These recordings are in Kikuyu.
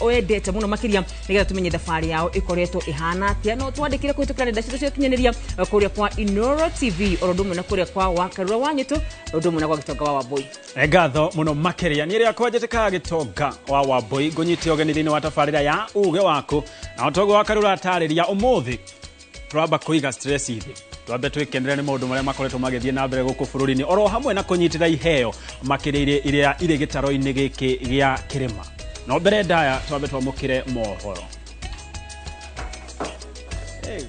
Wendete muno makiria nigetha tumenye thabarĩ yao ikoretwo ihana atia. No twandikire kũhĩtũkĩra nenda citũ cia ũkinyanĩria kũrĩa kwa Inoro TV, oro ũndũ ũmwe na kũrĩa kwa Wakarura wa Nyĩtũ, ũndũ ũmwe na kwa Gĩtonga wa Wambũi. Ngatho muno makiria. Niĩ rĩakwa njĩtĩkaga Gĩtonga wa Wambũi, ngũnyite ũgeni thĩinĩ wa tabarĩra ya uge waku, na ũtoguo Wakarura atarĩria ũmũthĩ twamba kũiga stress thĩ, twambe twĩkenere nĩ maũndũ marĩa makoretwo magĩthiĩ na mbere gũkũ bũrũri-inĩ, oro hamwe na kũnyitĩra iheo makĩria iria irĩ gĩtaro-inĩ gĩkĩ gĩa kĩrĩma. No mbere ndaya twambe twamũkĩre mohoro. Hey.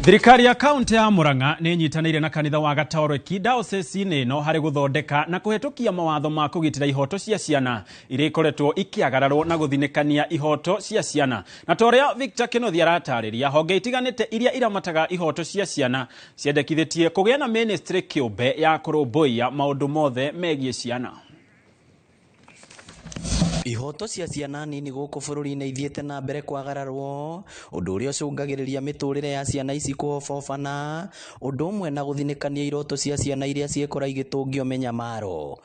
Thirikari ya kaunti ya Murang'a nĩ ĩnyitanĩire na kanitha wa Gatoreki diocese-inĩ ĩno harĩ gũthondeka na kũhetũkia mawatho ma kũgitĩra ihoto cia ciana iria ikoretwo ikĩagararwo na gũthinĩkania ihoto cia ciana. Na ta ũrĩa Victor Kĩnuthia aratarĩria, honge itiganĩte iria iramataga ihoto cia ciana ciendekithĩtie kũgĩa na ministry kĩũmbe ya kũrũmbũiya maũndũ mothe megiĩ ciana. Ihoto cia ciana nini gũkũ bũrũri-inĩ ithiĩte na mbere kwagararwo, ũndũ ũrĩa ũcũngagĩrĩria mĩtũrĩre ya ciana ici kũhobobana, ũndũ ũmwe na gũthinĩkania iroto cia ciana iria ciekora igĩtũngio mĩnyamaro.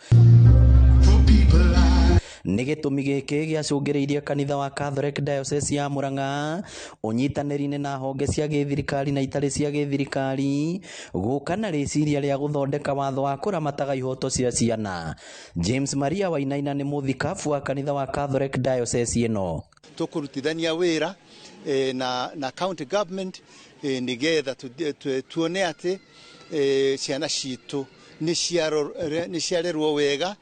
Nĩ gĩtũmi gĩkĩ gĩacũngĩrĩirie kanitha wa Catholic Diocese ya Murang'a ũnyitanĩri-inĩ na honge cia gĩthirikari na itarĩ cia gĩthirikari gũka na rĩciria rĩa gũthondeka watho wa kũramataga ihoto cia ciana. James Maria Wainaina nĩ mũthikabu wa kanitha wa Catholic Diocese ĩno. Tũkũrutithania wĩra na county government nĩgetha tuone atĩ ciana citũ nĩ ciarerwo wega,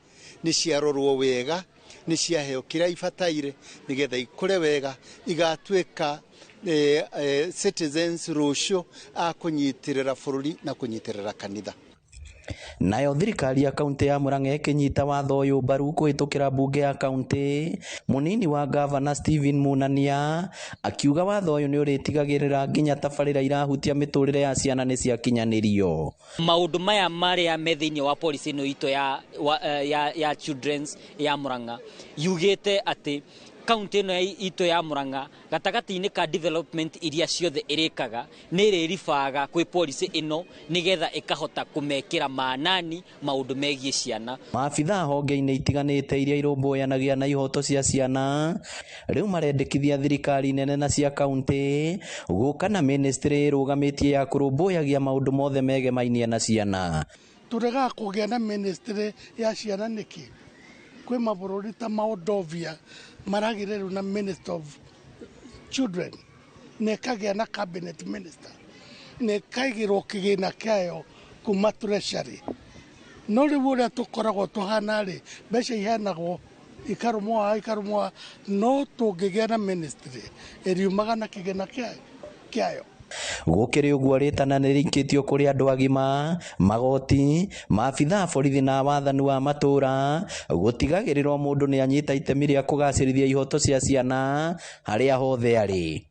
nĩ ciarorwo wega, nĩ ciaheo kĩrĩa ibataire nĩgetha ikũre wega, igatuĩka citizens rũciũ a kũnyitĩrĩra bũrũri na kũnyitĩrĩra kanitha. Nayo thirikari ya kaunti ya Murang'a ĩkĩnyita watho ũyũ mbaru kũhĩtũkĩra mbunge ya kaunti. Mũnini wa gavana Stephen Munania akiuga watho ũyũ nĩ ũrĩtigagĩrĩra nginya tabarĩra irahutia mĩtũrĩre ya ciana nĩ ciakinyanĩrio. Maũndũ maya marĩa me thĩinĩ wa policy ĩno itũ ya children's ya Murang'a yugĩte atĩ kaunti ĩno itũ ya Murang'a gatagatĩ-inĩ ka development iria ciothe ĩrĩkaga nĩ ĩrĩribaga kwĩ policy ĩno nĩgetha ĩkahota kũmekĩra manani maũndũ megiĩ ciana. Maabithaa honge-inĩ itiganĩte iria irũmbũyanagia na ihoto cia ciana rĩu marendekithia thirikari nene na cia kaunti gũka na ministry ĩrũgamĩtie ya kũrũmbũyagia maũndũ mothe megemainie na ciana. Tũregaga kũgĩa na ministry ya ciana nĩkĩ? Kwĩ mabũrũri ta Moldovia maragĩrĩrwo na Minister of Children, na ĩkagĩa na cabinet minister, na ĩkaigĩrwo kĩgĩna kĩayo kuma treasury. No rĩu ũrĩa tũkoragwo tũhana rĩ, mbeca iheanagwo ikarũmwo, no tũngĩgĩa na ministry ĩriumaga na kĩgĩna kĩayo. Gũkĩrĩ ũguo rĩtana nĩ rĩikĩtio kũrĩ andũ agima, magoti, maabithaa borithi na wathani wa matũũra gũtigagĩrĩra mũndũ nĩ anyita itemi rĩa kũgacĩrithia ihoto cia ciana harĩa hothe arĩ.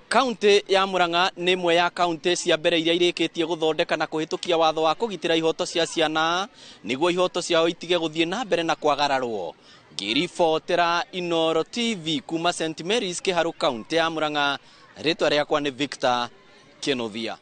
Kaunti ya Murang'a nĩ ĩmwe ya kaunti cia mbere iria irĩkĩtie gũthondeka na kũhĩtũkia watho wa kũgitĩra ihoto cia ciana nĩguo ihoto ciao itige gũthiĩ na mbere na kwagararwo. Ngĩribotera Inoro TV kuma St Mary's Kĩharũ, kaunti ya Murang'a, rĩtwa rĩakwa nĩ Victor Kĩnuthia.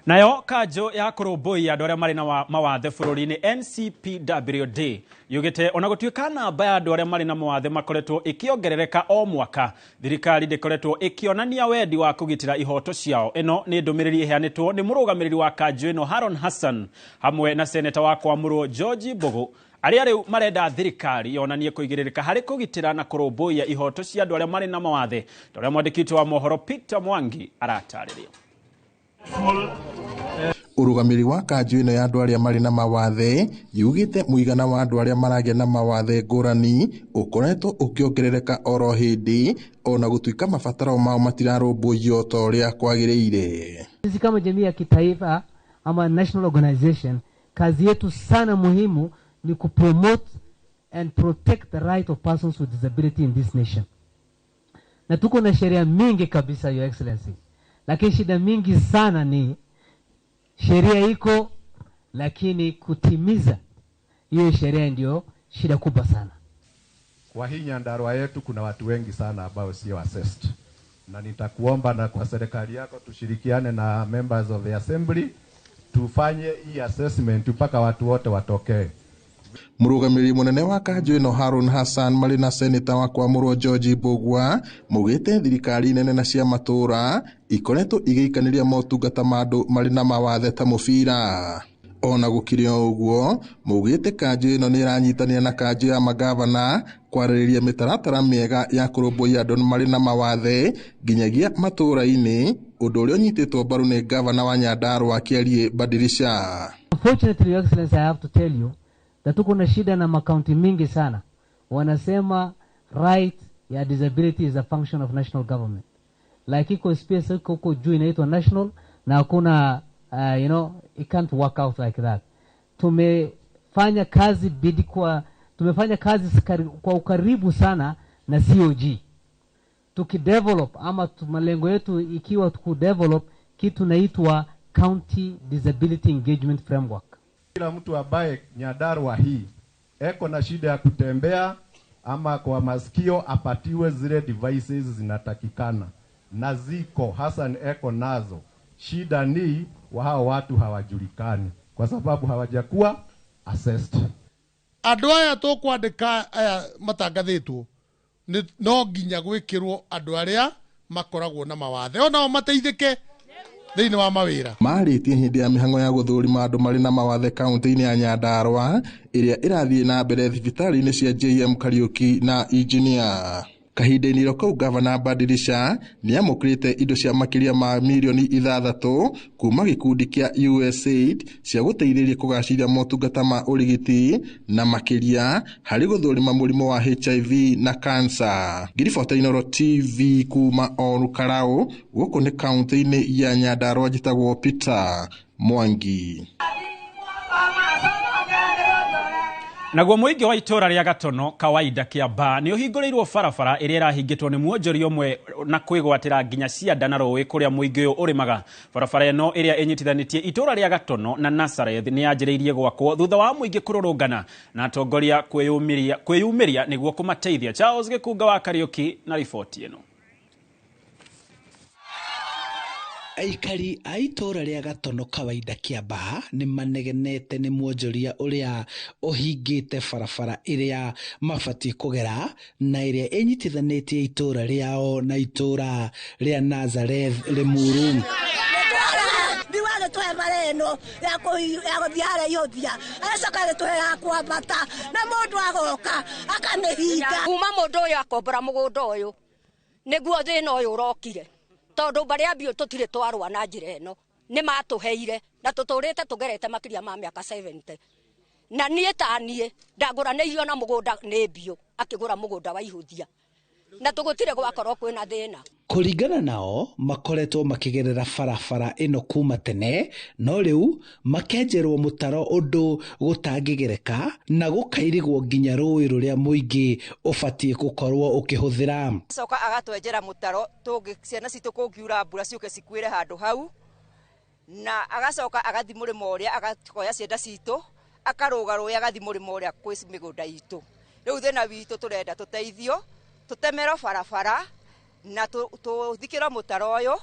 Nayo kanjũ ya kũrũmbũiya andũ arĩa marĩ na mawathe bũrũri-inĩ NCPWD yugĩte ona gũtuĩka namba ya andũ arĩa marĩ na mawathe makoretwo ĩkĩongerereka o mwaka, thirikari ndĩkoretwo ĩkĩonania wendi wa kũgitĩra ihoto ciao. Ĩno nĩ ndũmĩrĩri ĩheanĩtwo nĩ mũrũgamĩrĩri wa kanjũ ĩno Haron Hassan hamwe na seneta wa Kwamũrwo George Mbũgũ, arĩa rĩu marenda thirikari yonanie kũigĩrĩrĩka harĩ kũgitĩra na kũrũmbũiya ihoto cia andũ arĩa marĩ na mawathe, ta ũrĩa mwandĩki witũ wa mohoro Peter Mwangi aratarĩria. Ũrũgamĩrĩri wa kanjũ ĩno ya andũ arĩa marĩ na mawathe yugĩte mũigana wa andũ arĩa maragĩa na mawathe ngũrani ũkoretwo ũkĩongerereka oro hĩndĩ, ona gũtuĩka mabataro mao matirarũmbũiyo ta ũrĩa kwagĩrĩire. Sisi kama jamii ya kitaifa ama national organization Kazi yetu sana muhimu ni kupromote and protect the right of persons with disability in this nation. Na tuko na sheria mingi kabisa, Your Excellency, lakini shida mingi sana ni sheria iko, lakini kutimiza hiyo sheria ndio shida kubwa sana. Kwa hii Nyandarua yetu kuna watu wengi sana ambao sio assessed, na nitakuomba na kwa serikali yako tushirikiane na members of the assembly tufanye hii assessment mpaka watu wote watokee. Mũrũgamĩrĩri mũnene wa kanjũ ĩno Harun Hassan marĩ na seneta wa Kwamũrwo George Mbugua maugĩte thirikari nene na cia matũũra ikoretwo igĩikanĩria motungata ma andũ marĩ na mawathe ta mũbira. Ona gũkĩrĩ o ũguo, maugĩte kanjũ ĩno nĩ ĩranyitanĩra na kanjũ ya magavana kwarĩrĩria mĩtaratara mĩega ya kũrũmbũiya andũ marĩ na mawathe nginyagia matũũra-inĩ, ũndũ ũrĩa ũnyitĩtwo mbaru nĩ gavana wa Nyandarua Kĩariĩ Badirisha. Unfortunately, Your Excellency, I have to tell you that tuko na shida na makaunti mingi sana. Wanasema right ya disability is a function of national government. Like iko space iko huko juu inaitwa national na hakuna you know, it can't work out like that. Tumefanya kazi bidi kwa tumefanya kazi kwa ukaribu sana na COG. Tukidevelop ama malengo yetu ikiwa tukudevelop kitu naitwa County Disability Engagement Framework. Kila mtu ambaye Nyandarua hii eko na shida ya kutembea ama kwa masikio apatiwe zile devices zinatakikana, na ziko Hassan eko nazo. Shida ni hao watu hawajulikani kwa sababu hawajakuwa assessed. Andũ aya tũkwandĩka aya matangathĩtwo no nginya gwĩkĩrwo andũ arĩa makoragwo na mawathe onao mateithĩke thĩinĩ wa mawĩra. Marĩtie hĩndĩ ya mĩhang'o ya gũthũrima andũ marĩ na mawathe kaunti-inĩ ya Nyandarua ĩrĩa ĩrathiĩ na mbere thibitarĩ-inĩ cia JM Kariuki na Engineer. Kahinda-inĩ kau gavana Badirisha nĩamũkĩrĩte indo cia makĩria ma mirioni 6 kuma gĩkundi kĩa USAID cia gũteithĩrĩria kũgacĩria motungata ma ũrigiti na makĩria harĩ gũthũrima mũrimũ wa HIV na kansa. Ngiribota Inooro TV kuma Olkalau, gũkũ nĩ kaunti-inĩ ya Nyandarua, njĩtagwo Peter Mwangi. Naguo mũingĩ wa itũũra rĩa Gatono kawaida Kĩambaa nĩ ũhingũrĩirwo barabara ĩrĩa ĩrahingĩtwo nĩ mwonjori ũmwe na kwĩgwatĩra nginya cianda na rũĩ kũrĩa mũingĩ ũyũ ũrĩmaga. Barabara ĩno ĩrĩa ĩnyitithanĩtie itũũra rĩa Gatono na Nazareth nĩ yanjĩrĩirie gwakwo thutha wa mũingĩ kũrũrũngana na atongoria kwĩyumĩria nĩguo kũmateithia. Charles Gĩkunga wa Kariũki na riboti ĩno. Aikari a itũũra rĩa Gatono kawaida Kĩambaa nĩ manegenete nĩ mwonjoria ũrĩa ũhingĩte barabara ĩrĩa mabatiĩ kũgera na ĩrĩa ĩnyitithanĩtie itũũra rĩao na itũũra rĩa Nazareth Limuru. Agĩtũhe bara ĩno ya gũthiĩ harĩa ihũthia, agacoka agĩtũhe ya kwambata na mũndũ agoka akamĩhinga. Kuma mũndũ ũyũ akombora mũgũnda ũyũ nĩguo thĩna ũyũ ũrokire, tondũ mbarĩ ya biũ tũtirĩ twarũa na njĩra ĩno, nĩ matũheire na tũtũrĩte tũgerete makĩria ma mĩaka 70. Na niĩ ta niĩ ndagũranĩirio na mũgũnda nĩ biũ akĩgũra mũgũnda wa ihũthia na tũgũtirĩ gwakorwo kwĩna thĩna. Kũringana nao makoretwo makĩgerera barabara ĩno kuma tene, no rĩu makenjerwo mũtaro ũndũ gũtangĩgereka na gũkairigwo nginya rũĩ rũrĩa mũingĩ ũbatiĩ gũkorwo ũkĩhũthĩra. Coka agatwenjera mũtaro ciana citũ kũngiura mbura ciũke cikuĩre handũ hau, na agacoka agathi mũrĩmo ũrĩa agakoya cienda citũ akarũga rũĩ agathi mũrĩmo ũrĩa kwĩ mĩgũnda itũ. Rĩu thĩna witũ tũrenda tũteithio tũtemerwo barabara na tũthikĩrwo mũtaro ũyũ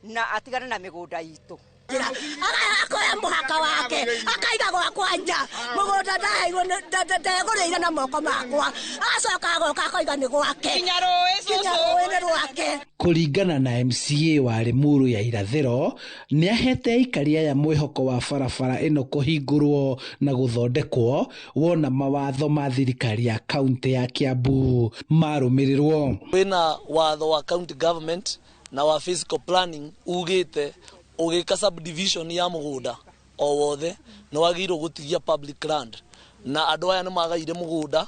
na atigane na mĩgũnda itũ. Akoya mũhaka wake akaiga gwakwa nja mũgũnda ndaheirwo ndegũrĩire na moko makwa, agacoka agoka akoiga nĩ gwake nginya rũĩ nĩ rwake. Kũringana na MCA wa Limuru ya Irathĩro, nĩ ahete aikari aya mwĩhoko wa barabara ĩno kũhingũrwo na gũthondekwo wona mawatho ma thirikari ya kaunti ya Kiambu marũmĩrĩrwo. Kwĩna watho wa county government na wa physical planning ugĩte ũgĩka subdivision ya mũgũnda o wothe nĩ wagĩrĩirwo gũtigia public land, na andũ aya nĩ magaire mũgũnda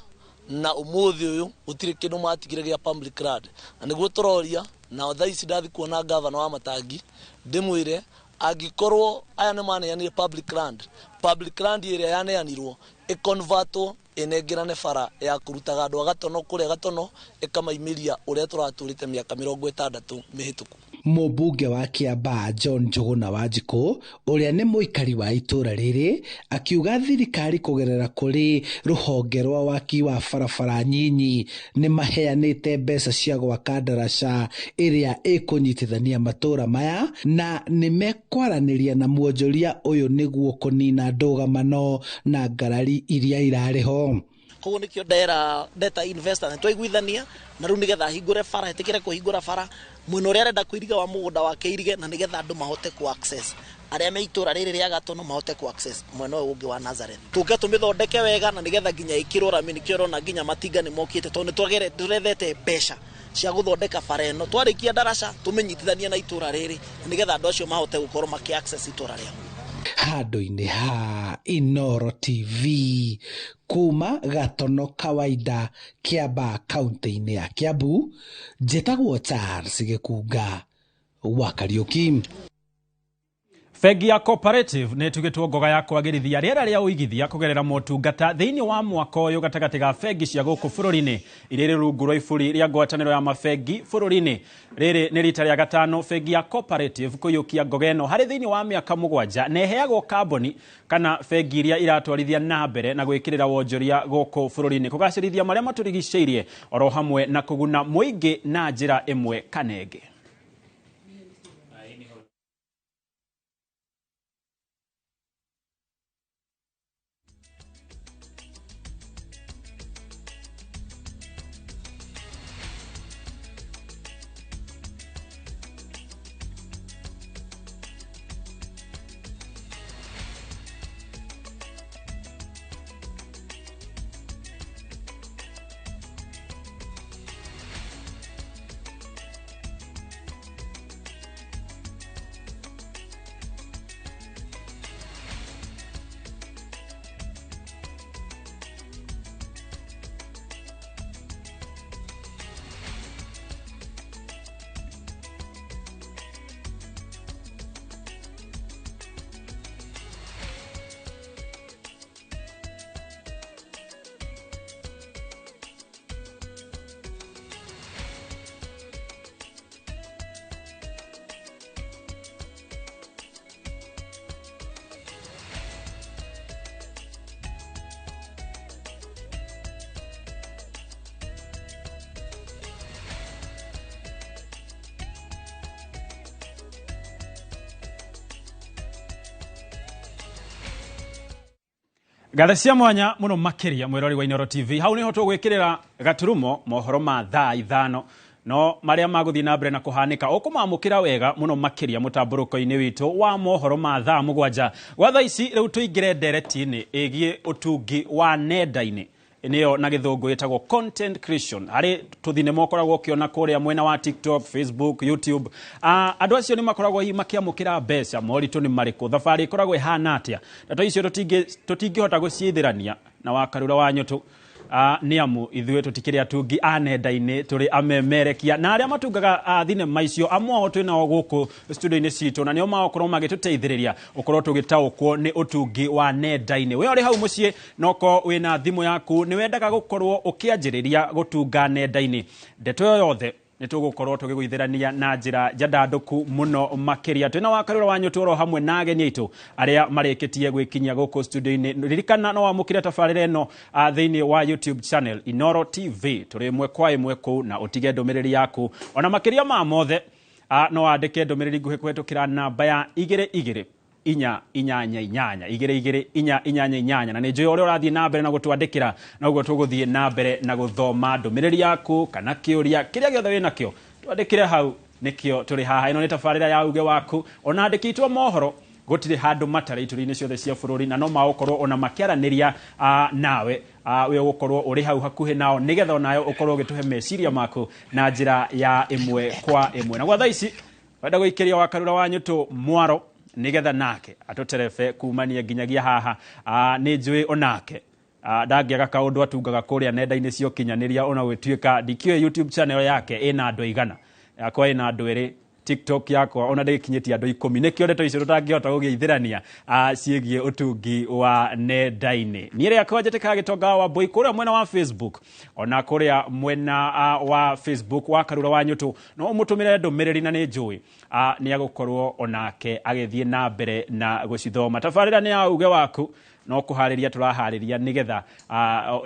na ũmũthĩ ũyũ gũtirĩ kĩndũ matigire gĩa public land, na nĩguo tũroria na thaa ici ndathi kuona gavana wa Matangi ndĩmwĩre angĩkorwo aya nĩ maneanire public land Public land ĩrĩa yaneanirwo ĩconvertwo ĩnengerane bara ya kũrutaga andũ a Gatono kũrĩa Gatono ĩkamaimĩria ũrĩa tũratũrĩte mĩaka 60 mĩhĩtũku. Mũmbunge wa Kiambaa John Njũgũna Wanjikũ ũrĩa nĩ mũikari wa itũra rĩrĩ akiuga thirikari kũgerera kũrĩ rũhonge rwa waki wa barabara nyinyi nĩ maheanĩte mbeca cia gwaka ndaraca ĩrĩa ĩkũnyitithania matũra maya na nĩ mekwaranĩria na mwonjoria ũyũ nĩguo kũnina ndũgamano na ngarari iria irarĩ ho. Koguo nikio ndera ndeta investor nĩ twaiguithania na rĩu nĩgetha ahingũre bara ĩtĩkĩre kũhingũra bara mwena ũrĩa arenda kũiriga wa mũgũnda wake irige na nĩgetha andũ mahote ku access arĩa me itũra rĩrĩ rĩa Gatono mahote ku access mwena ũyũ ũngĩ wa Nazareth. Tũke tũmĩthondeke wega na nĩgetha nginya ĩkĩrwo rami nĩkĩo ũrona nginya matinga nĩ mokĩte tondũ nĩ tũrethete mbeca cia gũthondeka bara ĩno twarĩkia ndaraca tũmĩnyitithanie na itũra rĩrĩ na nĩgetha andũ acio mahote gũkorwo makĩ access itũra rĩao. Handũ-inĩ ha Inooro TV kuma Gatono Kawaida Kiambaa kaunti-inĩ ya Kiambu, njĩtagwo Charles Gĩkunga wa Kariũki. Bengi ya Cooperative nĩ ĩtugĩtwo ngoga ya kwagĩrithia rĩera rĩa ũigithia kũgerera motungata thĩinĩ wa mwaka ũyũ gatagatĩ ga bengi cia gũkũ bũrũri-inĩ iria irĩ rungu rwa iburi rĩa ngwatanĩro ya mabengi bũrũri-inĩ. Rĩrĩ nĩ rita rĩa gatano bengi ya Cooperative kũiyũkia ngoga ĩno harĩ thĩinĩ wa mĩaka 7 na ĩheagwo kambuni kana bengi iria iratwarithia na mbere na gwĩkĩrĩra wonjoria gũkũ bũrũri-inĩ kũgacĩrithia marĩa matũrigicĩirie oro hamwe na kũguna mũingĩ na njĩra ĩmwe kana ĩngĩ. Ngatho cia mwanya muno makiria mwirori wa Inooro TV hau niho tugwikirira gaturumo mohoro ma thaa 5 no maria maguthii na mbere na kuhanika ukumamukira wega muno makiria mutamburuko-ini witu wa mohoro ma thaa 7 gwa thaa ici riu tuingire ndereti-ini igie utungi wa nenda-ini niyo na githungu itagwo content creation hari tuthinema ukoragwo ukiona kuria mwena wa TikTok, Facebook, YouTube. Andu acio ni makoragwo hihi makiamukira mbeca moritu ni mariku thabari ikoragwo ihana atia ndeto icio tutingihota guciithirania na wakarura wa nyutu. Nĩ amu ithuĩ tũtikĩrĩ atungi a nenda-inĩ tũrĩ amemerekia na arĩa matungaga thinema icio amwe ao twĩ nao gũkũ studio-inĩ citũ na nĩo magũkorwo magĩtũteithĩrĩria ũkorwo tũgĩtaũkwo nĩ ũtungi wa nenda-inĩ. We ũrĩ hau mũciĩ noko wĩna thimũ yaku nĩ wendaga gũkorwo ũkĩanjĩrĩria gũtunga nenda-inĩ, ndeto ĩyo yothe nĩ tũgũkorwo tũgĩgũithĩrania na njĩra njandandũku mũno makĩria. Twĩna wakarũra wa nyũtũ oro hamwe na ageni aitũ arĩa marĩkĩtie gwĩkinyia gũkũ studio-inĩ. Ririkana no wamũkĩre tabarĩra ĩno thĩinĩ wa YouTube channel Inooro TV tũrĩ ĩmwe kwa ĩmwe kũu na ũtige ndũmĩrĩri yaku. Ona makĩria ma mothe no wandĩke ndũmĩrĩri nguhĩ kũhetũkĩra namba ya 22 4 8 8 22 4 8 8 na nĩ njũĩ ũrĩa ũrathiĩ na mbere na gũtwandĩkĩra noguo tũgũthiĩ na mbere na gũthoma ndũmĩrĩri yaku kana kĩũria kĩrĩa gĩothe wĩnakĩo twandĩkĩre hau nĩkĩo tũrĩ haha. Ĩno nĩ tabarĩra ya uge waku ona andĩkĩtwo mohoro gũtirĩ handũ matarĩ ituri-inĩ ciothe cia bũrũri na no magũkorwo ona makĩaranĩria nawe we ũgũkorwo ũrĩ hau hakuhĩ nao nĩgetha onayo ũkorwo ũgĩtũhe meciria maku na njĩra ya ĩmwe kwa ĩmwe. Na gwa thaa ici wenda gũikĩria wakarura wa nyũtũ mwaro nigetha nake atuterebe kumania nginyagia haha. Nĩ njũĩ onake ndangĩaga kaũndũ atungaga kũrĩa nenda-inĩ cia ũkinyanĩria ona gwĩtuĩka ndikĩũĩ YouTube channel yake ĩna andũ aigana yakwa ĩna andũ erĩ TikTok yakwa ona ndĩgĩkinyĩtie andũ 10 nĩkĩo ndeto icio tũtangĩhota gũgĩithĩrania ciĩgiĩ ũtungi wa nenda-inĩ. Niĩ rĩakwa njĩtĩkaga Gĩtonga wa Mbui kũrĩa mwena wa Facebook, ona kũrĩa mwena wa Facebook wa Karura wa Nyũtũ no ũmũtũmĩre ndũmĩrĩri na nĩ njũĩ nĩ agũkorwo onake agĩthiĩ na mbere na gũcithoma. Tabarĩra nĩ ya uge waku no kũharĩria tũraharĩria nĩgetha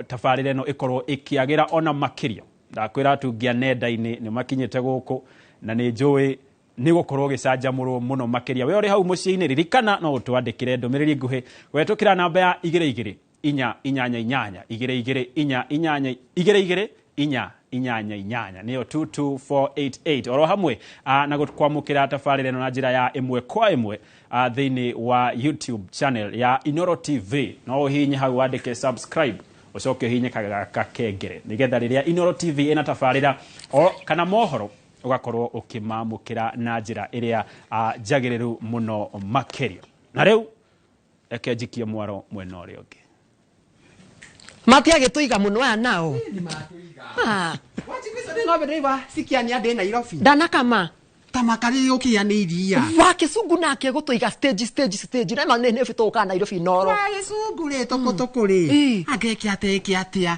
tabarĩra ĩno ĩkorwo ĩkĩagĩra ona makĩria. Ndakwĩra atungi a nenda-inĩ nĩ makinyĩte gũkũ na nĩ njũĩ nĩ gũkorwo gĩcanjamũrwo mũno makĩria. We ũrĩ hau mũciĩ-inĩ ririkana no ũtwandĩkĩre ndũmĩrĩri nguhĩ kũhetũkĩra namba ya 2 2 4 8 8 2 2 4 8 2 2 4 8 8 nĩyo 22488 oro hamwe na kwamũkĩra tabarĩra ĩno na njĩra ya ĩmwe kwa ĩmwe thĩinĩ wa YouTube channel ya Inoro TV. No ũhihinye hau wandĩke subscribe ũcoke ũhihinye gakengere nĩgetha rĩrĩa Inoro TV ĩna tabarĩra kana mohoro ũgakorwo ũkĩmamũkĩra na njĩra ĩrĩa njagĩrĩru mũno makĩria. Na rĩu reke njikie mwaro mwena ũrĩa ũngĩ. Matiagĩtũiga mũno aya nao. Ng'ombe ndĩraigua cikiania ndĩ Nairobi. Ndanakama. Ta makarĩ gũkĩa nĩ iria. Wa kĩcungu nake gũtũiga stage stage stage na nĩ nĩ tũka Nairobi noro. Wa gĩcungu rĩ tũkũtũkũ rĩ. Angeke atĩa eke atĩa.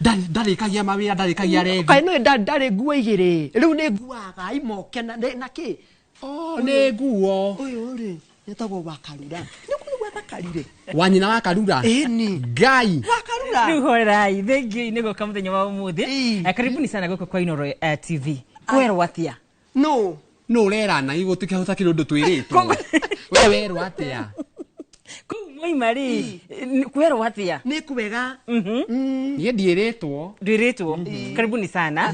Ndarĩkagia mawĩra ndarĩkagia rethi. Kaĩ nĩ ndarĩ nguo igĩrĩ. Rĩu nĩ nguaga imoke na na kĩ. Oh nĩ nguo. Ũyũ rĩ etagwo Wakarura. Nĩ kũigua thakarire. Wa nyina wa Karura. Ĩni. Ngai. Wakarura. Rĩu horerai thengiũ nĩ gũka mũthenya wa ũmũthĩ. Karibuni sana gũkũ kwa Inoro TV. Kwerwo atĩa? No. No ũrerana igũ tũkĩhota ũndũ twĩrĩtwo. We werwo atĩa? Kũu mwaima rĩ kwerwo atĩa? Nĩ kwega. Niĩ ndiĩrĩtwo. Ndwĩrĩtwo. Karibuni sana.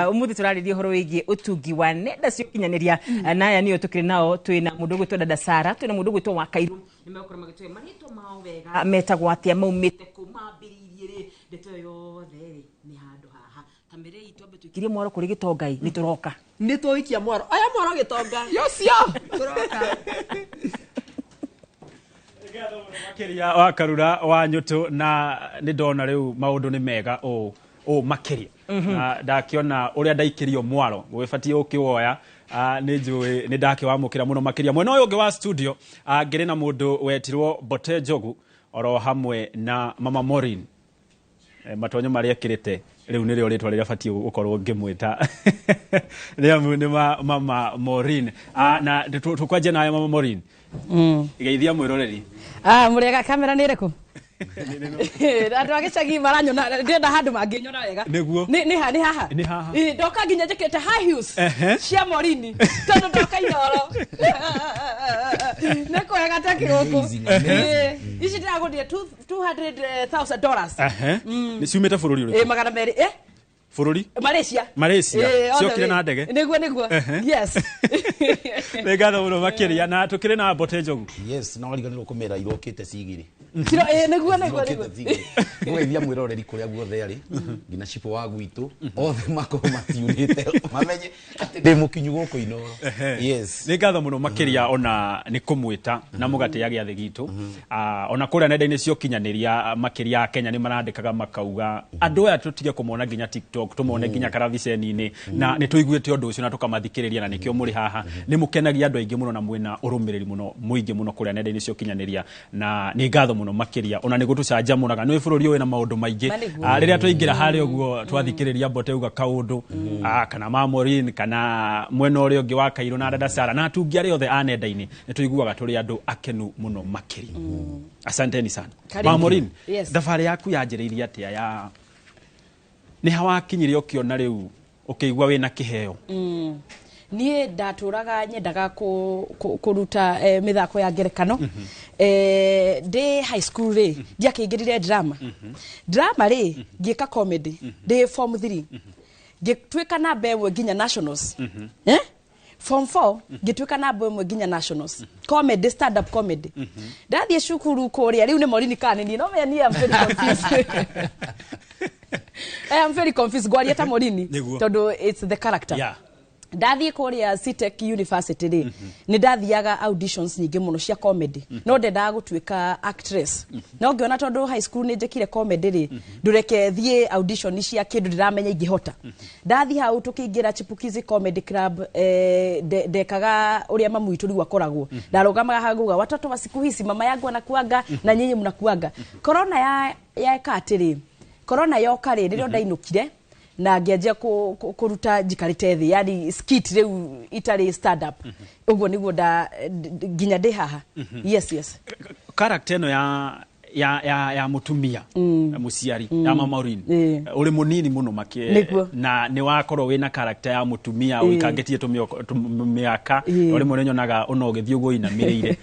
Ũmũthĩ tũrarĩria ũhoro wĩgiĩ ũtungi wa nenda cia ũkinyanĩria na aya nĩo tũkĩrĩ nao. Twĩna mũndũ ũgwĩtwo Dada Sara, twĩna mũndũ ũgwĩtwo Wakairu. Nĩ megũkorwo magĩtũhe marĩtwa mao wega, metagwo atĩa, maumĩte kũ, mambĩrĩirie rĩ, ndeto ĩyo yothe rĩ nĩ handũ haha. Ta mĩrĩi twambe tũikirie mwaro kũrĩ gĩtongai nĩ tũroka. Nĩ tũikia mwaro. Aya mwaro gĩtonga. Yocio. Tũroka. Makĩria wa Karura wa Nyũtũ na nĩ ndona rĩu maũndũ nĩ mega ũũ makĩria. Na ndakĩona ũrĩa ndaikĩrio mwaro gwĩbatiĩ ũkĩwoya nĩ njũĩ nĩ ndakĩwamũkĩra mũno makĩria. Mwena ũyũ ũngĩ wa studio ngĩrĩ na mũndũ wetirwo Mbote Njogu oro hamwe na Mama Maureen. Matonyo marĩa ekĩrĩte rĩu nĩrĩo rĩtwa rĩrĩa batiĩ gũkorwo ngĩmwĩta rĩamu nĩ Mama Maureen. Na tũkwanjia nawe Mama Maureen. Geithia mwĩroreri. Mũrĩega kamera nĩ ĩrĩkũ? Andũ a gĩcagi maranyona ndĩrenda handũ mangĩnyona wega. Nĩguo. Nĩ haha. Nĩ haha. Ndoka nginya njĩkĩrĩte high heels cia Morini tondũ ndoka Inoro. Nĩ kwega ta kĩgũkũ. Ici ndĩragũrire $200,000. Nĩ ciumĩte bũrũri ũrĩkũ? 200. Bũrũri? Malaysia. Malaysia. Ciokire na ndege? Nĩguo nĩguo. Yes. Nĩ ngatho mũno makĩria na tũkĩrĩ na Mbote Njogu. Yes, no wariganĩrwo kũmĩra irokĩte cigĩrĩ. Nĩguo nĩguo nĩguo. Ngũgeithia mwĩroreri kũrĩa guothe arĩ nginya cibũ wa gwitũ othe makorwo matiunĩte mamenye atĩ ndĩ mũkinyu gũkũ Inoro. Yes. Nĩ ngatho mũno makĩria ona nĩ kũmwĩta na mũgatĩa gĩathĩ gitũ. Ona kũrĩa nenda-inĩ cia ũkinyanĩria makĩria Kenya nĩ marandĩkaga makauga andũ aya tũtige kũmona nginya TikTok tũmone nginya karaviceni-inĩ na nĩ tũiguĩte ũndũ ũcio na tũkamathikĩrĩria na nĩkĩo mũrĩ haha. Nĩ mũkenagia andũ aingĩ mũno na mwĩna ũrũmĩrĩri mũno mũingĩ mũno kũrĩa nenda-inĩ cia ũkinyanĩria na nĩ ngatho mũno makĩria ona nĩ gũtũcanjamũraga. Nĩ bũrũri ũyũ wĩna maũndũ maingĩ. Rĩrĩa twaingĩra harĩa ũguo twathikĩrĩria Mbote uga kaũndũ kana ma Maureen kana mwena ũrĩa ũngĩ wa Kairũ na Dada Sara na atungi arĩa othe a nenda-inĩ nĩ tũiguaga tũrĩ andũ akenu mũno makĩria. Asanteni sana. Ma Maureen, thabarĩ yaku yanjĩrĩirie atĩa ya nĩ ha wakinyire ũkĩona rĩu ũkĩigua wĩna kĩheo? Niĩ ndatũraga nyendaga kũruta mĩthako ya ngerekano. Ndĩ high school rĩ ndiakĩingĩrire drama. Drama rĩ ngĩka comedy ndĩ form 3 ngĩtuĩka namba ĩmwe nginya nationals. Form 4 ngĩtuĩka namba ĩmwe nginya nationals. Comedy, stand up comedy. Ndathiĩ cukuru kũrĩa rĩu nĩ Morini kana niĩ no menya niĩ am very confused. I am very confused ngwaria ta Morini tondũ it's the character. Ndathiĩ kũrĩa Citec University rĩ, nĩ ndathiaga auditions nyingĩ mũno cia comedy, no ndendaga gũtuĩka actress. No ngĩona tondũ high school nĩ njĩkire comedy rĩ, ndũreke thiĩ audition cia kĩndũ ndĩramenya ingĩhota. Ndathiĩ hau tũkĩingĩra Chipukizi Comedy Club, ndekaga ũrĩa mamu witũ rĩu akoragwo. Ndarũgamaga hau ngauga, "Watoto wa siku hizi, mama yangu anakuanga na nyinyi mnakuanga." Corona ya yeka atĩrĩ, corona yoka rĩ, rĩrĩa ndainũkire na ngĩanjia kũruta njikarĩte thĩ, yani skit rĩu itarĩ stand up. Ũguo nĩguo nda nginya ndĩ haha. Yes. Character ĩno ya mutumia muciari ya Mama Maureen, uri munini muno make. Nĩguo. Na nĩ wakorwo wĩna character ya mutumia ũikangetie tũmĩaka, o rĩmwe nĩ nyonaga ona ũgĩthiĩ ũguo inamĩrĩire.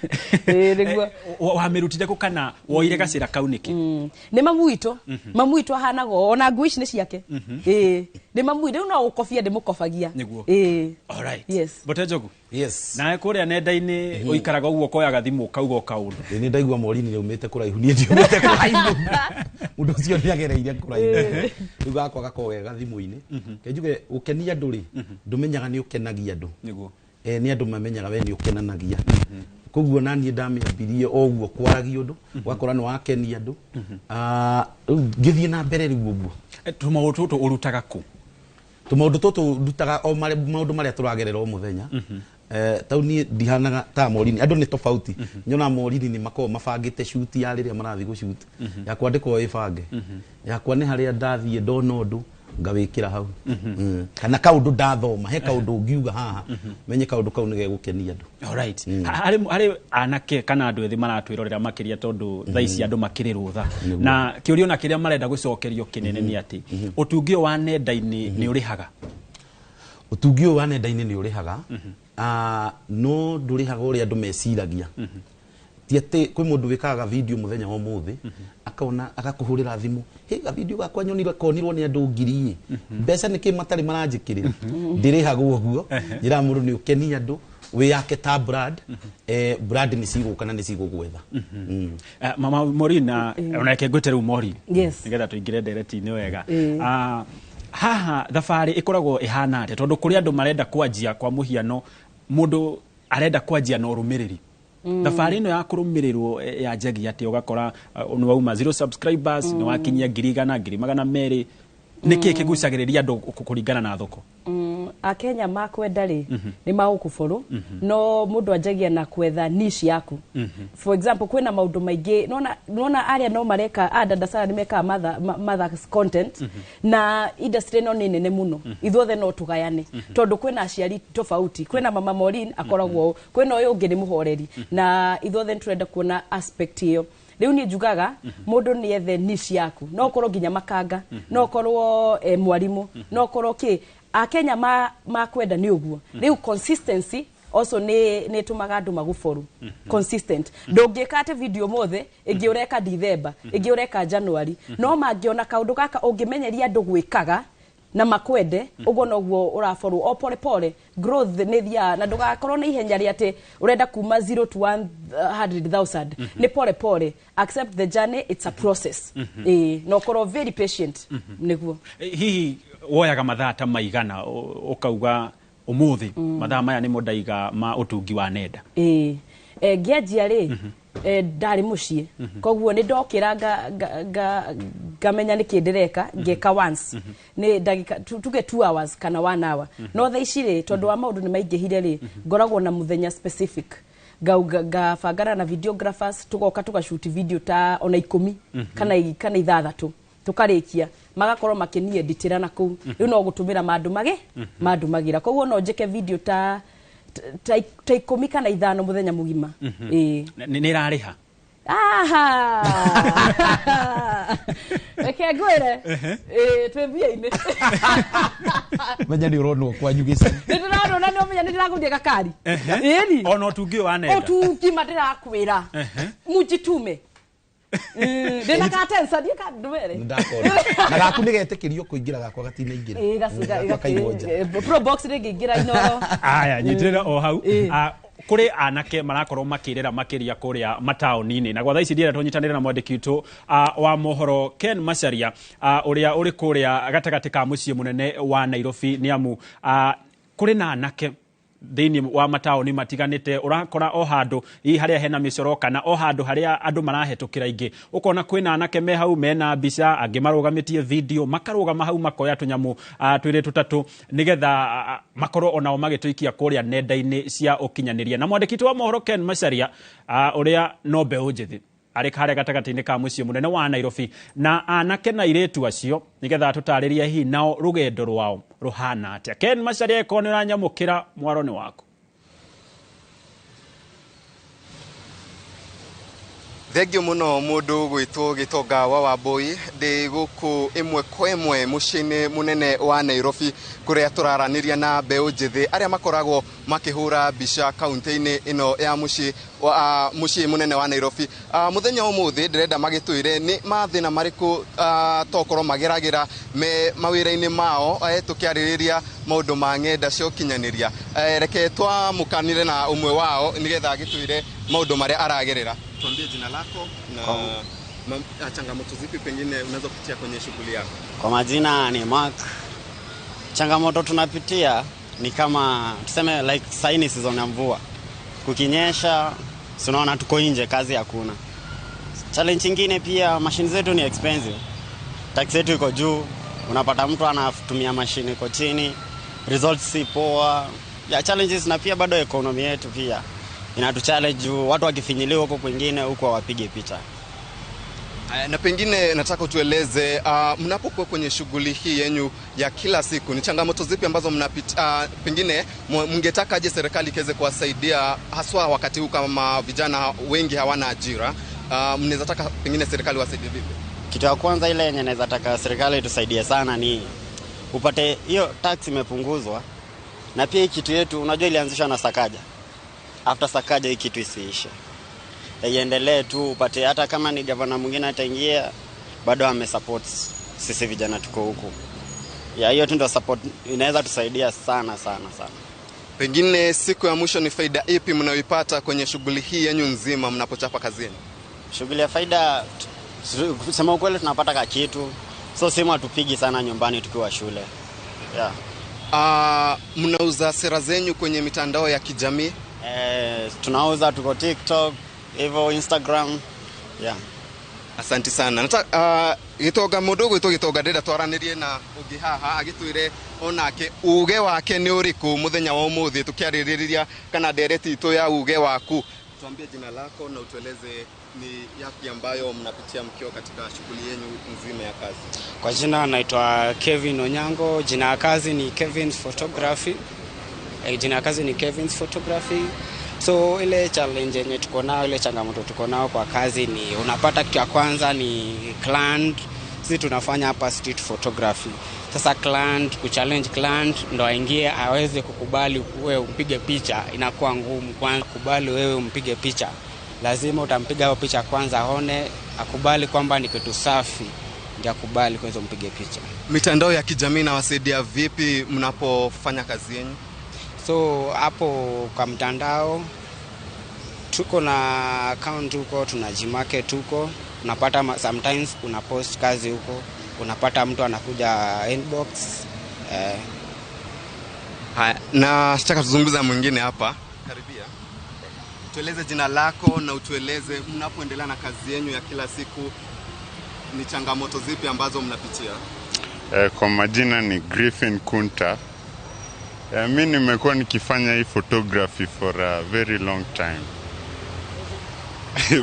Ĩĩ, nĩguo. Wamĩrutire kũ kana woire gacĩra kau nĩkĩ? Nĩ mamu witũ. Mamu witũ ahanaga ũũ, ona nguo ici nĩ ciake. Ĩĩ, nĩ mamu. Rĩu no gũkobia ndĩmũkobagia. Nĩguo. Ĩĩ. Alright. Yes. Mbote Njogu. Yes. Nawe kũrĩa nenda-inĩ ũikaraga ũguo ũkoyaga thimũ ũkauga o kaũndũ. Nĩ ndaigua Maureen nĩ aumĩte kũraihu, niĩ ndiumĩte kũraihu, mũndũ ũcio nĩ agereire kũraihu. Rĩu gakwa gakoragwo ge gathimũ-inĩ. Ke njuge gũkenia andũ rĩ, ndũmenyaga nĩ ũkenagia andũ. Nĩ andũ mamenyaga we nĩ ũkenanagia, koguo naniĩ ndamĩambirie o ũguo kwaragia ũndũ, ũgakora nĩ wakenia andũ. Ah, rĩu ngĩthiĩ na mbere rĩu ũguo. Tũmaũndũ tũtũ ũrutaga kũ? Tũmaũndũ tũtũ ndutaga o maũndũ marĩa tũragerera o mũthenya. Tau niĩ ndihanaga ta Maureen, andũ nĩ tofauti. Nyonaga Maureen nĩ makoragwo mabangĩte shoot ya rĩrĩa marathiĩ gũshoot, yakwa ndĩkoragwo ĩbange. Yakwa nĩ harĩa ndathiĩ ndona ũndũ ngawĩkĩra hau. Kana kaũndũ ndathoma, he kaũndũ ũngiuga haha menye kaũndũ kau nĩ gegũkenia andũ. Alright. Harĩ anake kana andũ ethĩ maratwĩrorera makĩria, tondũ thaa ici andũ makĩrĩ rũtha, na kĩũria ona kĩrĩa marenda gũcokerio kĩnene nĩ atĩ ũtungi ũyũ wa nenda-inĩ nĩ ũrĩhaga? Ũtungi ũyũ wa nenda-inĩ nĩ ũrĩhaga. Ah, no ndũrĩhaga ũrĩa andũ meciragia. Ti atĩ kwĩ mũndũ wĩkaga video mũthenya wa ũmũthĩ akona agakũhũrĩra thimũ, "Hĩ, gavideo gakwa nyonire konirwo nĩ andũ ngiri ĩ, mbeca nĩkĩ matarĩ maranjĩkĩrĩra?" Ndĩrĩhagwo ũguo. Njĩraga mũndũ nĩ ũkenia andũ, wĩyake ta brand, brand nĩ cigũka na nĩ cigũgwetha. Mama Maureen, na ona reke ngwĩte rĩu Maureen, Yes. nĩgetha tũingĩre ndereti-inĩ wega. Ĩĩ. Ah, haha thabarĩ ĩkoragwo ĩhana atĩa, tondũ kũrĩ andũ marenda kwanjia, kwa mũhiano mũndũ arenda kwanjia na ũrũmĩrĩri? Thabarĩ ĩno ya kũrũmĩrĩrwo yanjagia atĩa, ũgakora nĩ wauma zero subscribers, nĩ wakinyia 100,000, 200,000? Nĩ kĩĩ kĩgucagĩrĩria andũ kũringana na thoko? Akenya makwenda rĩ, nĩ magũkũborũ. No mũndũ anjagia na kwetha niche yaku. For example, kwĩna maũndũ maingĩ nona nona arĩa no mareka a dada Sara nĩ mekaga mothers content, na industry ĩno nĩ nene mũno. Ithuothe no tũgayane, tondũ kwĩna aciari tofauti. Kwĩna mama Maureen akoragwo ũũ, kwĩna ũyũ ũngĩ nĩ mũhoreri, na ithuothe nĩ tũrenda kuona aspect ĩyo. Rĩu niĩ njugaga mũndũ nĩ ethe niche yaku. No ũkorwo nginya makanga, no ũkorwo mwarimũ, no ũkorwo kĩ. Akenya makwenda nĩ ũguo. Rĩu consistency also nĩ ĩtũmaga andũ magũboru. Consistent, ndũngĩka atĩ video mothe ĩngĩ ũreka December, ĩngĩ ũreka January, no mangĩona kaũndũ gaka ũngĩmenyeria andũ gwĩkaga na makwende, ũguo noguo ũraborwo o pole pole. Growth nĩ thiaga na ndũgakorwo na ihenya rĩa atĩ ũrenda kuma 0 to 100,000. Nĩ pole pole, accept the journey, it's a process. Ĩĩ, na ũkorwo very patient nĩguo. Hihi woyaga mathaa ta maigana ũkauga ũmũthĩ mathaa maya nĩmo ndaiga ma ũtungi wa nenda? Ĩĩ, ngĩanjia rĩ, ndarĩ mũciĩ, koguo nĩ ndokĩra ngamenya nĩkĩ ndĩreka, ngeka once nĩ ndagĩka tuge 2 hours kana 1 hour. No thaa ici rĩ, tondũ wa maũndũ nĩ maingĩhire rĩ, ngoragwo na mũthenya specific, ngabangana na videographers, tugoka tugashoot video ta ona 10 kana 6, tukarĩkia, magakorwo makĩnieditĩra na kũu. Rĩu no gũtũmĩra mandũmage mandũmagĩra, koguo no njĩke video ta 15 mũthenya mũgima. Ĩĩ. Nĩ ĩrarĩha? Aha, reke ngwĩre. Ĩĩ, twĩ mbia-inĩ. Menya nĩ ũronwo kwanyu gĩcagi. Nĩ ndĩronwo na nĩ ũmenya nĩ ndĩragũria gakari. Ĩni. Ona ũtungi ũyũ wa nenda? Ũtungi ma ndĩrakwĩra mujitume. Ndĩna katensa ndiĩ kandwere. Ndakona na gaku nĩ getĩkĩrio kũingĩra, gakwa gatinaingĩra. Ĩĩ, Gakwa kaigwo nja. Probox rĩngĩingĩra Inoro. Aya, nyitĩrĩra o hau. Ah, kũrĩ anake marakorwo makĩrĩra makĩria kũrĩa mataũni-inĩ, na gwa thaa ici ndienda tũnyitanĩre na mwandĩki witũ wa mohoro Ken Macharia, ũrĩa ũrĩ kũrĩa gatagatĩ ka mũciĩ mũnene wa Nairobi, nĩ amu Kũrĩ na anake thĩinĩ wa mataũni matiganĩte, ũrakora o handũ hihi harĩa hena mĩcoro kana o handũ harĩa andũ marahetũkĩra aingĩ, ũkona kwĩna anake me hau mena mbica, angĩ marũgamĩtie video, makarũgama hau makoya tũnyamũ twĩrĩ tũtatũ nĩgetha makorwo onao magĩtũikia kũrĩa nenda-inĩ cia ũkinyanĩria. Na mwandĩki wa mohoro Ken Macharia ũrĩa no mbeũ njĩthĩ arĩ harĩa gatagatĩ-inĩ ka mũciĩ mũnene wa Nairobi na anake na airĩtu acio nĩgetha tũtarĩrie hihi nao rũgendo rwao rũhana atĩa. Ken Macharia, ĩkorwo nĩ ũranyamũkĩra, mwaro nĩ waku. Thengio mũno mũndũ gwĩtwo Gĩtonga wa Wambui. Ndĩ gũkũ ĩmwe kwa ĩmwe mũciĩ-inĩ mũnene wa Nairobi kũrĩa tũraranĩria na mbeũ njĩthĩ arĩa makoragwo makĩhũra mbica kaunti-inĩ ĩno ya mũciĩ mũnene wa Nairobi. Mũthenya ũmũthĩ ndĩrenda magĩtwĩre nĩ mathĩna marĩkũ tokorwo mageragĩra me mawĩra-inĩ mao tũkĩarĩrĩria maũndũ ma ng'enda cia ũkinyanĩria. Reke twamũkanire na ũmwe wao nĩgetha agĩtwĩre maũndũ marĩa aragerera. Tuambie jina lako na changamoto zipi pengine unazopitia kwenye shughuli yako. Kwa majina ni Mark. Changamoto tunapitia ni kama tuseme like saini season ya mvua. Kukinyesha, tunaona tuko nje, kazi hakuna. Challenge nyingine pia mashine zetu ni expensive. Tax yetu iko juu, unapata mtu anatumia mashine iko chini, results si poa. Ya challenges na pia bado economy yetu pia inatuchallenge, watu wakifinyiliwa huko kwingine huko hawapige picha. Na pengine nataka utueleze mnapokuwa kwenye shughuli hii yenu ya kila siku ni changamoto zipi ambazo mnapitia, pengine mngetaka aje serikali iweze kuwasaidia haswa wakati huu kama vijana wengi hawana ajira? Mnaweza taka pengine serikali wasaidie vipi? Kitu ya kwanza ile yenye naweza taka serikali itusaidie sana ni upate hiyo tax imepunguzwa, na pia hii kitu yetu unajua ilianzishwa na Sakaja. After Sakaja hii kitu isiishe, iendelee tu, upate hata kama ni gavana mwingine ataingia bado amesupport sisi vijana tuko huku. Ya hiyo tu ndio support inaweza tusaidia sana sana sana. Pengine siku ya mwisho ni faida ipi mnayoipata kwenye shughuli hii yenu nzima mnapochapa kazini? Shughuli ya faida, kusema ukweli tunapata ka kitu. So simu hatupigi sana nyumbani tukiwa shule. Yeah. Mnauza sera zenyu kwenye mitandao ya kijamii? Tunauza, tuko TikTok, hivyo Instagram. Yeah. Asante sana. Nataka Gĩtonga mũndũ ũgwĩtwo Gĩtonga ndĩrenda twaranĩrie na ũngĩ haha agĩtwĩre onake uge wake nĩ ũrĩkũ mũthenya wa ũmũthĩ tũkĩarĩrĩria kana ndereti itũ ya uge waku. Tuambie jina lako na utueleze ni yapi ambayo mnapitia mkiwa katika shughuli yenu nzima ya kazi. Kwa jina naitwa Kevin Onyango, jina ya kazi ni Kevin's Photography. Jina ya kazi ni Kevin's Photography. So ile challenge yenye tuko nayo, ile changamoto tuko nayo kwa kazi ni unapata kitu ya kwanza ni client. Sisi tunafanya hapa street photography. Sasa client, kuchallenge client ndo aingie aweze kukubali wewe umpige picha inakuwa ngumu. Kwanza kubali wewe umpige picha, lazima utampiga hiyo picha kwanza aone, akubali kwamba ni kitu safi, ndio akubali kwanza umpige picha. Mitandao ya kijamii inawasaidia vipi mnapofanya kazi yenu? So hapo kwa mtandao tuko na account huko, tunajimarket huko, unapata sometimes unapost kazi huko, unapata mtu anakuja inbox. Haya, na nataka tuzungumza mwingine hapa. Karibia. Tueleze jina lako na utueleze mnapoendelea na kazi yenu ya kila siku ni changamoto zipi ambazo mnapitia? Kwa majina ni Griffin Kunta. Mi nimekuwa nikifanya hii photography for a very long time.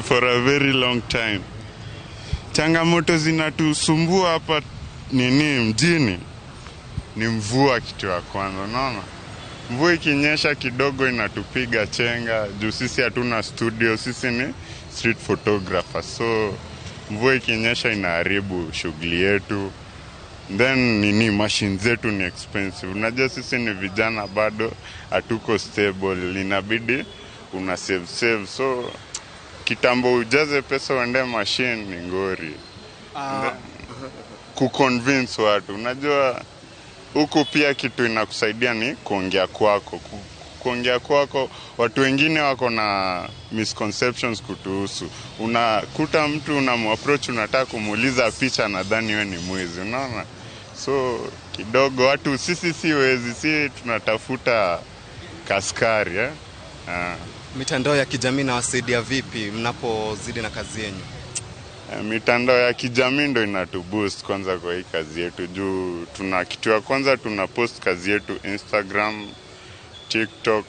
For a very long time. Changamoto zinatusumbua hapa nini mjini ni mvua, kitu ya kwanza, unaona? Mvua ikinyesha kidogo inatupiga chenga, juu sisi hatuna studio, sisi ni street photographer. So mvua ikinyesha inaharibu shughuli yetu. Then nini, machine zetu ni expensive. Unajua sisi ni vijana bado hatuko stable, inabidi una save. So kitambo ujaze pesa uende machine ni ngori. Kuconvince watu. Unajua huku pia kitu inakusaidia ni kuongea kwako. Kuongea kwako, watu wengine wako na misconceptions kutuhusu. Unakuta mtu unamapproach, unataka kumuuliza picha, nadhani wewe ni mwizi, unaona? So kidogo watu sisi siwezi, si tunatafuta kaskari eh? Mitandao ya kijamii inawasaidia vipi mnapozidi na kazi yenu? Mitandao ya kijamii ndo inatuboost kwanza kwa hii kazi yetu, juu tuna kitu ya kwanza tuna post kazi yetu Instagram, TikTok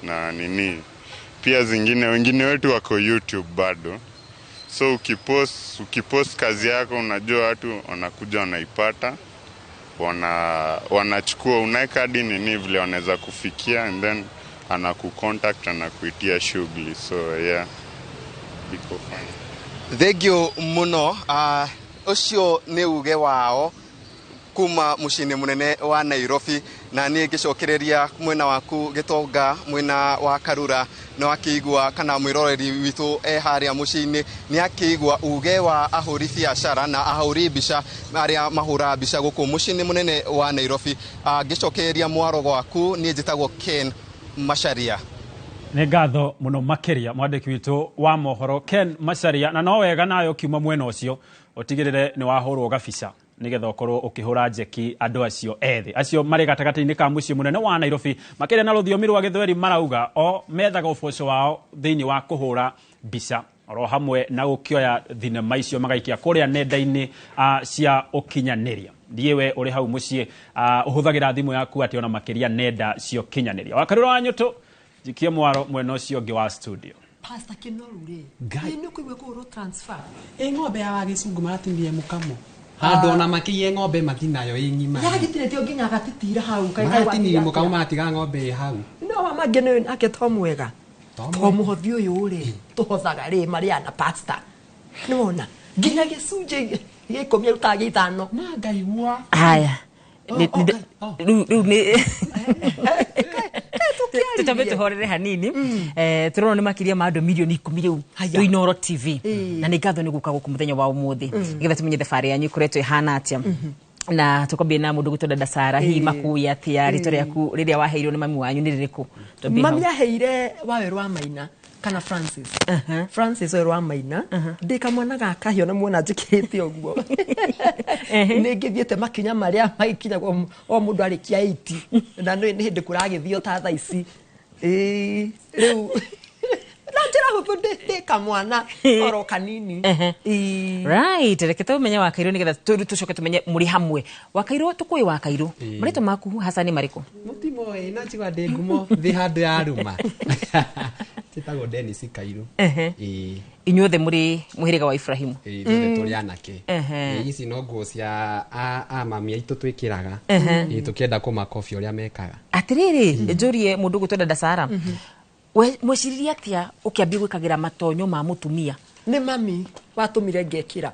na nini. Pia zingine wengine wetu wako YouTube bado. So ukipost kazi yako unajua watu wanakuja wanaipata, wanachukua, unaweka hadi nini vile wanaweza kufikia, and then anakucontact, anakuitia shughuli. So yeah, iko fine. Thengio muno. Ucio ni uge wao kuma muciĩ-inĩ mũnene wa Nairobi, na niĩ ngĩcokereria mwena waku Gĩtonga, mwena wa Karura, nĩ wakĩigua kana mwĩroreri witũ e harĩa mũciĩ-inĩ nĩ akĩigua uge wa ahũri biacara na ahũri mbica arĩa mahũraga mbica gũkũ mũciĩ-inĩ mũnene wa Nairobi. Ngĩcokereria mwaro gwaku, niĩ njĩtagwo Ken Macharia. Nĩ ngatho mũno makĩria mwandĩki witũ wa mohoro Ken Macharia, na no wega nayo ũkiuma mwena ũcio ũtigĩrĩre nĩ wahũrwo gabica nĩgetha ũkorwo ũkĩhũra njeki andũ acio ethĩ acio marĩ gatagatĩ-inĩ ka mũciĩ mũnene wa Nairobi, makĩria na rũthiomi rwa Gĩthweri marauga o methaga ũboco wao thĩinĩ wa kũhũra mbica oro hamwe na gũkĩoya thinema icio magaikia kũrĩa nenda-inĩ cia ũkinyanĩria. Ndiĩ we ũrĩ hau mũciĩ ũhũthagĩra thimũ yaku atĩ ona makĩria nenda cia ũkinyanĩria. Wakarũra wa Nyũtũ, njikie mwaro mwena ũcio ũngĩ wa studio. Pastor Kinoru rĩ, nĩ ũkũigua kũhũrwo transfer. Ĩ ng'ombe ya wagĩcungu maratinie mũkamo handũ ona makĩiye ng'ombe mathinayo ĩ ng'ima. Yagĩtinĩtio nginya agatitira hau. Maratinirie mũkamo maratiga ng'ombe ĩ hau. No wa mangĩ nĩ ake to mwega. To mũhothi ũyũ rĩ, tũhothaga rĩ marĩa na pastor. Nĩ wona nginya gĩcunjĩ gĩa 10 arutaga gĩa 5. Na ngaigua. Haya. Rĩu nĩ tũtambe tũhorere hanini. Tũrona nĩ makĩria ma andũ milioni 10 rĩu twĩ Inooro TV, na nĩ ngatho nĩ gũka gũkũ mũthenya wa ũmũthĩ nĩgetha tũmenye thabarĩ yanyu ĩkoretwo ĩhana atĩa. Na tũkwambie na mũndũ gwĩtwo Dada Sara, hihi makuĩ atĩa rĩtwa rĩaku rĩrĩa waheirwo nĩ mami wanyu nĩ rĩrĩkũ? Mami aheire Wawerũ wa Maina kana Francis. Francis Wawerũ wa Maina. Ndĩ kamwana gaka hiyo na muona njĩkĩrĩte ũguo. Nĩ ngĩthiĩte makinya marĩa magĩkinyagwo o mũndũ arĩkia 80, na nĩ hĩndĩ kũragĩthio ta thaa ici. Rĩu na njĩra hũthũ ndĩ kamwana oro kanini. Right, reke tũmenye Wakairũ nĩgetha tũcoke tũmenye mũrĩ hamwe. Wakairũ, tũkũĩ Wakairũ. Marĩtwa maku hasa nĩ marĩkũ? Mũtimoĩ na njigua ndĩ ngumo thĩ handũ ya ruma. Njĩtagwo Dennis Kairũ. Inyuothe mũrĩ mũhĩrĩga wa Ibrahimu? Ithuothe tũrĩ anake. Ici no nguo cia a mami aitũ twĩkĩraga tũkĩenda kũmakobia ũrĩa mekaga. Atĩrĩrĩ, njũrie mũndũ ũgwĩtwo Dada Sara, mweciririe atĩa ũkĩambia gwĩkagĩra matonyo ma mũtumia? Nĩ mami watũmire ngekĩra.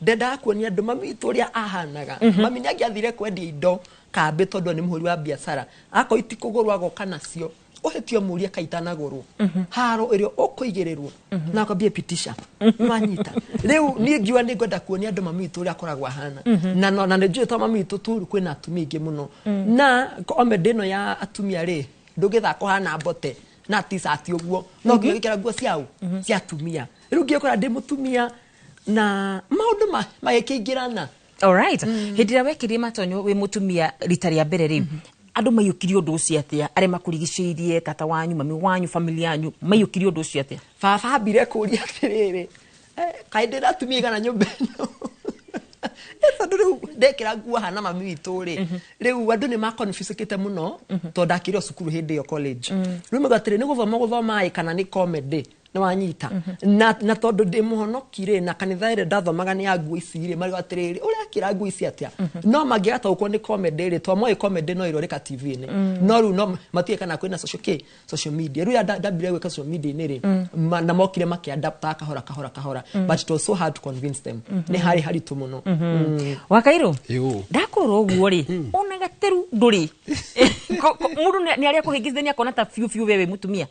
Ndendaga kuonia andũ mami witũ ũrĩa ahanaga. Mami nĩ angĩathire kwendia indo kambĩ tondũ nĩ mũhũri wa biacara, akorwo itikũgũrwo agoka nacio, ũhĩtio mũrie kaitanagũrwo haro ĩrĩa ũkũigĩrĩrwo na akwambie pitisha wanyita. Rĩu niĩ ngiuga nĩ ngwenda kuonia andũ mami witũ ũrĩa akoragwo ahana, na nĩ njũĩ to mami witũ tu kwĩna atumia aingĩ mũno, na comedy ĩno ya atumia rĩ ndũngĩthaka ũhana mbote na t-shirt ũguo, no nginya wĩkĩra nguo ciao cia atumia. Rĩu ngĩkora ndĩ mũtumia na maũndũ magĩkĩingĩrana. Alright, hĩndĩ ĩrĩa wekĩrire matonyo wĩ mũtumia rita rĩa mbere rĩ, andũ maiyũkirie ũndũ ũcio atĩa? Arĩa makũrigicĩirie, tata wanyu, mami wanyu, family yanyu, maiyũkirie ũndũ ũcio atĩa? Baba ambire kũria atĩrĩrĩ, kaĩ ndĩna atumia igana nyũmba ĩno? Tondũ rĩu ndekĩra nguo hana mami witũ rĩ, rĩu andũ nĩ maconfusĩkĩte mũno tondũ ndakĩrĩ o cukuru hĩndĩ ĩyo college. Rĩu mauga atĩrĩ, nĩ gũthoma gũthoma ĩ kana nĩ comedy nĩ wanyita. Na tondũ ndĩ mũhonoki rĩ, na kanitha ĩrĩa ndathomaga nĩ ya nguo ici rĩ, marauga atĩrĩrĩ, ũrekĩra nguo ici atĩa? No mangĩgataũkwo nĩ comedy rĩ, to moĩ comedy no ĩrorĩka TV-inĩ, no rĩu no matiũĩ kana kwĩna social media. Rĩu ndambire gwĩka social media-inĩ rĩ, na mokire makĩadapta kahora kahora kahora, but it was so hard to convince them. Nĩ harĩ haritũ mũno. Wakairũ, ndakũrora ũguo rĩ, ona gateru ndũrĩ. Mũndũ nĩ arĩa kũhĩngĩcithania akona ta biũ biũ we wĩ mũtumia.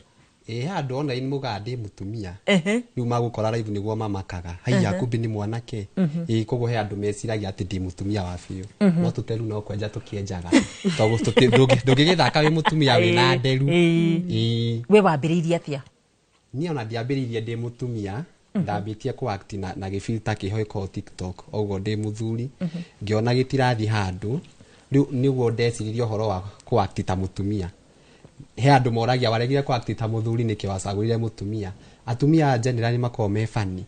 Handũ ona in muga ndĩ mũtumia rĩu magũkora live nĩguo mamakaga haiya kumbe nĩ mwanake. Koguo he andũ meciragia atĩ ndĩ mũtumia wa biũ, no tũteru no kwenja tũkĩenjaga tondũ ndũngĩgĩthaka wĩ mũtumia wĩna nderu. We wambĩrĩirie atĩa? Niĩ ona ndiambĩrĩirie ndĩ mũtumia, Ndambĩtie kũ act na gĩfilter kĩho ĩkoragwo TikTok oguo ndĩ mũthuri, ngĩona gĩtirathiĩ handũ. Rĩu nĩguo ndeciririe ũhoro wa kũ act ta mũtumia. He andũ moragia, waregire kũ act ta mũthuri nĩkĩ, wacagũrire mũtumia? Atumia generally makoragwo me funny,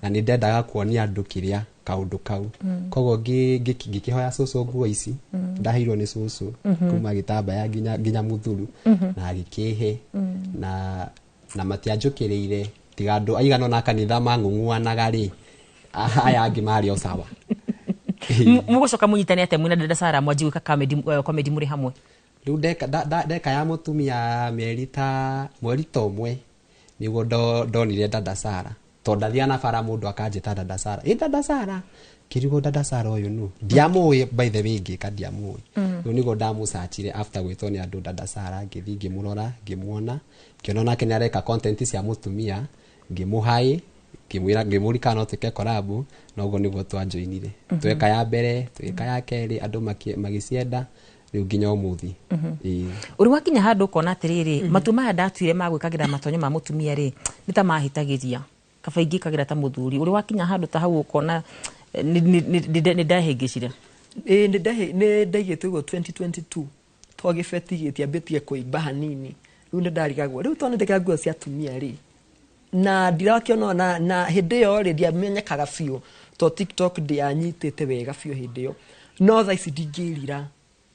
na nĩ ndendaga kuonia andũ kĩrĩa kaũndũ kau. Koguo ngĩkĩhoya cũcũ nguo ici, ndaheirwo nĩ cũcũ, kuma gĩtambaya nginya mũthuru, na agĩkĩhe, na matianjũkĩrĩire, tiga andũ aigana ũna a kanitha mang'ung'uanaga rĩ, aya angĩ marĩ o sawa. Mũgũcoka mũnyitane atĩa mwĩna dada Sara mwanji gwĩka comedy mũrĩ hamwe? Rĩu ndeka ya mũtumia mĩeri ta mweri ta ũmwe, nĩguo ndonire dada Sara, tondũ ndathiaga na bara mũndũ akanjĩta dada Sara, ĩ dada Sara, kĩrigwo dada Sara ũyũ nũ, ndiamũĩ. By the way, ngĩka ndiamũĩ. Rĩu nĩguo ndamũcachire after gwĩtwo nĩ andũ dada Sara, ngĩthiĩ ngĩmũrora, ngĩmuona, ngĩona onake nĩ areka content cia mũtumia, ngĩmũhai, ngĩmwĩra, ngĩmũria kana no twĩke collab, na ũguo nĩguo twanjoinire. Tweka ya mbere, twĩka ya kerĩ, andũ magĩcienda, rĩu nginya ũmũthĩ. Ĩĩ. Ũrĩ wakinya handũ ũkona atĩrĩrĩ, matua maya ndatuire ma gwĩkagĩra matonyo ma mũtumia rĩ, nĩ ta mahĩtagĩria, kaba ingĩkagĩra ta mũthuri? Ũrĩ wakinya handũ ta hau ũkona nĩ ndahĩngĩcire? Ĩĩ, nĩ ndaigĩte ũguo 2022, to gĩbeti gĩtiambĩtie kũimba hanini. Rĩu nĩ ndarigagwo rĩu, tondũ nĩ nguo cia atumia rĩ, na ndirakĩona na hĩndĩ ĩyo rĩ, ndiamenyekaga biũ to TikTok ndianyitĩte wega biũ hĩndĩ ĩyo. No thaa ici ndingĩrira,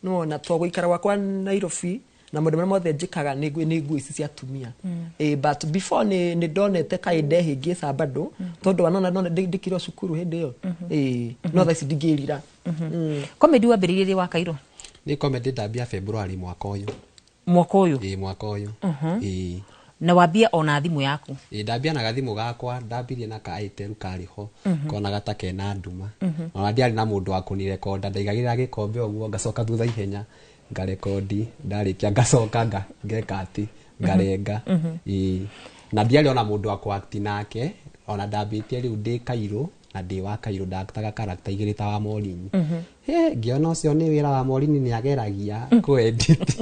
nĩwona, to gũikara gwakwa Nairobi na maũndũ marĩa mothe njĩkaga nĩ nguo ici cia atumia. But before nĩ ndonete kaĩ ndehĩngĩca bado, tondũ wanona nona ndĩkĩrĩ o cukuru hĩndĩ ĩyo. Ĩĩ, no thaa ici ndingĩrira. Comedy wambĩrĩirie rĩ wa Kairũ? Nĩ comedy ndambia February mwaka ũyũ. Mwaka ũyũ? Ĩĩ, mwaka ũyũ. Ĩĩ. Na wambia ona thimũ yaku? Ĩĩ, ndambia na gathimũ gakwa, ndambirie na ka Itel karĩ ho, konaga ta kena nduma. Ona ndiarĩ na mũndũ wa kũnirekonda, ndaigagĩrĩra gĩkombe ũguo, ngacoka thutha ihenya ngarekondi, ndarĩkia ngacoka ngeka atĩ ngarenga. Ĩĩ, na ndiarĩ ona mũndũ wa kũ-act nake, ona ndambĩtie rĩu ndĩ Kairũ, na ndĩ wa Kairũ ndaktaga character igĩrĩ ta wa Morini. He ngĩona ũcio nĩ wĩra wa Morini, nĩ ageragia kũ-edit,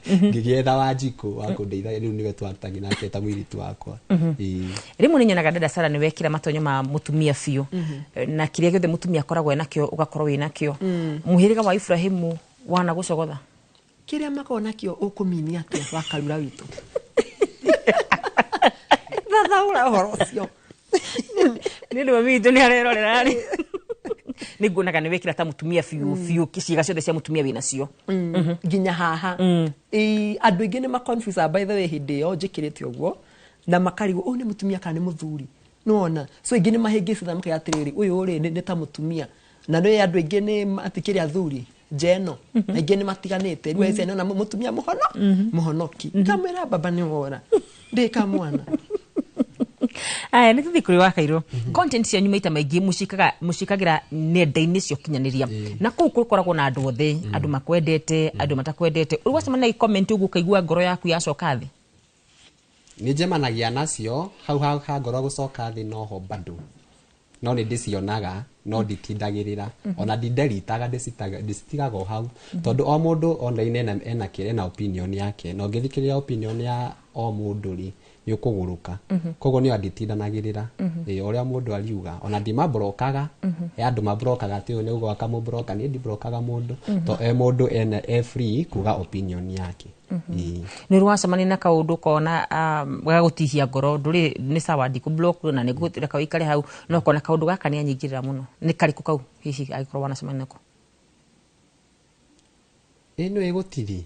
ngĩgĩetha Wanjikũ wa kũndeithia, rĩu nĩwe twactagi nake ta mũirĩtu wakwa. Ĩĩ. Rĩmwe nĩ nyonaga dada Sara nĩ wekĩra matonyo ma mũtumia biũ, na kĩrĩa gĩothe mũtumia akoragwo enakĩo ũgakorwo wĩ nakĩo. Mũhĩrĩga wa Ibrahimu wana gũcogotha? Kĩrĩa makoragwo nakĩo ũkũminia atĩa wa karura witũ, thathaũra ũhoro ũcio. Nĩ ũndũ mami witũ nĩ arerorera rĩ, nĩ nguonaga nĩ wekĩra ta mũtumia biũ biũ, ciĩga ciothe cia mũtumia wĩ nacio. Nginya haha. Ĩĩ, andũ aingĩ nĩ maconfuse by the way hĩndĩ ĩyo njĩkĩrĩte ũguo, na makarigwo ũyũ nĩ mũtumia kana nĩ mũthuri, nĩwona? So aingĩ nĩ mahĩngĩcitha makaiga atĩrĩrĩ, ũyũ rĩ nĩ ta mũtumia, na nĩ andũ aingĩ nĩ matikĩrĩ athuri nja ĩno, na aingĩ nĩ matiganĩte rĩu aicia nĩona mũtumia mũhono mũhonoki, kamwĩra baba nĩ wora ndĩ kamwana. Aya, nĩ tũthiĩ kũrĩ wa Kairũ. Content cianyu maita maingĩ mũcikagira nenda-inĩ cia ũkinyanĩria, na kũu gũkoragwo na andũ othe, andũ makwendete, andũ matakwendete. Ũrĩ wacemania na comment ũguo ũkaigua ngoro yaku yacoka thĩ? Nĩ njemanagia nacio hau ha ngoro gũcoka thĩ, noho bado no nĩ ndĩcionaga, no nditindagĩrĩra, ona ndinderitaga, ndĩcitigaga o hau, tondũ o mũndũ online ena kĩrĩa, ena opinion yake, na ũngĩthikĩrĩria opinion ya o mũndũ rĩ, nĩ ũkũgũrũka. Koguo nĩyo nditindanagĩrĩra. Ĩĩ, ũrĩa mũndũ ariuga, ona ndimabrokaga. He andũ mabrokaga atĩ ũyũ nĩ uga akamũbroka, niĩ ndibrokaga mũndũ, to e mũndũ ena e free kuga opinion yake. Ĩĩ. Nĩ ũrĩ wacemania na kaũndũ ũkona gagũtihia ngoro? Ndũrĩ nĩ sawa, ndikũ na nĩ ngũreka ũikare hau, no ũkona kaũndũ gaka nĩ anyingĩrĩra mũno. Nĩ karĩkũ kau hihi angĩkorwo wanacemania nako? Ĩno ĩgũtiri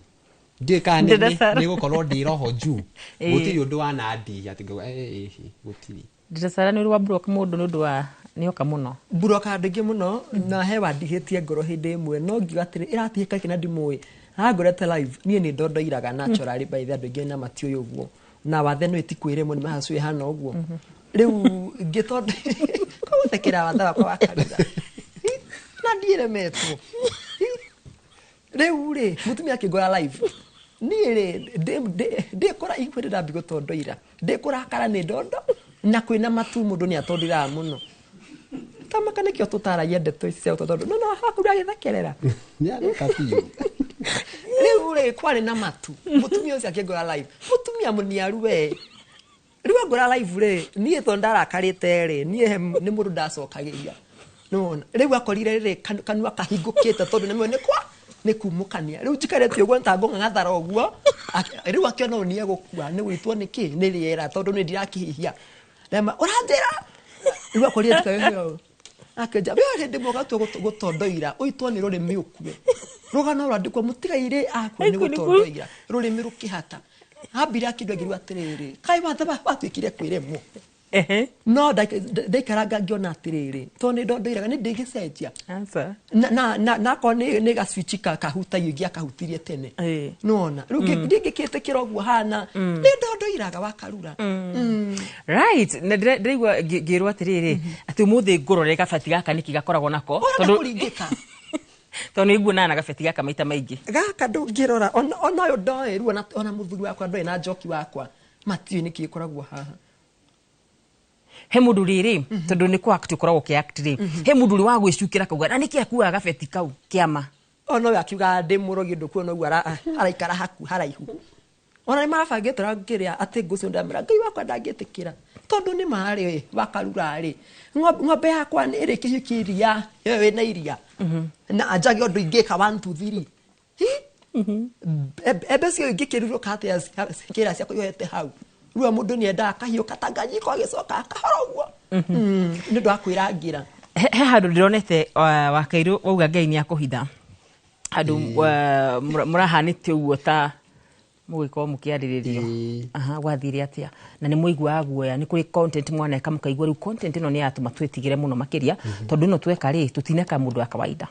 ndiũĩ kana Ndĩna Sara. Nĩ gũkorwo ndĩ roho juu. Gũtirĩ ũndũ wanandihia atĩ ngauga, "Eh, eh, gũtirĩ." Ndĩna Sara, nĩ ũrĩ wa block mũndũ nĩ ũndũ wa nĩoka mũno? Mburoka andũ aingĩ mũno, na he wandihĩtie ngoro hĩndĩ ĩmwe, no ngiuga atĩrĩ, ĩratihĩka kĩ na ndimũĩ, arangorete live. Niĩ nĩ ndondoiraga naturally by the andũ aingĩ na matiũĩ ũguo, na wathe no ĩtikwĩre mũno mahacũ ĩhana ũguo. Rĩu ngĩtondũ kũgũthekera wathe wakwa wa kanitha na ndiĩremetwo. Rĩu rĩ, mũtumia akĩngora live, niĩ rĩ ndĩkũra igua ndĩrambi gũtondoira, ndĩkũrakara nĩ ndondo, na kwĩna matu mũndũ nĩ atondoiraga mũno tamaka, nĩkĩo tũtaragia ndeto ici cia gũtondoira, no hakuhĩ agĩthekerera. Nĩareka biũ. Rĩu rĩ, kwarĩ na matu, mũtumia ũcio akĩngora live, mũtumia mũniaru we. Rĩu angora live rĩ, niĩ tondũ ndarakarĩte rĩ, niĩ nĩ mũndũ ndacokagĩria. Nĩwona rĩu akorire rĩ kanua kahingũkĩte tondũ nĩmwe nĩ kwa nĩ kumũkania. Rĩu njikarĩte ũguo nĩtangũng'ang'athara ũguo. Rĩu akĩona ũũ nĩegũkua nĩ gũitwo nĩkĩ nĩ rĩera tondũ nĩ ndirakĩhihia. Rema ũranjĩra rĩu akorire njikarĩte ũguo. Akĩnja we hĩndĩ ĩmwe ũgatua gũtondoira ũitwo nĩ rũrĩmĩ ũkue. Rũgano rwandĩkwo mũtigairĩ akue nĩ gũtondoira rũrĩmĩ rũkĩhata. Ambire akĩndua ngĩrwo atĩrĩrĩ kaĩ wathe watuĩkire kwĩremwo. No ndaikaranga ngĩona atĩrĩrĩ tondũ nĩ ndondoiraga nĩ ndĩgĩcenjia. Na akorwo nĩ gacwichi kahutagio ingĩakahutirie tene. Nĩwona rĩu ndingĩkĩtĩkĩra ũguo hana nĩ ndondoiraga wakarura. Right, na ndĩraigua ngĩrwo atĩrĩrĩ atĩ ũmũthĩ ngũrore gabati gaka nĩkĩ gakoragwo nako. Ũrenda kũringĩka. Tondũ nĩ nguonaga na gabeti gaka maita maingĩ. Gaka ndũngĩrora ona ũyũ ndoĩ rĩu ona mũthuri wakwa ndoĩ na njoki wakwa matiũĩ nĩkĩ gĩkoragwo haha. He mũndũ rĩrĩ tondũ nĩ kũ act ũkoragwo ũkĩ act rĩ, he mũndũ ũrĩ wa gwĩcukĩra kauga na nĩkĩ akuaga gabeti kau kĩama. Ona ũyũ akiuga ndĩ mũrogi ndũkuona ũguo araikara haku haraihu. Ona nĩ marabangĩte ngĩrĩa atĩ ngũcio ndamera Ngai wakwa ndangĩtĩkĩra tondũ nĩ marĩ wakarura rĩ ng'ombe yakwa nĩ ĩrĩ kĩhiũ kĩa iria ĩyo ĩna iria na anjage ũndũ ingĩka 1 2 3 embe cio ingĩkĩrurũka atĩa kĩra ciakwa yohete hau. Rĩu mũndũ nĩ endaga kahiũ katanganyiko agĩcoka akahora ũguo. Nĩ ũndũ wa kwĩrangĩra. He handũ ndĩronete Wakairũ wauga Ngai nĩ akũhitha. Handũ mũrahanĩte ũguo ta mũgĩkorwo mũkĩarĩrĩrio. Gwathire atĩa? Na nĩ mũiguaga guoya, nĩ kũrĩ content mwaneka mũkaigua rĩu content ĩno nĩ yatũma twĩtigĩre mũno makĩria tondũ ĩno tweka rĩ tũtineka mũndũ wa kawaida.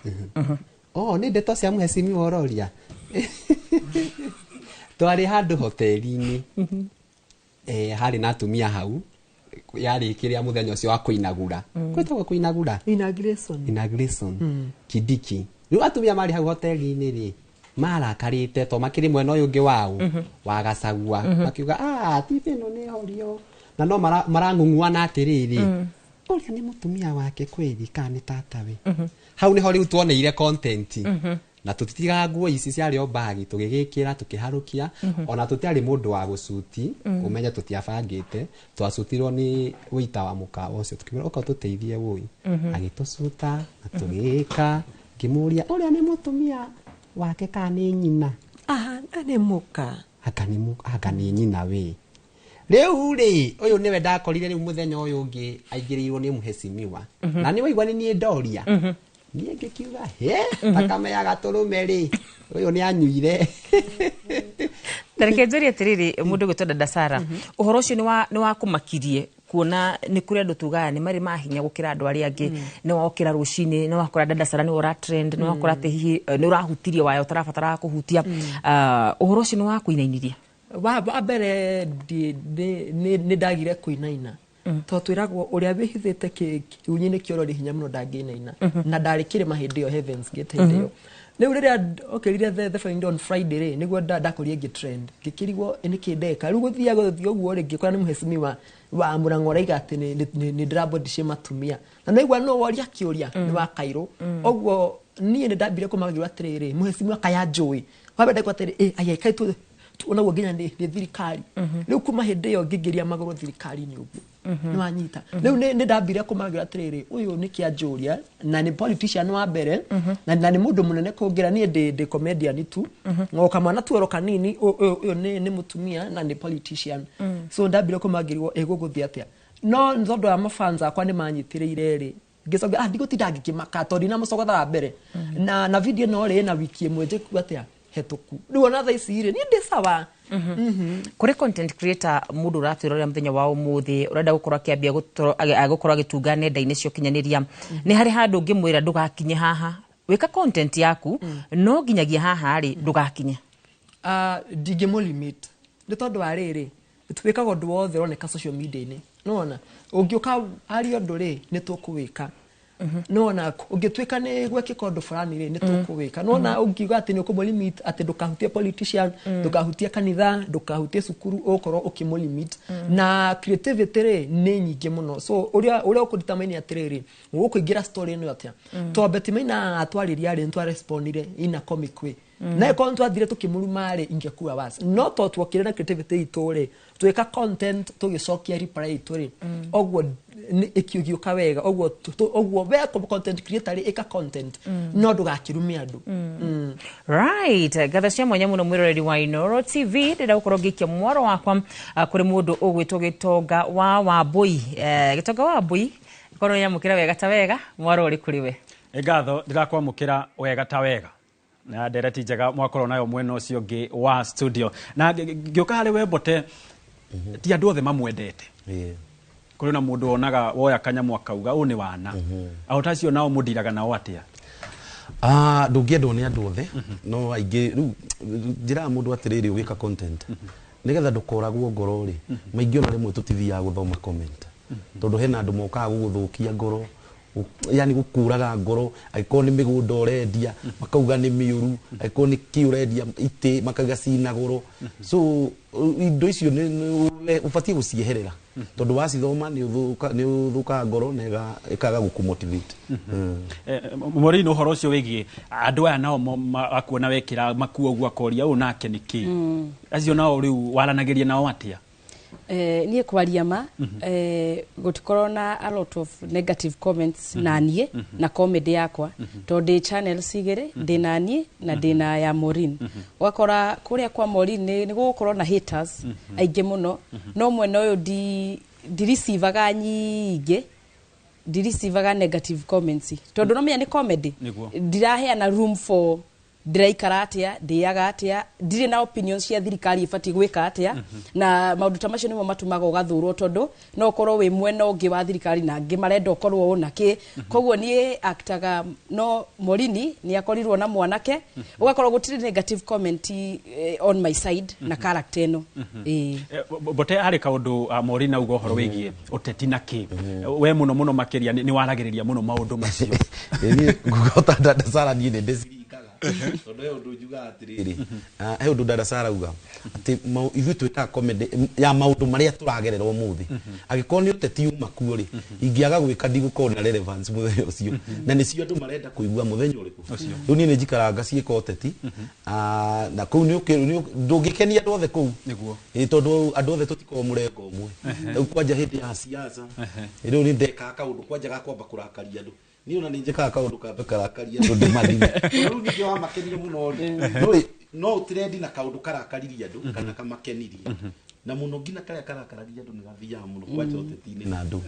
Oh, nĩ ndeto cia mũhecimiwa ũroria. Twarĩ handũ hoteli-inĩ. Harĩ na atumia hau yarĩ kĩrĩa mũthenya ũcio wa kũinagura. Kwĩtagwo kũinagura? Inauguration. Kindiki. Rĩu atumia marĩ hau hoteli-inĩ rĩ marakarĩte to makĩrĩ mwena ũyũ ũngĩ wao wa Gacagua. Makiuga TV ĩno nĩ horio. Na no marang'ung'uana atĩrĩrĩ ũrĩa nĩ mũtumia wake kweli kana nĩ tatawe. Hau nĩho rĩu tuoneire content. Na tũtitigaga nguo ici ciarĩ o bagi tũgĩgĩkĩra tũkĩharũkia ona tũtiarĩ mũndũ wa gũcuti ũmenye tũtiabangĩte twacutirwo nĩ wĩita wa mũkawa ũcio tũkĩmwĩra ũka ũtũteithie wũi. Agĩtũcuta na tũgĩka ngĩmũria ũrĩa nĩ mũtumia wake kana nĩ nyina. Nĩ mũka. Anga nĩ nyina wĩ. Rĩu rĩ ũyũ nĩwe ndakorire rĩu mũthenya ũyũ ũngĩ aingĩrĩirwo nĩ mũhecimiwa. Na nĩ waigua nĩ niĩ ndoria. Niĩ ngĩkiuga he thakame ya gatũrũme rĩ ũyũ nĩ anyuire. Na reke njũrie atĩrĩrĩ mũndũ ũgwĩtwo Dada Sarah, ũhoro ũcio nĩ wakũmakirie kuona nĩ kũrĩ andũ tugaga nĩ marĩ mahinya gũkĩra andũ arĩa angĩ. Nĩ wokĩra rũcinĩ nĩ wakora Dada Sarah nĩ ũra trend, nĩ wakora atĩ hihi nĩ ũrahutirie waya ũtarabataraga kũhutia. Ũhoro ũcio nĩ wakũinainirie? Wa mbere nĩ ndagire kũinaina. Tondũ twĩragwo ũrĩa wĩhithĩte kĩgunyĩ-inĩ kĩa ũrori hinya mũno ndangĩinaina. Na ndarĩ kĩrĩma hĩndĩ ĩyo Heavens Gate hĩndĩ ĩyo. Rĩu rĩrĩa okĩrire the following on Friday rĩ nĩguo ndakorire ngĩ trend ngĩkĩrigwo nĩkĩ ndeka. Rĩu gũthiaga gũthiĩ ũguo rĩ ngĩkora nĩ mũhecimiwa wa Mũrang'o ũraiga atĩ nĩ ndĩrabondishe matumia. Na naigua no woria kĩũria nĩ wa Kairũ. Ũguo niĩ nĩ ndambire kũmagĩrwo atĩrĩrĩ mũhecimiwa kaya njũĩ. Wambe ndaigua atĩrĩ aya kaĩ onaguo nginya nĩ thirikari. Rĩu kuma hĩndĩ ĩyo ngĩingĩria magũrũ thirikari-inĩ ũguo. Nĩ wanyita. Rĩu nĩ ndambire kũmagĩra atĩrĩrĩ ũyũ nĩ kĩanjũria na nĩ politician wa mbere na nĩ mũndũ mũnene kũngĩra niĩ ndĩ comedian tu. Ngoka mwana tuoro kanini ũyũ nĩ mũtumia na nĩ politician. So ndambire kũmagĩrwo ĩgũgũthiĩ atĩa. No nĩ tondũ wa mafans akwa nĩ manyitĩrĩire rĩ ngĩcoka ndigũtinda ngĩkĩmaka tondũ ndinamũcogotha wa mbere. Na video ĩno rĩ ĩna wiki ĩmwe njĩku atĩa hetũku. Rĩu ona thaa ici rĩ niĩ ndĩ sawa. Kũrĩ content creator mũndũ ũratwĩrorera mũthenya wa ũmũthĩ ũrenda gũkorwo akĩambia gũkorwo agĩtunga nenda-inĩ cia ũkinyanĩria, nĩ harĩ handũ ũngĩmwĩra ndũgakinye haha wĩka content yaku no nginyagia haha rĩ ndũgakinye? Ndingĩmũ limit nĩ tondũ wa rĩrĩ twĩkaga ũndũ wothe ũroneka social media-inĩ. Nĩwona ũngĩũka aria ũndũ rĩ nĩ tũkũwĩka. Nĩwona ũngĩtuĩka nĩ gwekĩka ũndũ fulani rĩ nĩ tũkũwĩka. Nĩwona ũngiuga atĩ nĩ ũkũmũ limit atĩ ndũkahutie politician, ndũkahutie kanitha, ndũkahutie cukuru, ũgũkorwo ũkĩmũ limit. Na creativity rĩ nĩ nyingĩ mũno. So ũrĩa ũkũdetermine atĩrĩrĩ ũgũkũingĩra story ĩno atĩa. To Betty Maina atwarĩria rĩ nĩtwarespondire in a comic way. Na ĩkorwo nĩtwathire tũkĩmũruma rĩ ingĩkua was. No to tuokire na creativity itũ rĩ Twĩka content tũgĩcokia reply itũ rĩ, ũguo ĩkĩũgĩũka wega ũguo ũguo we content creator rĩ, ĩka content no ndũgakĩrume andũ. Right, ngatho cia mwanya mũno mwĩroreri wa Inoro TV. Ndĩrenda gũkorwo ngĩikia mwaro wakwa kũrĩ mũndũ ũgwĩtwo Gĩtonga wa Wambũi. Gĩtonga wa Wambũi, korwo nyamũkĩra wega ta wega, mwaro ũrĩ kũrĩ we. Ngatho, ndĩrakwamũkĩra wega ta wega na ndereti njega mwakorwo nayo mwena ũcio ũngĩ wa studio. Na ngĩũka harĩ we Mbote, ti andũ othe mamwendete. Kũrĩ na mũndũ wonaga woya kanyamũ akauga ũyũ nĩ wana. Ahota acio nao mũndiraga nao atĩa? Ndũngĩendwo nĩ andũ othe, no aingĩ. Rĩu njĩraga mũndũ atĩrĩrĩ, ũgĩka content nĩgetha ndũkoragwo ngoro rĩ, maingĩ ona rĩmwe tũtithiaga gũthoma comment, tondũ hena andũ mokaga gũgũthũkia ngoro, yani gũkũraga ngoro. Angĩkorwo nĩ mĩgũnda ũrendia, makauga nĩ mĩũru. Angĩkorwo nĩ kĩ ũrendia, itĩ, makauga cina goro. So indo icio ũbatiĩ gũcieherera, tondũ wacithoma nĩ ũthũkaga ngoro na ĩkaga gũkũmotivate. Maureen, ũhoro ũcio wĩgiĩ andũ aya nao akuona wekĩra makuo ũguo akoria ũyũ nake nĩ kĩ, acio nao rĩu waranagĩria nao atĩa? Niĩ kwaria ma, gũtikorwo na a lot of negative comments na niĩ na comedy yakwa, tondũ ndĩ channels igĩrĩ, ndĩ na niĩ na ndĩ na ya Maureen. Ũgakora kũrĩa kwa Maureen nĩ gũgũkorwo na haters aingĩ mũno, no mwena ũyũ ndireceivaga nyingĩ, ndireceivaga negative comments, tondũ no menya nĩ comedy. Ndiraheana room for ndĩraikara atĩa, ndĩaga atĩa, ndirĩ na opinions cia thirikari ĩbatiĩ gwĩka atĩa, na maũndũ ta macio nĩmo matũmaga ũgathũrwo, tondũ no ũkorwo wĩ mwena ũngĩ wa thirikari na angĩ marenda ũkorwo ũũ na kĩ. Koguo niĩ actaga no Morini nĩ akorirwo na mwanake, ũgakorwo gũtirĩ negative comment on my side na character ĩno. Ĩĩ. Mbote, harĩ kaũndũ Maureen auga ũhoro wĩgiĩ ũteti na kĩ, we mũno mũno makĩria nĩ waragĩrĩria mũno maũndũ macio. Niĩ nguga ota Dada Sara, niĩ nĩ ndĩciringaga, tondũ he ũndũ njugaga atĩrĩrĩ, he ũndũ Dada Sara auga atĩ ithuĩ twĩkaga comedy ya maũndũ marĩa tũragerera ũmũthĩ. Angĩkorwo nĩ ũteti uma kuo rĩ, ingĩaga gwĩka ndigũkorwo na relevance mũthenya ũcio, na nĩcio andũ marenda kũigua mũthenya ũrĩkũ. Rĩu niĩ nĩ njikaraga ngaciĩka ũteti. Na kũu ndũngĩkenia andũ othe kũu. Ĩ, tondũ andũ othe tũtikoragwo mũrengo ũmwe. Rĩu kwanja hĩndĩ ya siasa, rĩu nĩ ndekaga kaũndũ kwanja ga kwamba kũrakaria andũ. Niĩ ona nĩ njĩkaga kaũndũ kambe karakaria andũ ndĩmathime. Rĩu ningĩ wamakenia mũno rĩ, ndũĩ no ũtrendi na kaũndũ karakaririe andũ kana kamakenirie, na mũno nginya karĩa karakararia andũ nĩ gathiaga mũno kwanja ũteti-inĩ na andũ.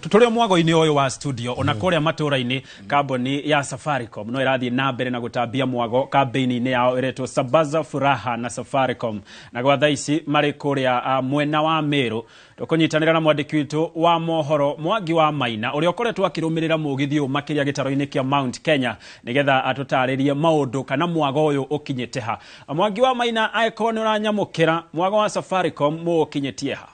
Tũrĩ o mwago-inĩ ũyũ wa studio, ona kũrĩa matũra-inĩ, kambuni ya Safaricom no ĩrathiĩ na mbere na gũtambia mwago kambĩini-inĩ yao ĩretwo Sambaza Furaha na Safaricom, na gwa thaa ici marĩ kũrĩa mwena wa Meru. Tũkũnyitanĩra na mwandĩki witũ wa mohoro Mwangi wa Maina, ũrĩa ũkoretwo akĩrũmĩrĩra mũgithi ũyũ makĩria gĩtaro-inĩ kĩa Mount Kenya, nĩgetha atũtarĩrie maũndũ kana mwago ũyũ ũkinyĩte ha. Mwangi wa Maina, angĩkorwo nĩ ũranyamũkĩra, mwago wa Safaricom mũũkinyĩtie ha?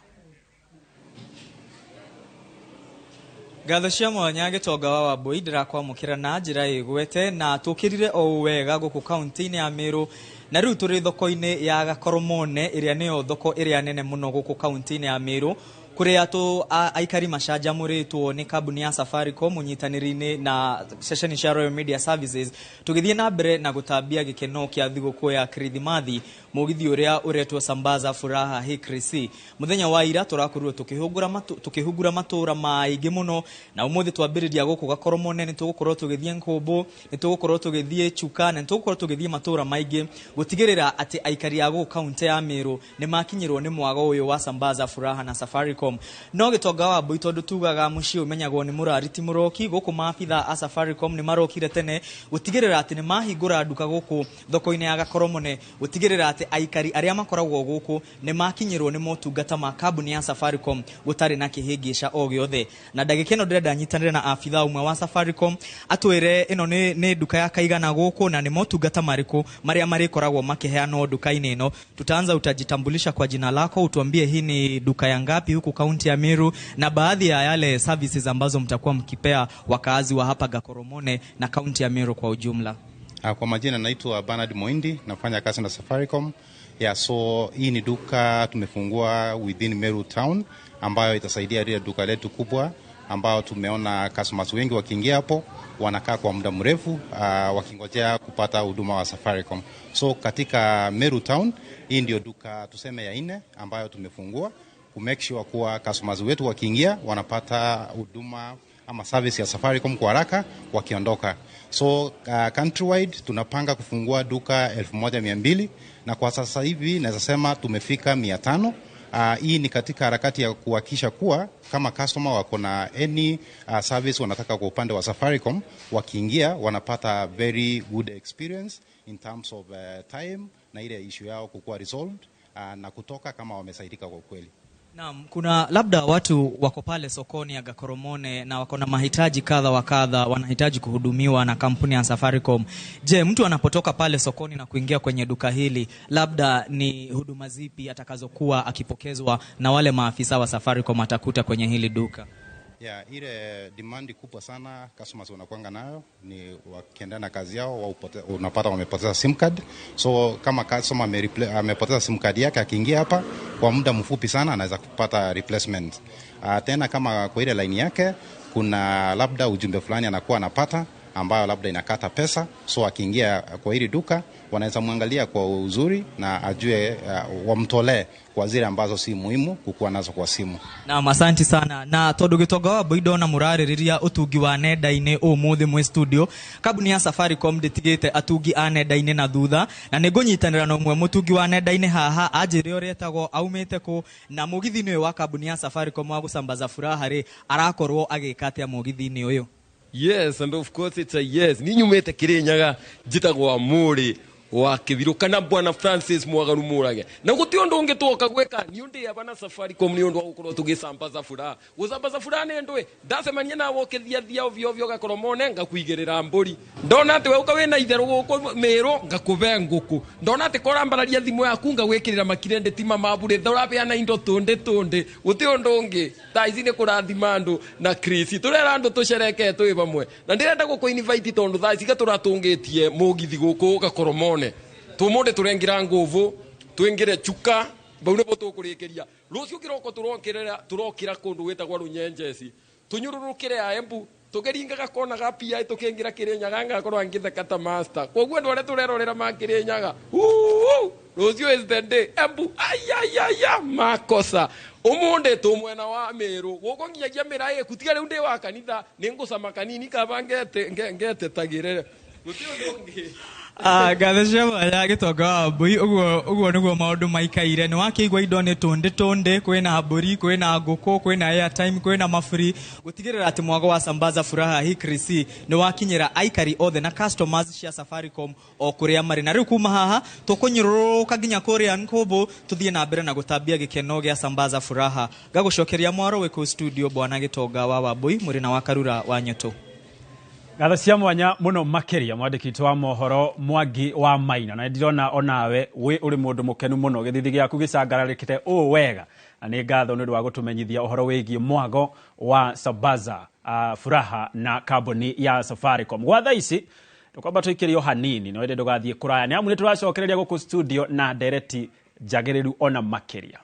Ngatho cia mwanya, Gĩtonga wa Wambui. Ndĩrakwamũkĩra na njĩra ĩgwete na tũkĩrire o wega gũkũ kaunti-inĩ ya Meru, na rĩu tũrĩ thoko-inĩ ya Gakoromone, ĩrĩa nĩyo thoko ĩrĩa nene mũno gũkũ kaunti-inĩ ya Meru, kũrĩa tũ aikari macanjamũrĩtwo nĩ kambuni ya Safaricom ũnyitanĩri-inĩ na ceceni cia Royal Media Services, tũgĩthiĩ na mbere na gũtambia gĩkeno kĩa thigũkũ ya Kirithimathi, mũgithi ũrĩa ũretwo Sambaza Furaha Hikrisi. Mũthenya wa ira tũrakorirwo tũkĩhungura matũra maingĩ mũno, na ũmũthĩ twambĩrĩria gũkũ Gakoromone. Nĩ tũgũkorwo tũgĩthiĩ Nkũmbũ, nĩ tũgũkorwo tũgĩthiĩ Chuka, na nĩ tũgũkorwo tũgĩthiĩ matũra maingĩ gũtigĩrĩra atĩ aikari a gũkũ kaunti ya Meru nĩ makinyĩrwo nĩ mwago ũyũ wa Sambaza Furaha na Safaricom. No Gĩtonga wa Mbui, tondũ tugaga mũciĩ ũmenyagwo nĩ mũrari ti mũroki, gũkũ maabitha a Safaricom nĩ marokire tene gũtigĩrĩra atĩ nĩ mahingũra nduka gũkũ thoko-inĩ ya Gakoromone, gũtigĩrĩra atĩ aikari arĩa makoragwo gũkũ nĩ makinyĩrwo nĩ motungata ma kambuni ya Safaricom gũtarĩ na kĩhĩngĩca o gĩothe. Na ndagĩka ĩno ndĩrenda nyitanĩre na abitha ũmwe wa Safaricom atwĩre ĩno nĩ nduka ya kaigana gũkũ na nĩ motungata marĩkũ marĩa marĩkoragwo makĩheanwo nduka-inĩ ĩno. Tutaanza, utajitambulisha kwa jina lako, utuambie hii ni duka ya ngapi huku kaunti ya Meru na baadhi ya yale services ambazo mtakuwa mkipea wakaazi wa hapa Gakoromone na kaunti ya Meru kwa ujumla. Kwa majina naitwa Bernard Moindi, nafanya kazi na Safaricom. Yeah, so hii ni duka tumefungua within Meru Town ambayo itasaidia ile duka letu kubwa ambao tumeona customers wengi wakiingia hapo wanakaa kwa muda mrefu wakingojea kupata huduma wa Safaricom. So katika Meru Town, hii ndio duka tuseme ya nne ambayo tumefungua ku make sure kuwa customers wetu wakiingia wanapata huduma ama service ya Safaricom kwa haraka wakiondoka. So countrywide tunapanga kufungua duka 1200 na kwa sasa hivi naweza sema tumefika 500. Hii ni katika harakati ya kuhakikisha kuwa kama customer wako na any service wanataka kwa upande wa Safaricom, wakiingia wanapata very good experience in terms of time na ile issue yao kukuwa resolved na kutoka kama wamesaidika kwa ukweli. Naam, kuna labda watu wako pale sokoni ya Gakoromone na wako na mahitaji kadha wa kadha, wanahitaji kuhudumiwa na kampuni ya Safaricom. Je, mtu anapotoka pale sokoni na kuingia kwenye duka hili, labda ni huduma zipi atakazokuwa akipokezwa na wale maafisa wa Safaricom atakuta kwenye hili duka? Yeah, ile demand kubwa sana customers wanakuanga nayo ni wakiendelea na kazi yao unapata wamepoteza SIM card. So kama customer amepoteza SIM card yake, akiingia hapa kwa muda mfupi sana anaweza kupata replacement. Tena kama kwa ile line yake kuna labda ujumbe fulani anakuwa anapata ambayo labda inakata pesa, so akiingia kwa hili duka wanaweza muangalia kwa uzuri na ajue wamtolee kwa zile ambazo si muhimu kukuwa nazo kwa simu. Naam, asanti sana. Na tondu Gitonga wa Mbui ndona murarĩrĩria ũtungi wa nenda-inĩ ũmũthĩ mwĩ studio, kambuni ya Safaricom ndĩtigĩte atungi a nenda-inĩ na thutha, na nĩngũnyitanĩra na ũmwe mũtungi wa nenda-inĩ haha anjĩre ũrĩa etagwo, aumĩte kũ, na mũgithi-inĩ ũyũ wa kambuni ya Safaricom wa gũsambaza furaha rĩ, arakorwo agĩka atĩa mũgithi-inĩ ũyũ? Yes, and of course it's a yes. Ni nyumĩte Kĩrĩnyaga, njĩtagwo Amũrĩ wa Kĩthirũ kana Bwana Francis Mwagaru Mũrage. Na gũtirĩ ũndũ ũngĩ twoka gwĩka, nĩ ũndũ aba na Safaricom nĩ ũndũ wa gũkorwo tũgĩsambaza furaha. Gũsambaza furaha nĩ ndũĩ, ndacemania nawe ũkĩthiathia ovyo ovyo ũgakorwo mone ngakuigĩrĩra mbũri. Ndona atĩ we ũka wĩna itherũ gũkũ Mĩrũ ngakũbe ngũkũ. Ndona atĩ korambararia thimũ yaku ngagwĩkĩrĩra makirendeti ma mabure, ũrabeana indo tũndĩ tũndĩ. Gũtirĩ ũndũ ũngĩ. Thaa ici nĩ kũrathima andũ na Chris. Tũrera andũ tũcereke twĩ vamwe. Na ndĩrenda gũkũ invite tondũ thaa ici tũratũngĩtie mũgithi gũkũ Gakoromone. Tũmũndĩ tũrengira nguvu, twingire chuka, bau nĩbo tũkũrĩkĩria. Rũciũ kĩroko tũrokĩra kũndũ gwĩtagwo Rũnyenjeci. Tũnyũrũrũkĩre Aembu, tũkĩringaga kona ga PI tũkĩingĩra Kĩrĩnyaga ngakorwo ngĩtheka ta master. Koguo andũ arĩa tũrerorera ma Kĩrĩnyaga, rũciũ is the day. Embu, ayayaya, makosa. Ũmũndĩ tũ mwena wa Mĩrũ, gũkũ nginyagia mĩraĩ kutiga rĩu ndĩ wa kanitha, nĩngũcama kanini kaba ngetetagĩrĩre. Gũtirĩ ũndũ ũngĩ. Ngatho cia mwanya Gitonga wa Mbui, ũguo nĩguo maũndũ maikaire. Nĩ wakĩigua indo nĩ tũndĩ tũndĩ, kwĩna mbũri, kwĩna ngũkũ, kwĩna airtime, kwĩna maburi, gũtigĩrĩra atĩ mwago wa sambaza furaha hii Krisi nĩ wakinyĩra aikari othe na customers cia Safaricom o kũrĩa marĩ. Na rĩu kuma haha tũkũnyũrũrũka nginya kũrĩa Nkumbu tũthiĩ na mbere na gũtambia gĩkeno gĩa sambaza furaha. Ngagũcokeria mwaro wĩ kũu studio Bwana Gitonga wa Wambui, mũrĩ na wa Karura wa Nyũtũ. Ngatho cia mwanya muno makiria mwandĩki witũ wa mohoro Mwangi wa Maina, na ndirona onawe wĩ ũrĩ mũndũ mũkenu mũno, gĩthithi gĩaku gĩcangararĩkĩte ũũ wega, na nĩ ngatho nĩ ũndũ wa gũtũmenyithia ũhoro wĩgiĩ mwago wa sambaza furaha na kambuni ya Safaricom. Gwa thaa ici tũkwamba tũikĩrio hanini, no ĩndĩ ndũgathiĩ kũraya nĩ amu nĩ tũracokereria gũkũ studio na ndereti njagĩrĩru ona makĩria.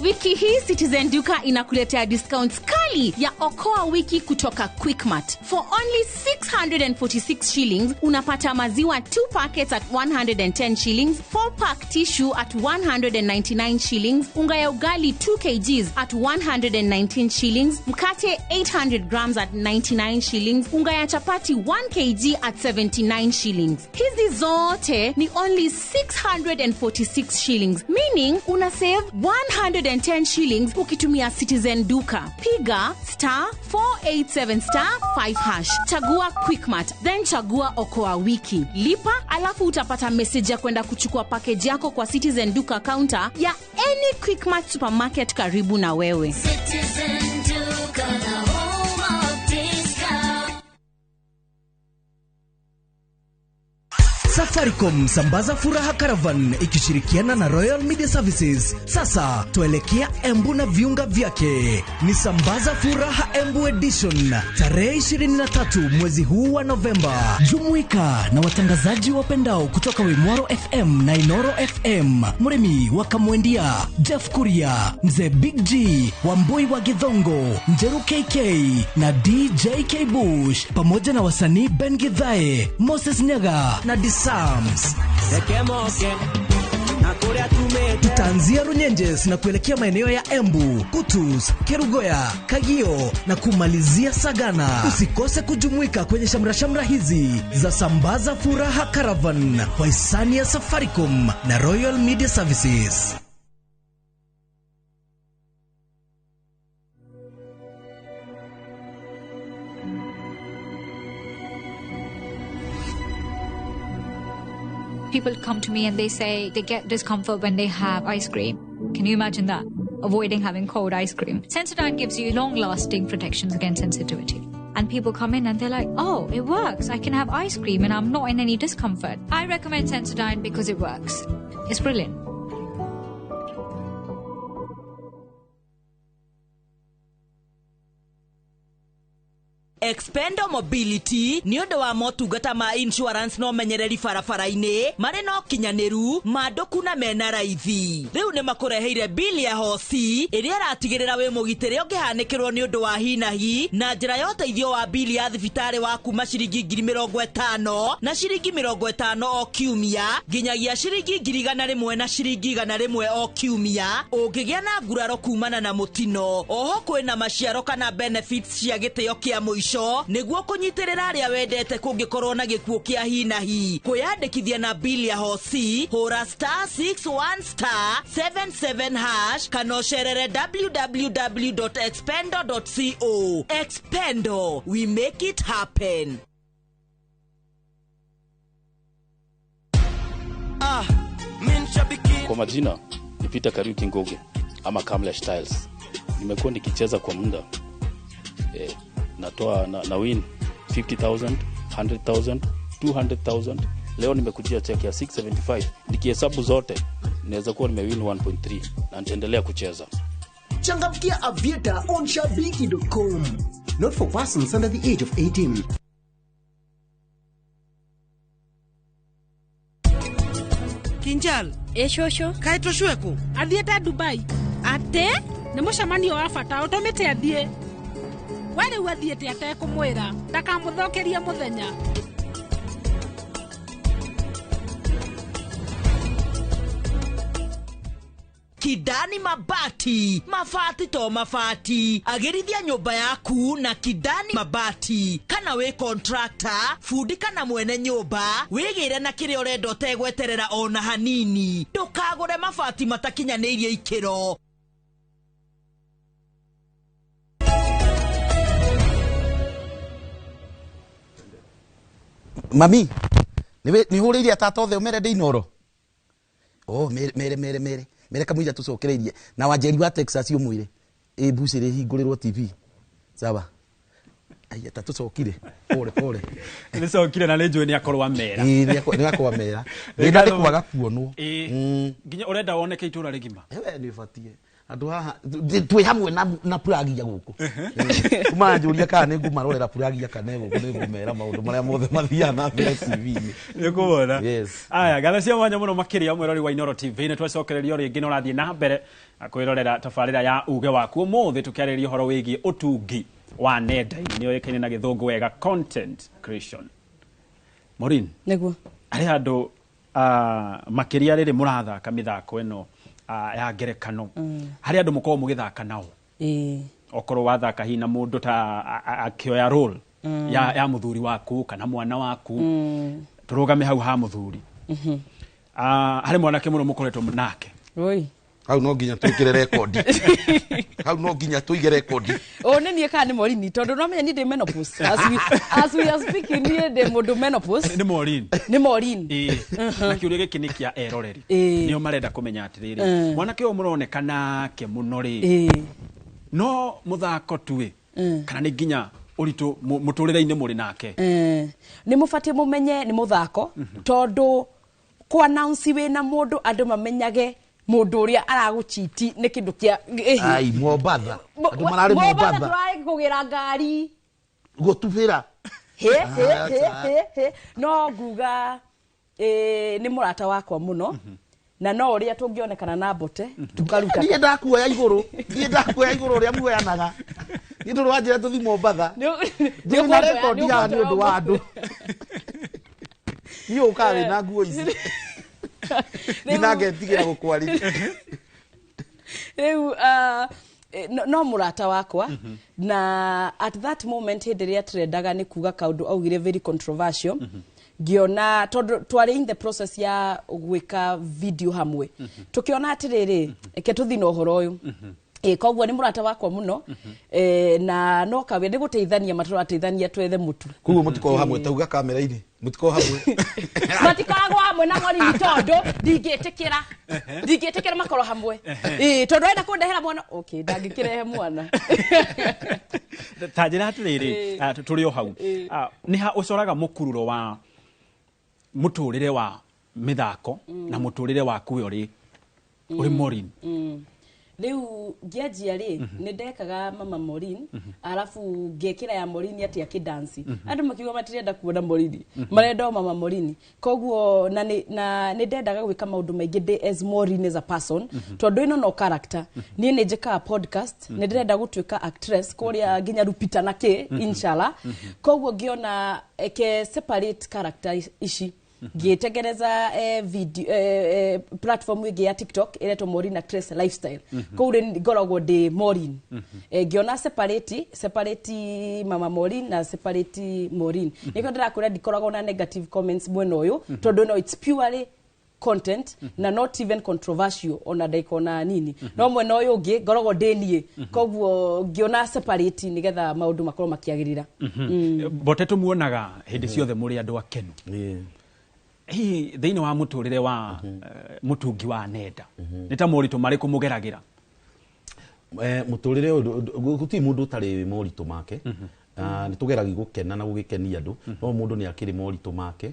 Wiki hii Citizen Duka inakuletea discounts kali ya Okoa Wiki kutoka Quickmart. For only 646 shillings, unapata maziwa 2 packets at 110 shillings, 4 pack tissue at 199 shillings, unga ya ugali 2 kgs at 119 shillings, mkate 800 grams at 99 shillings, unga ya chapati 1 kg at 79 shillings. Hizi zote ni only 646 shillings, meaning una save 110 shillings ukitumia Citizen Duka. Piga star 487 star 5 hash. Chagua Quickmart, then chagua Okoa Wiki. Lipa, alafu utapata message ya kwenda kuchukua package yako kwa Citizen Duka counter ya any Quickmart supermarket karibu na wewe. Citizen Duka, the home of discount. Safaricom Sambaza Furaha Caravan ikishirikiana na Royal Media Services. Sasa tuelekea Embu na viunga vyake. Ni Sambaza Furaha Embu Edition tarehe 23 mwezi huu wa Novemba. Jumuika na watangazaji wapendao kutoka Wimwaro FM na Inoro FM, Murimi wa Kamwendia, Jeff Kuria, Mzee Big G, Wambui wa Githongo, Njeru KK na DJ K Bush, pamoja na wasanii Ben Githae, Moses Nyaga na Disams. Tutaanzia Runyenjes na kuelekea maeneo ya Embu, Kutus, Kerugoya, Kagio na kumalizia Sagana. Usikose kujumuika kwenye shamrashamra hizi za Sambaza Furaha Caravan kwa hisani ya Safaricom na Royal Media Services. People come to me and they say they get discomfort when they have ice cream. Can you imagine that? Avoiding having cold ice cream. Sensodyne gives you long-lasting protections against sensitivity. And people come in and they're like, oh, it works. I can have ice cream and I'm not in any discomfort. I recommend Sensodyne because it works. It's brilliant. Expendo Mobility nĩ ũndũ wa motungata ma insurance na ũmenyereri barabara-inĩ marĩ na ũkinyanĩru mandũku na mena raithi. Rĩu nĩ makũreheire bili ya hosi ĩrĩa ĩratigĩrĩra wĩ mũgitĩre ũngĩhanĩkĩrwo nĩ ũndũ wa hi na hi na njĩra ya ũteithio wa bili ya thibitarĩ wa kuma ciringi 50,000 na ciringi 50 o kiumia nginyagia ciringi 100 na ciringi 100 o kiumia ũngĩgĩa na nguraro kumana na mũtino. Oho kwĩna maciaro kana benefits cia gĩtĩo kĩa mũico nĩguo kũnyitĩrĩra arĩa wendete kũngĩkorwo na gĩkuũ kĩa hi na hi. Kwĩyandĩkithia na bili ya hosi hũra *61*77# kana ũcerere www.expendo.co. Expendo, we make it happen. Kwa majina ni Peter Kariuki Ngugi ama Kamlesh Styles. Nimekuwa nikicheza kwa muda. Natoa na win 50,000, 100,000, 200,000. Leo nimekujia check ya 675. Nikihesabu zote naweza kuwa nimewin 1.3 na nitaendelea kucheza. Changamkia Aviator on shabiki.com. Not for persons under the age of 18. Kinjal. Eshosho. Kaitoshweku. Athiete Dubai. Ate? Nĩ mũcemanio wa bata ũtũmĩte athiĩ. We rĩu athiĩte atekũmwĩra ndakamũthũkĩrie mũthenya. Kidani Mabati, mabati to mabati. Agĩrithia nyũmba yaku na Kidani Mabati. Kana wĩ contractor, fundi kana mwene nyũmba, wĩgĩre na kĩrĩa ũrenda ũtegweterera ona hanini. Ndũkagũre mabati matakinyanĩirie ikĩro. Mami, nĩ hũrĩirie tata othe ũmere ndĩ Inoro. Oh, mere mere mere mere. Mere kamũira tũcokereirie. Na Wanjeri wa Texas ũmwĩre. Ĩ mbucĩrĩ hingũrĩrwo TV. Sawa. Aya ta tũcokire. Pole pole. Nĩ cokire na nĩ njũĩ nĩ akorwo amera. Ĩ nĩ akorwo amera. Thĩna nĩ kwaga kuonwo. Nginya ũrenda woneke itũra rĩgima. We nĩ ũbatiĩ. Andũ haha twĩ hamwe na Puragia gũkũ. Kuma njũria kana nĩ ngũmarorera Puragia kana gũkũ nĩ ngũmera maũndũ marĩa mothe mathiaga na mbere TV-inĩ. Nĩ kuona. Yes. Aya, ngatho cia mwanya mũno makĩria mwĩrori wa Inoro TV nĩ twacokererio rĩngĩ na ũrathiĩ na mbere kwĩrorera tabarĩra ya uge waku. Ũmũthĩ tũkĩarĩrĩria ũhoro wĩgiĩ ũtungi wa nenda-inĩ nĩ ũĩkaine na gĩthũngũ wega content creation. Maureen. Nĩguo. Harĩ andũ makĩria rĩrĩ mũrathaka mĩthako ĩno ya ngerekano. Harĩ andũ mũkoragwo mũgĩthaka nao. Okorwo wathaka hihi na mũndũ ta akĩoya role ya mũthuri waku kana mwana waku. Tũrũgame hau ha mũthuri. Harĩ mwanake mũno mũkoretwo nake. Oi. Hau no nginya twĩkĩre rekondi. Hau no nginya tũige rekondi. O nĩ niĩ kana nĩ Maureen tondũ no menya niĩ ndĩ menopause. As we are speaking niĩ ndĩ mũndũ menopause. Nĩ Maureen. Nĩ Maureen. Na kĩũria gĩkĩ nĩ kĩa eroreri. Nĩo marenda kũmenya atĩrĩrĩ. Mwanake ũyũ mũroneka nake mũno rĩ. No mũthako tu ĩ. Kana nĩ nginya Ũritũ mũtũrĩre-inĩ mũrĩ nake. Nĩ mũbatiĩ mũmenye nĩ mũthako, tondũ kũ announce wĩna mũndũ, andũ mamenyage mũndũ ũrĩa aragũchiti nĩ kĩndũ kĩa Ai, Mombatha andũ mararĩ Mombatha. Mombatha. Tũrarĩ kũgĩra ngari. Gũtubĩra. He he. Ah, He acha. he he, no nguga nĩ mũrata wakwa mũno, na no ũrĩa tũngĩonekana na mbote tukaruta. Niĩ ndakuoya igũrũ, niĩ ndakuoya igũrũ ũrĩa muoyanaga. Niĩ ndũrĩ wanjĩra tũthi Mombatha. Ndĩ na rekondi haha nĩ ũndũ wa andũ. Niĩ ũkaga wĩna nguo ici nginya ngetigĩra gũkwarĩria. Rĩu no mũrata wakwa, na at that moment hĩndĩ ĩrĩa trendaga nĩ kuga kaũndũ augire very controversial, ngĩona tondũ twarĩ in the process ya gwĩka video hamwe, tũkĩona atĩrĩrĩ, reke tũthiĩ na ũhoro ũyũ. Koguo nĩ mũrata wakwa mũno, na no kawĩ nĩ gũteithania matũrateithania twethe mũtu. Koguo mũtikorwo hamwe, tauga kamera-inĩ, mũtikorwo hamwe. Matikoragwo hamwe na Morini tondũ ndingĩtĩkĩra makorwo hamwe. Tondũ enda kũndehera mwana, okay, ndangĩkĩrehe mwana. Ta njĩra atĩrĩrĩ, tũrĩ o hau, nĩ ha ũcoraga mũkururo wa mũtũrĩre wa mĩthako na mũtũrĩre waku we ũrĩ Maureen? Rĩu ngĩanjia rĩ, nĩ ndekaga mama Maureen, arabu ngĩkĩra ya Maureen atĩ akĩdansi. Andũ makiuga matirenda kuona Maureen, marenda o mama Maureen. Koguo na nĩ ndendaga gwĩka maũndũ maingĩ ndĩ as Maureen as a person, tondũ ĩno no character. Niĩ nĩ njĩkaga podcast, nĩ ndĩrenda gũtuĩka actress kũrĩa nginya Lupita na kĩ, inshallah. Koguo ngĩona eke separate character ici, ngĩtengereza video, platform ĩngĩ ya TikTok ĩretwo Maureen Actress Lifestyle. Kũu rĩ ngoragwo ndĩ Maureen. Ngĩona separate mama Maureen na separate Maureen. Nĩkĩo ndĩrakwĩra ndikoragwo na negative comments mwena ũyũ, tondũ no it's purely content na not even controversial ona ndagĩka ona nini. No mwena ũyũ ũngĩ ngoragwo ndĩ niĩ. Koguo ngĩona separate nĩgetha maũndũ makorwo makĩagĩrĩra. Mbote tũmuonaga hĩndĩ ciothe mũrĩ andũ akenu. Hihi thĩinĩ wa mũtũrĩre wa mũtungi wa nenda, nĩ ta moritũ marĩkũ mũgeragĩra? Mũtũrĩre ũyũ gũtirĩ mũndũ ũtarĩ moritũ make. Nĩ tũgeragia gũkena na gũgĩkenia andũ, no mũndũ nĩ akĩrĩ moritũ make.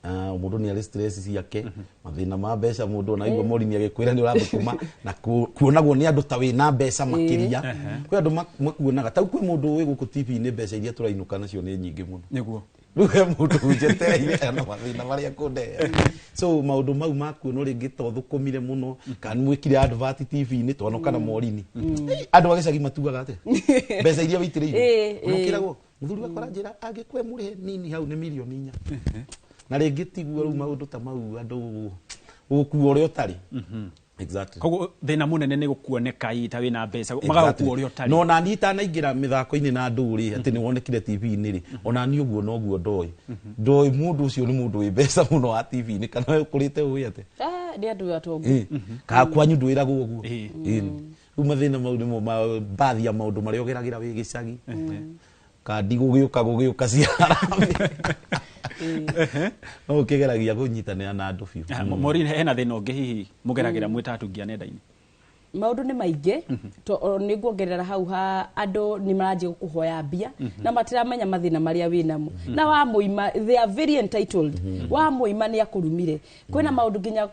O mũndũ nĩ arĩ stress ciake, mathĩna ma mbeca. Mũndũ ona igua Morini agĩkwĩra nĩ ũrathũkũma na kuonagwo nĩ andũ ta wĩna mbeca makĩria. Kwĩ andũ makuonaga tau, kwĩ mũndũ wĩ gũkũ TV-inĩ, mbeca iria tũrainũka nacio nĩ nyingĩ mũno. Rĩu he mũndũ njetereire na mathĩna marĩa kũndehera. So maũndũ mau makuonwo rĩngĩ to thũkũmire mũno kana nĩ mwĩkire advert TV-inĩ twanoka na Morini. Andũ a gĩcagi matuaga atĩa mbeca iria wĩitĩrĩirio? Ona ũkĩragwo mũthuri wakwa aranjĩra angĩkwe mũrĩhe nini hau nĩ mirioni 4, na rĩngĩ tiguo. Rĩu maũndũ ta mau, andũ gũkua ũrĩa ũtarĩ. Exactly. Koguo thĩna mũnene nĩ gũkuoneka ĩ ta wĩna mbeca, magagũkua ũrĩa ũtarĩ. No na niĩ itanaingĩra mĩthako-inĩ na andũ rĩ, atĩ nĩ wonekire TV-inĩ rĩ, ona niĩ ũguo noguo ndoĩ mũndũ ũcio nĩ mũndũ wĩ mbeca mũno wa TV-inĩ, kana we ũkũrĩte ũĩ atĩa? Ah, nĩ andũ atongu. Kana kwanyu ndwĩragwo ũguo. Rĩu mathĩna mau nĩmo bathi ya maũndũ marĩa ũgeragĩra wĩ gĩcagi, kandi gũgĩũka cia harambee, no ũkĩgeragia kũnyitanĩra na andũ biũ. Maureen, hena thĩna ũngĩ hihi mũgeragĩra mwĩ ta atungi a nenda-inĩ? Maũndũ nĩ maingĩ. Nĩ nguongerera hau ha andũ nĩ maranjia gũkũhoya mbia na matiramenya mathĩna marĩa wĩ namo, na wamũima, they are very entitled. Wamũima nĩ akũrumire. Kwĩna maũndũ nginya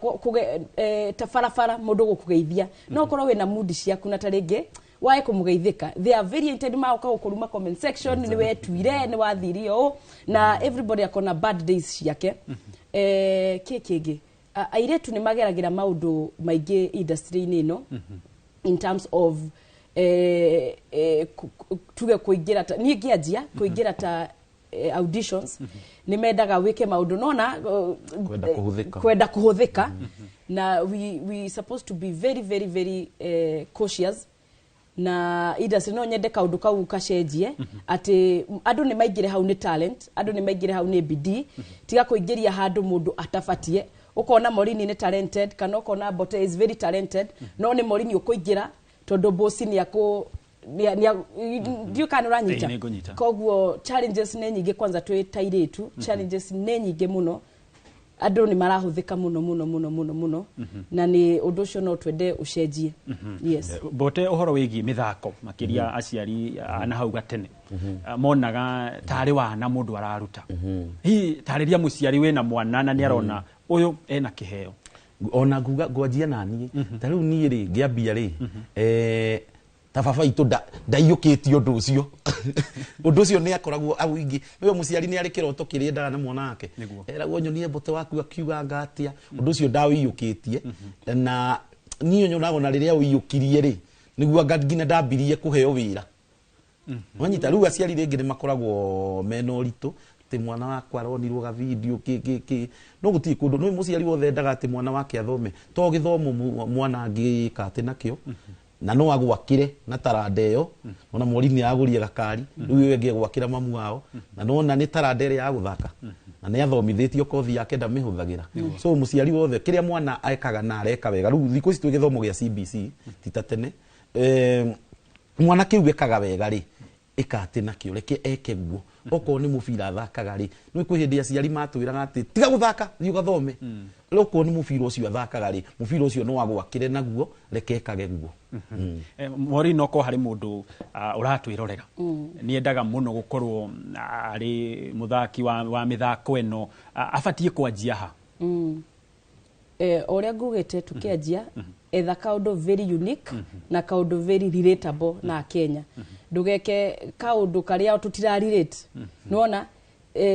ta barabara mũndũ gũkũgeithia, no ũkorwo wĩna mudi ciaku na ta rĩngĩ wae kũmũgeithĩka, they are very entitled, magoka gũkũruma comment section, nĩ wetuire, nĩ wathirie ũũ, na everybody akona bad days ciake. Kĩ kĩngĩ, airĩtu nĩ mageragĩra maũndũ maingĩ industry-inĩ ĩno in terms of tuge kũingĩra ta niĩ ngĩanjia kũingĩra ta auditions, nĩ mendaga wĩke maũndũ nona Kwenda kũhũthĩka. Kwenda kũhũthĩka, na we supposed to be very very very cautious na industry. No nyende kaũndũ kau kacenjie, atĩ andũ nĩ maingĩre hau nĩ talent, andũ nĩ maingĩre hau nĩ bidii, tiga kũingĩria handũ mũndũ atabatie. Ũkona Morini nĩ talented, kana ũkona Mbote is very talented, no nĩ Morini ũkũingĩra tondũ bosi nĩ akũ ndiũ kana ũranyita. Ĩĩ, nĩngũnyita. Koguo challenges nĩ nyingĩ, kwanza twĩ ta airĩtu, challenges nĩ nyingĩ mũno. Andũ nĩ marahũthĩka mũno mũno mũno mũno mũno, na nĩ ũndũ ũcio no twende ũcenjie. Yes. Mbote ũhoro wĩgiĩ mĩthako makĩria aciari na hau gatene monaga tarĩ wana mũndũ araruta, hihi tarĩria mũciari wĩna mwana na nĩ arona ũyũ ena kĩheo. Ona nguga ngwanjia naniĩ, ta rĩu niĩ rĩ, ngĩambia rĩ, ta baba itũ ndaiyũkĩtie ũndũ ũcio. Ũndũ ũcio nĩ akoragwo au ingĩ nĩwe mũciari nĩ arĩ kĩroto kĩrĩa endaga na mwana wake, eragwo nyonie mbote waku akiuganga atĩa. Ũndũ ũcio ndawĩiyũkĩtie, na niĩ nyonaga ona rĩrĩa ũiyũkirie rĩ, nĩguo anga nginya ndambirie kũheo wĩra. Wanyita, rĩu aciari rĩngĩ nĩ makoragwo mena ũritũ atĩ mwana wakwa aronirwo ga video kĩ kĩ kĩ, no gũtirĩ kũndũ nĩ mũciari wothe endaga atĩ mwana wake athome, to gĩthomo mwana angĩka atĩ nakĩo na no agwakĩre na taranda ĩyo. Ona mwori nĩ agũrie gakari rĩu ĩyo ĩngĩ egwakĩra mamu wao, na nona nĩ taranda ĩrĩa ya gũthaka na nĩ athomithĩtio kothi yake ndamĩhũthagĩra. So mũciari wothe kĩrĩa mwana ekaga na areka wega, rĩu thikũ ici twĩ gĩthomo gĩa CBC ti ta tene, mwana kĩu ekaga wega rĩ, ĩka atĩ nakĩo, reke eke guo. Okorwo nĩ mũbira athakaga rĩ, nĩ kwĩ hĩndĩ aciari matwĩraga atĩ tiga gũthaka, thiĩ ũgathome. Rĩu okorwo nĩ mũbira ũcio athakaga rĩ, mũbira ũcio no agwakĩre naguo, reke ekage guo. Maureen, no korwo harĩ mũndũ ũratwĩrorera nĩ endaga mũno gũkorwo arĩ mũthaki wa mĩthako ĩno, abatiĩ kwanjia ha? O ũrĩa ngugĩte tũkĩanjia, etha kaũndũ very unique na kaũndũ very relatable na Kenya. Ndũgeke kaũndũ karĩa tũtira relate. Nĩwona,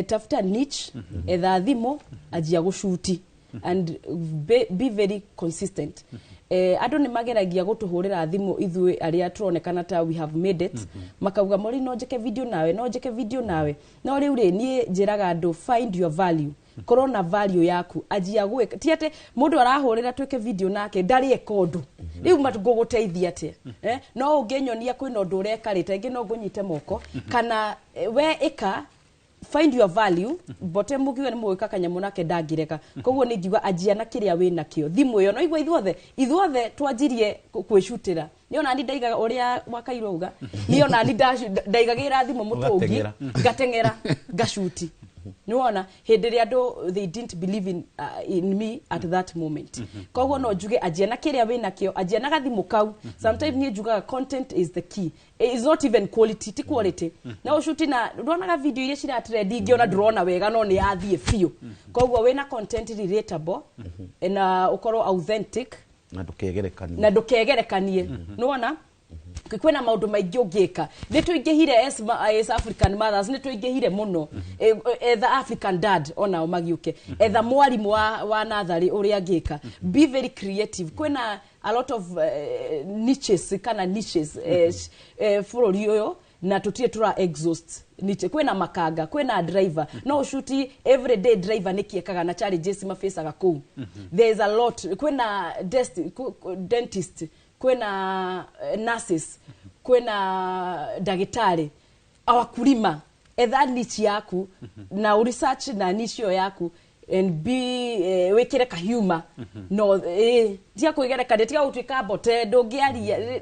tafuta niche, etha thimũ, anjia gũcuti and be very consistent. Andũ nĩ mageragia gũtũhũrĩra thimũ ithuĩ arĩa tũronekana ta we have made it, makauga, "Mori, no njĩke video nawe, no njĩke video nawe?" No rĩu rĩ, niĩ njĩraga andũ, find your value, korwo na value yaku, anjia gwĩka. Ti atĩ mũndũ arahũrĩra twĩke video nake ndarĩ eka ũndũ rĩu ngũgũteithia atĩa? No ũngĩnyonia kwĩna ũndũ ũreka rĩ, ta ingĩ no ngũnyite moko kana we ĩka, find your value. Mbote mũkiuga nĩ mũgwĩka kanyamũ nake ndangĩreka. Koguo nĩ ngiuga anjia na kĩrĩa wĩ nakĩo, thimũ ĩyo. No igua ithuothe twanjirie kwĩcutĩra. Nĩ ona ni ndaigaga ũrĩa wakairwo uga, niĩ ona ni ndaigagĩra thimũ mũtũngi. Ũgateng'era. Ngateng'era ngacuti. Nĩwona hĩndĩ ĩrĩa andũ they didn't believe in me at that moment. Koguo no njuge anjia na kĩrĩa wĩ nakĩo, anjia na gathimũ kau. Sometimes niĩ njugaga content is the key. It's not even quality, ti quality. No ũcuti na ndonaga video iria ciratrend, ingĩ ona ndũrona wega no nĩ yathiĩ biũ. Koguo wĩna content relatable na ũkorwo authentic. Na ndũkegerekanie. Na ndũkegerekanie. Nĩwona kwĩna maũndũ maingĩ ũngĩka. Nĩ tũingĩhire as African mothers, nĩ tũingĩhire mũno. Etha African dad onao magiũke, etha mwarimũ wa natharĩ ũrĩa angĩka. Be very creative. Kwĩna a lot of niches kana niches bũrũri ũyũ na tũtirĩ tũra exhaust niche. Kwĩna makanga, kwĩna driver, no ũcuti everyday driver nĩkĩ ekaga na challenges mafacaga kũu. There is a lot. Kwĩna dentist, kwĩna nurses, kwĩna ndagĩtarĩ, awakulima. Etha niche yaku na research na niche ĩyo yaku and be wĩkĩre ka humor. No tiga kwĩgerekania, tiga gũtuĩka mbote ndũngĩaria.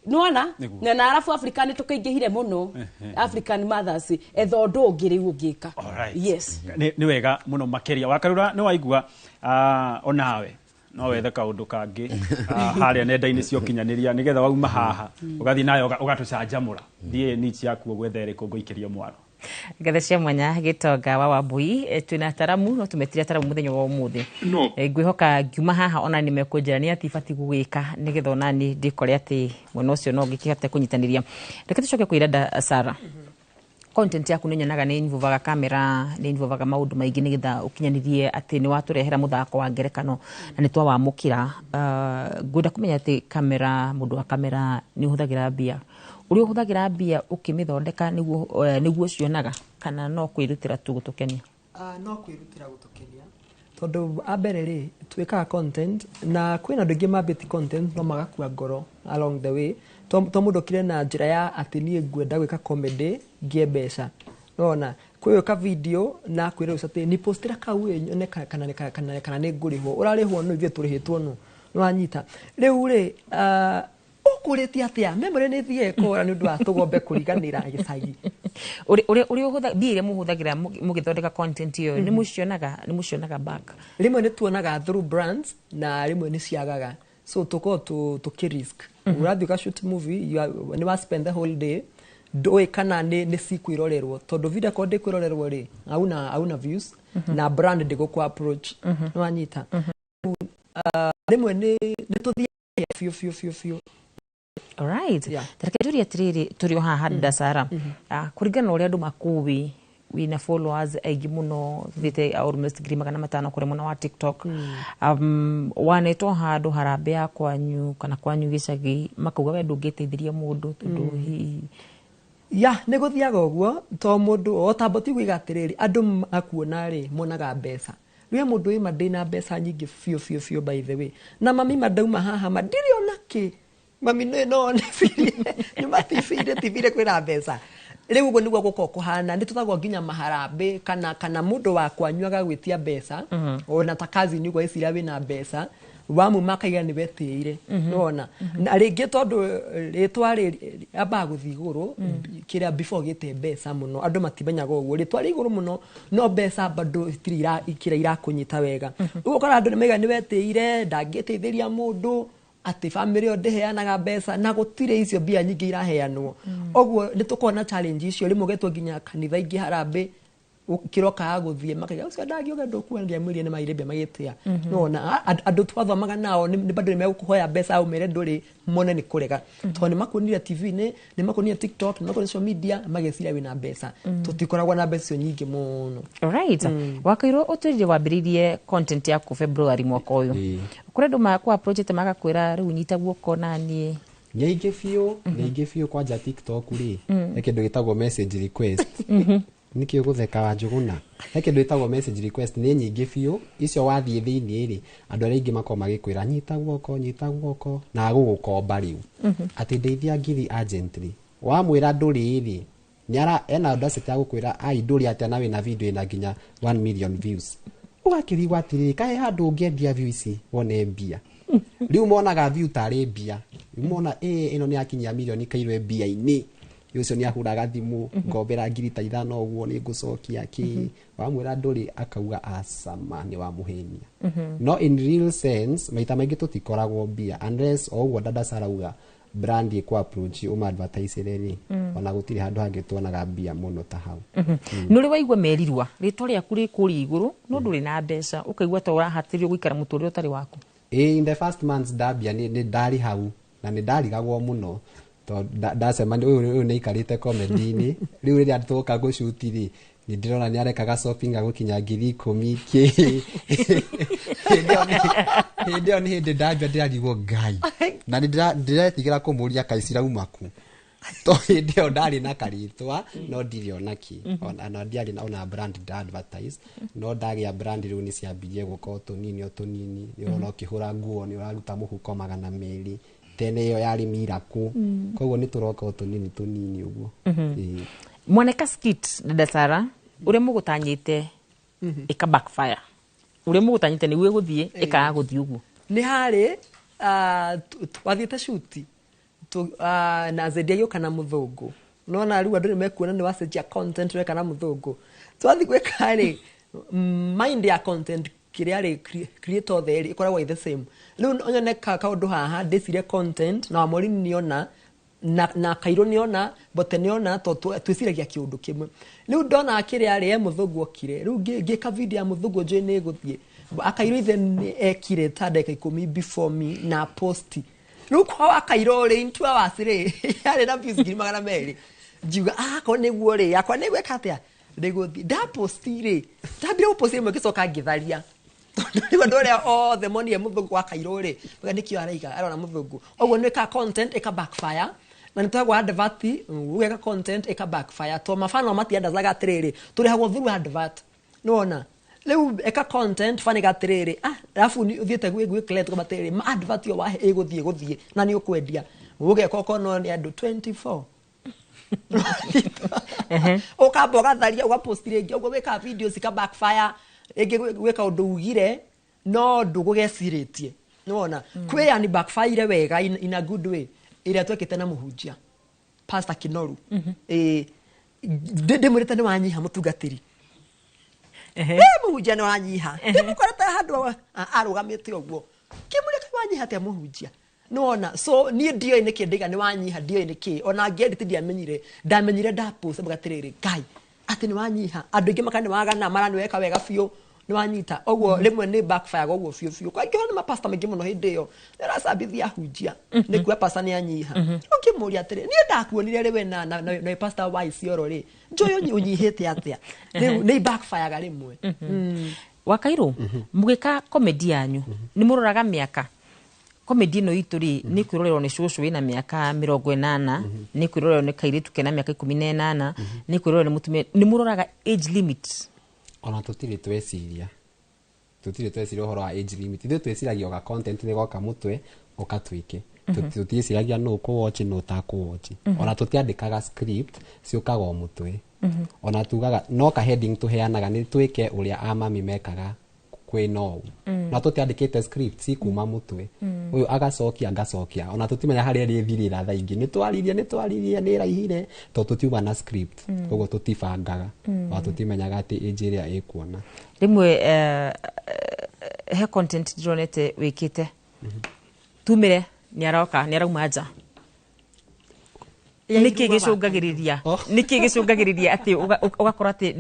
Nĩwona? Nĩguo. Na arabu Africa nĩ tũkĩingĩhire mũno. African mothers, etha ũndũ ũngĩ rĩu ũngĩka. Alright. Yes. Nĩ wega mũno makĩria. Wakarura, nĩ waigua, onawe no wethe kaũndũ kangĩ harĩa nenda-inĩ cia ũkinyanĩria nĩgetha wauma haha ũgathiĩ nayo ũgatũcanjamũra. Thiĩ niche yaku ũgwetha ĩrĩkũ ngũikĩrie mwaro. Ngatho cia mwanya Gĩtonga wa Wambui. Twĩna ataramu, no tũmetire ataramu mũthenya wa ũmũthĩ. No. Ngwĩhoka ngiuma haha ona nĩ mekũnjĩra nĩ atĩ ibatiĩ gũgĩka nĩgetha onani ndĩkore atĩ mwena ũcio no ngĩkĩhote kũnyitanĩria. Reke tũcoke kwĩ dada Sara. Content yaku nĩ nyonaga nĩ involvaga kamera, nĩ involvaga maũndũ maingĩ nĩgetha ũkinyanĩrie atĩ nĩ watũrehera mũthako wa ngerekano na nĩ twawamũkĩra. Ngwenda kũmenya atĩ kamera, mũndũ wa kamera nĩ ũhũthagĩra mbia, ũrĩa ũhũthagĩra mbia ũkĩmĩthondeka nĩguo cionaga kana no kwĩrutĩra tu gũtũkenia? No kwĩrutĩra gũtũkenia, tondũ ambere rĩ, twĩkaga content na kwĩna andũ aingĩ mambĩtie content no magakua ngoro along the way. To mũndũ okire na njĩra ya atĩ niĩ ngwenda gwĩka comedy ngĩe mbeca. Nona kwĩka video na kwĩra ũcio atĩ ni postĩra kau ĩ nyone kana nĩ ngũrĩhwo, ũrarĩhwo nũ? Ithuĩ tũrĩhĩtwo nũ? Nĩwanyita? Rĩu rĩ, ũkũrĩtie atĩa memory nĩ ĩthiĩ ĩkora nĩ ũndũ wa tũgombe kũriganĩra gĩcagi. Ũrĩa ũhũtha mbia iria mũhũthagĩra mũgĩthondeka content ĩyo, nĩ mũcionaga back? Rĩmwe nĩ tuonaga through brands na rĩmwe nĩ ciagaga, so tũkorwo tũkĩ risk. Ũrathiĩ ũga shoot movie, nĩ wa spend the whole day, ndũĩ kana nĩ cikwĩrorerwo, tondũ video akorwo ndĩkwĩrorerwo rĩ, hauna views na brand ndĩgũkũ approach. Nĩ wanyita? Rĩmwe nĩ tũthiaga biũ biũ biũ biũ. Alright. Tareke njũrie atĩrĩrĩ, tũrĩ o haha, Dada Sara, kũringana na ũrĩa andũ makũĩ, wĩna followers aingĩ mũno, thiĩte almost 500,000 kũrĩa mwena wa TikTok, wanetwo handũ harambĩ ya kwanyu kana kwanyu gĩcagi, makauga we ndũngĩteithiria mũndũ tondũ hihi? Ya, nĩ gũthiaga ũguo, to mũndũ o tambo ti kuiga atĩrĩrĩ, andũ makuona rĩ, monaga mbeca. Rĩu mũndũ wĩma ndĩna mbeca nyingĩ biũ biũ biũ, by the way, na mami ma ndauma haha ma ndirĩ ona kĩ, mami nĩ no nĩcirie nyuma TV-inĩ, TV-inĩ kwĩna mbeca. Rĩu ũguo nĩguo gũkorwo kũhana, nĩ tũtagwo nginya maharambĩ kana mũndũ wa kwanyu agagwĩtia mbeca, ona ta cousin ũguo eciria wĩna mbeca, wamuma akaiga nĩ wetĩire. Nĩwona na rĩngĩ tondũ rĩtwa rĩ ambaga gũthiĩ igũrũ kĩrĩa before gĩte mbeca mũno, andũ matimenyaga ũguo, rĩtwa rĩ igũrũ mũno no mbeca bado itirĩ kĩrĩa irakũnyita wega. Ũguo ũkora andũ nĩ maiga nĩ wetĩire, ndangĩteithĩria mũndũ, atĩ bamĩrĩ ĩyo ndĩheanaga mbeca, na gũtirĩ icio mbia nyingĩ iraheanwo. Ũguo nĩ tũkoragwo na challenge icio, rĩmwe ũgetwo nginya kanitha ingĩ harambĩ, kĩroka gũthiĩ makaiga ũcio ndangĩuga ndũkuona, mwĩrĩ nĩ maire mbia magĩtĩa. Nĩwona andũ twathomaga nao nĩ bado nĩ megũkũhoya mbeca, ũmere ndũrĩ, mone nĩ kũrega, tondũ nĩ makuonire TV-inĩ, nĩ makuonire TikTok, nĩ makuonire social media, mageciria wĩna mbeca. Tũtikoragwo na mbeca icio nyingĩ mũno. Alright. Wakairwo ũtwĩrire wambĩrĩirie content yaku February mwaka ũyũ. Kũrĩ andũ makũ approachĩte magakwĩra rĩu nyita guoko naniĩ? Nĩ aingĩ biũ, nĩ aingĩ biũ. Kwanja TikTok rĩ, he kĩndũ gĩtagwo message request. Nĩkĩ ũgũtheka, wa Njũgũna? He kĩndũ gĩtagwo message request, nĩ nyingĩ biũ icio. Wathiĩ thĩiniĩ rĩ, andũ arĩa aingĩ makoragwo magĩkwĩra nyita guoko, nyita guoko, na agũgũkomba rĩu atĩ ndeithia ngiri urgently. Wamwĩra ndũrĩ rĩ, nĩara ena audacity ya gũkwĩra ai ndũrĩ atĩa na wĩna video ĩna nginya 1 million views. Ũgakĩrigwo atĩrĩrĩ, kaĩ handũ ũngĩendia view ici wone mbia? Rĩu monaga view tarĩ mbia. Rĩu mona ĩ ĩno nĩ yakinyia milioni kairwe mbia-inĩ, ũcio nĩ ahũraga thimũ, ngombera ngiri ta 5 ũguo nĩ ngũcokia kĩ. Wamwĩra ndũrĩ, akauga acama nĩ wamũhenia. No in real sense, maita maingĩ tũtikoragwo mbia unless o ũguo dada sarauga brand ĩkũ approach ũma advertise rĩ. Ona gũtirĩ handũ hangĩ tuonaga mbia mũno ta hau. Nĩ ũrĩ waigua merirwa rĩtwa rĩaku rĩ kũrĩa igũrũ no ndũrĩ na mbeca, ũkaigua ta ũrahatĩrĩrio gũikara mũtũrĩre ũtarĩ waku? Ĩ, in the first months ndambia nĩ ndarĩ hau na nĩ ndarigagwo mũno, tondũ ndacemania ũyũ nĩ aikarĩte comedy-inĩ. Rĩu rĩrĩa twoka gũcuti rĩ, nĩ ndĩrona nĩ arekaga shopping agũkinya 10,000 kĩ. Hĩndĩ ĩyo nĩ hĩndĩ ndambia, ndĩrarigwo Ngai na nĩ ndĩretigĩra kũmũria kaĩ cirauma kũ, to hĩndĩ ĩyo ndarĩ na karĩtwa no ndirĩ ona kĩ. Ona ndiarĩ ona brand nda advertise, no ndagĩa brand rĩu nĩ ciambirie gũka o tũnini o tũnini. Nĩ ũrona ũkĩhũra nguo nĩ ũraruta mũhuko 200, tene ĩyo yarĩ miracle. Koguo nĩ tũroka o tũnini tũnini ũguo. Ĩĩ. Mwaneka skit, dada Sara, ũrĩa mũgũtanyĩte ĩka backfire, ũrĩa mũgũtanyĩte nĩguo ĩgũthiĩ ĩkaga gũthiĩ ũguo? Nĩ harĩ twathiĩte shuti na Zedi agĩũka na mũthũngũ. Nona rĩu andũ nĩ mekuona nĩ wacenjia content, weka na mũthũngũ. Twathiĩ gwĩka rĩ, mind ya content kĩrĩa rĩ creator othe rĩ ĩkoragwo ĩ the same. Rĩu nyone kaũndũ haha ndĩcirie content na Wamũrini nĩona na Kairũ nĩona Bote nĩona, to twĩciragia kĩũndũ kĩmwe. Rĩu ndona kĩrĩa rĩ, e mũthũngũ okire, rĩu ngĩka video ya mũthũngũ njũĩ nĩ ĩgũthiĩ. Akairũ ithe nĩ ekire ta ndagĩka 10 before me na posti. Rĩu kwa wa Kairũ rĩ, in 2 hours rĩ, yarĩ na views 200,000. Ngiuga akorwo nĩguo rĩ, yakwa nĩ gwĩka atĩa, rĩgũthiĩ. Ndaposti rĩ, ndambire gũposti ĩmwe, ngĩcoka ngĩtharia, tondũ rĩu andũ arĩa othe monire mũthũngũ wa Kairũ rĩ, uga nĩkĩo araiga arona mũthũngũ ũguo. Nĩ ka content ĩka backfire, na nĩ twagwo advert, ũgeka content ĩka backfire, to mabano matiandazaga atĩrĩrĩ, tũrĩhagwo through advert. Nĩwona rĩu eka content faniga atĩrĩrĩ, alafu ũthiĩte gwĩ client ũkamba atĩrĩrĩ, ma advert ĩyo wahe ĩgũthiĩ gũthiĩ na nĩ ũkwendia, ũgeka okorwo no nĩ andũ 24, ũkamba ũgatharia, ũgapost rĩngĩ ũguo, wĩkaga video cika backfire rĩngĩ, gwĩka ũndũ ugire no ndũgũgecirĩtie. Nĩwona kwĩ yani backfire wega in a good way, ĩrĩa twekĩte na mũhunjia Pastor Kinoru. Ĩĩ. Ndĩmwĩrĩte nĩ wanyiha mũtungatĩri. Mũhunjia nĩ wanyiha. Ndĩmũkorete handũ arũgamĩte ũguo. Kĩmũrĩa kaĩ wanyiha atĩa mũhunjia? Nĩwona, so niĩ ndioĩ nĩkĩ ndaiga nĩ wanyiha, ndioĩ nĩkĩ. Ona ngĩedit ndiamenyire. Ndamenyire ndapost atĩrĩrĩ, Ngai, atĩ nĩ wanyiha. Andũ aingĩ maka nĩ wagana, mara nĩ weka wega biũ. Nĩ wanyita. Ũguo rĩmwe nĩ backfire ũguo biũ biũ. Kwa ingĩhona mapasta maingĩ mũno hĩndĩ ĩyo. Nĩ aracambithia ahunjia. Nĩ kuga pasta nĩ anyiha. Ũngĩmũria atĩrĩ, niĩ ndakuonire rĩ we na pasta wa Isiolo rĩ, njũĩ ũnyihĩte atĩa? Rĩu nĩ backfire rĩmwe. Wakairũ, mũgĩka comedy yanyu nĩ mũroraga mĩaka? Comedy ĩno itũ rĩ, nĩ kwĩrorerwo nĩ cũcũ wĩna mĩaka 80, nĩ kwĩrorerwo nĩ kairĩtu kena mĩaka 18, nĩ kwĩrorerwo nĩ mũtumia. Nĩ mũroraga age limit? Ona tũtirĩ tweciria ũhoro wa age limit. Ithuĩ twĩciragia oga content nĩ goka mũtwe ũkatwĩke. Tũtiĩciragia nũ ũkũwatch nũ ũtakũwatch. Ona tũtiandĩkaga script, ciũkaga o mũtwe. Ona tugaga no ka heading tũheanaga nĩ twĩke ũrĩa amami mekaga kwĩ nou. Na tũtiandĩkĩte script, ci kuma mũtwe. Ũyũ agacokia ngacokia. Ona tũtimenya harĩa ĩrĩthirĩra thaa ingĩ. Nĩ twaririe nĩ ĩraihire tondũ tũtiuma na script. Koguo tũtibangaga. Ona tũtimenyaga atĩ age ĩrĩa ĩkuona. Rĩmwe he content ndĩronete wĩkĩte. Tumire nĩ aroka, nĩ arauma nja. Nĩkĩ gĩcũngagĩrĩria? Nĩkĩ gĩcũngagĩrĩria atĩ ũgakora atĩ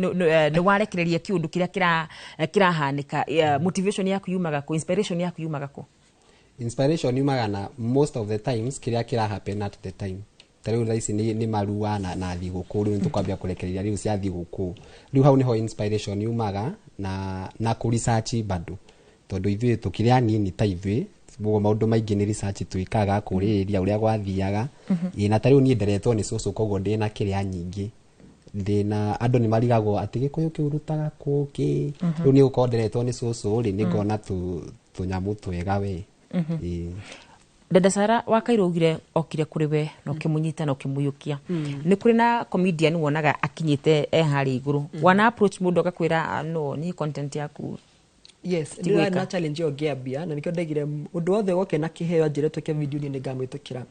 nĩ warekereria kĩũndũ kĩrĩa kĩrahanĩka? Motivation yaku yumaga kũ? Inspiration yaku yumaga kũ? Inspiration yumaga na most of the times kĩrĩa kĩra happen at the time. Ta rĩu thaa ici nĩ marua na thigũkũ, rĩu nĩtũkwambia kũrekereria rĩu cia thigũkũ. Rĩu hau nĩho inspiration yumaga na kũ research bado. Tondũ ithuĩ tũkĩrĩ anini ta ithuĩ, ũguo maũndũ maingĩ nĩ research twĩkaga, kũrĩrĩria ũrĩa gwathiaga. Ĩĩ, na ta rĩu niĩ nderetwo nĩ cũcũ, koguo ndĩna kĩrĩa nyingĩ. Ndĩna andũ nĩ marigagwo atĩ gĩkũyũ kĩu ũrutaga kũ kĩ. Rĩu niĩ gũkorwo nderetwo nĩ cũcũ rĩ, nĩ ngona tũnyamũ twega we. Ĩĩ. Dada Sara Wakairũ augire okire kũrĩ we na ũkĩmũnyita na ũkĩmũiyũkia. Nĩ kũrĩ na comedian wonaga akinyĩte e harĩa igũrũ. Wana approach mũndũ agakwĩra no niĩ content yaku. Yes, ndĩrarĩ na challenge ĩyo ngĩambia na nĩkĩo ndaigire ũndũ wothe woke na kĩheo anjĩre twĩke video niĩ nĩngamwĩtĩkĩra.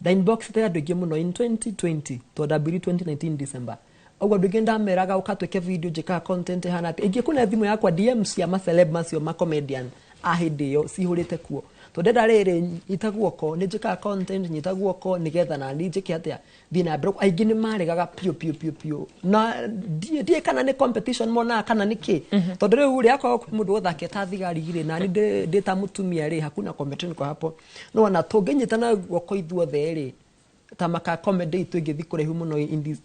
Nda inbox te andũ aingĩ mũno in 2020 tondũ ndambirie 2019 December. Ũguo andũ aingĩ ndameraga ũka twĩke video njĩkaga content ĩhana atĩa. Ingĩkũne thimũ yakwa DM cia ma celeb macio ma comedian a hĩndĩ ĩyo cihũrĩte kuo. Tondũ ndenda rĩrĩ nyita guoko nĩ njĩkaga content nyita guoko nĩgetha nani njĩke atĩa thiĩ na mbere. Aingĩ nĩ maregaga piũ piũ piũ piũ. Na ndiĩ kana nĩ competition monaga kana nĩ kĩ. Tondũ rĩu rĩ akorwo kwĩ mũndũ ũthake ta thigari rĩ nani ndĩ ta mũtumia rĩ hakuna competition kwa hapo. No ona tũngĩnyitana guoko ithuothe rĩ ta maka comedy itũ ĩngĩthiĩ kũraihu mũno in this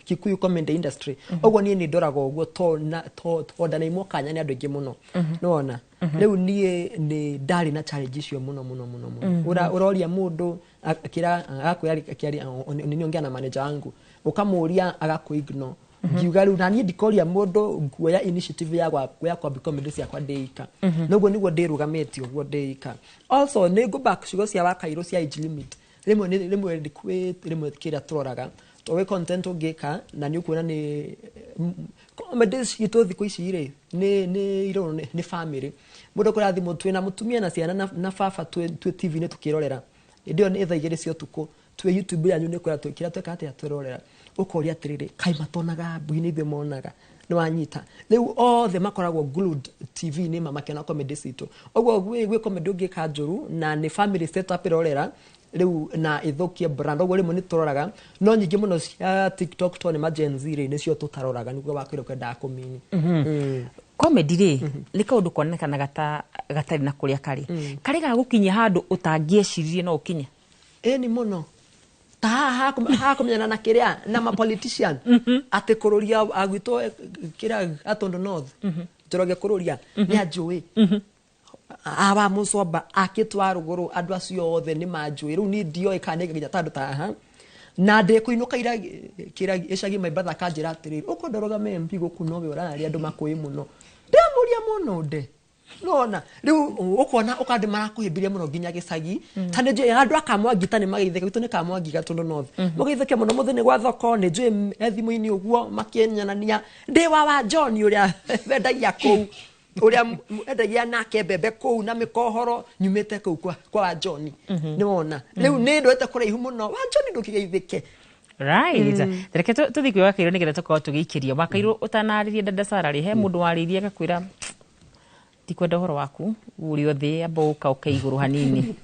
Kikuyu comedy industry. Ũguo niĩ nĩ ndoraga ũguo to ndanaimwo kanya nĩ andũ aingĩ mũno. Nĩwona? Rĩu niĩ nĩ ndarĩ na challenge icio mũno mũno mũno mũno. Ũroria mũndũ akĩra agakwĩra akĩaria nĩ ongea na manager wangu ũkamũria agakũ-ignore. Ngiuga rĩu na niĩ ndikoria mũndũ nguoya initiative ya kwambia comedy ciakwa ndĩika. Noguo nĩguo ndĩrũgamĩtie ũguo ndĩika. Also nĩ ngũ back ciugo cia Wakairũ cia age limit. Rĩmwe nĩ rĩmwe kwĩ rĩmwe kĩrĩa tũroraga to wĩ content ũngĩka na nĩ ũkuona nĩ comedy citũ thikũ ici rĩ nĩ irorwo nĩ family. Mũndũ kũrĩa thimũ twĩna mũtumia na ciana na baba twĩ TV-inĩ tũkĩrorera. Hĩndĩ ĩyo nĩ thaa 2 cia ũtukũ twĩ YouTube yanyu nĩ kwĩra kĩrĩa tweka atĩa twĩrorera. Ũkoria atĩrĩrĩ kaĩ matonaga mbui nĩ ithuĩ monaga. Nĩ wanyita. Rĩu othe makoragwo glued TV-inĩ makĩona comedy citũ. Ũguo gwĩ comedy ũngĩka njũru na nĩ family setup ĩrorera rĩu na ĩthũkie brand. Ũguo rĩmwe nĩ tũroraga no nyingĩ mũno cia TikTok to nĩ ma Gen Z rĩ nĩcio tũtaroraga nĩguo wakwĩra ũkwendaga kũmini. Comedy rĩ nĩ kaũndũ konekanaga ta gatarĩ na kũrĩa karĩ. Karĩ ga gũkinyia handũ ũtangĩeciririe no ũkinye. Ĩni mũno. Ta haha kũmenyana na kĩrĩa na ma politician atĩ kũrũria agwitwo kĩrĩa Gatundu North. Njoroge kũrũria nĩ anjũĩ. Awa mũcomba akĩtwa rũgũrũ andũ acio othe nĩ manjũĩ. Rĩu niĩ ndioĩ kana nĩ nginya ta andũ ta haha. Na ndĩkũinũka ira kĩrĩa gĩcagi my brother akanjĩra atĩrĩrĩ ũkwenda ũrũgame MP gũkũ nowe ũrarĩa andũ makũĩ mũno. Ndĩramũria mũno nde. Nona rĩu ũkona ũkandĩ marakũhĩmbĩria mũno nginya gĩcagi. Ta nĩ njũĩ andũ a Kamwangi ta nĩ mageithĩka gwitũ nĩ Kamwangi Gatundu North. Mageithĩke mũno mũthĩ gwa thoko nĩ njũĩ e thimũ-inĩ ũguo makĩnyanania ndĩ wa John ũrĩa wendagia kũu. Ũrĩa endagia nake mbembe kũu na mĩkohoro nyumĩte kũu kwa wa John. Nĩwona? Rĩu nĩ ndwete kũraihu mũno wa John ndũkĩgeithĩke. Right. Reke tũthiĩ kwĩ Wakairũ nĩgetha tũkorwo tũgĩikĩria. Wakairũ, ũtanarĩria dada Sara rĩ, he mũndũ warĩirie agakwĩra ndikwenda ũhoro waku, ũrĩ thĩ, amba ũka ũke igũrũ hanini?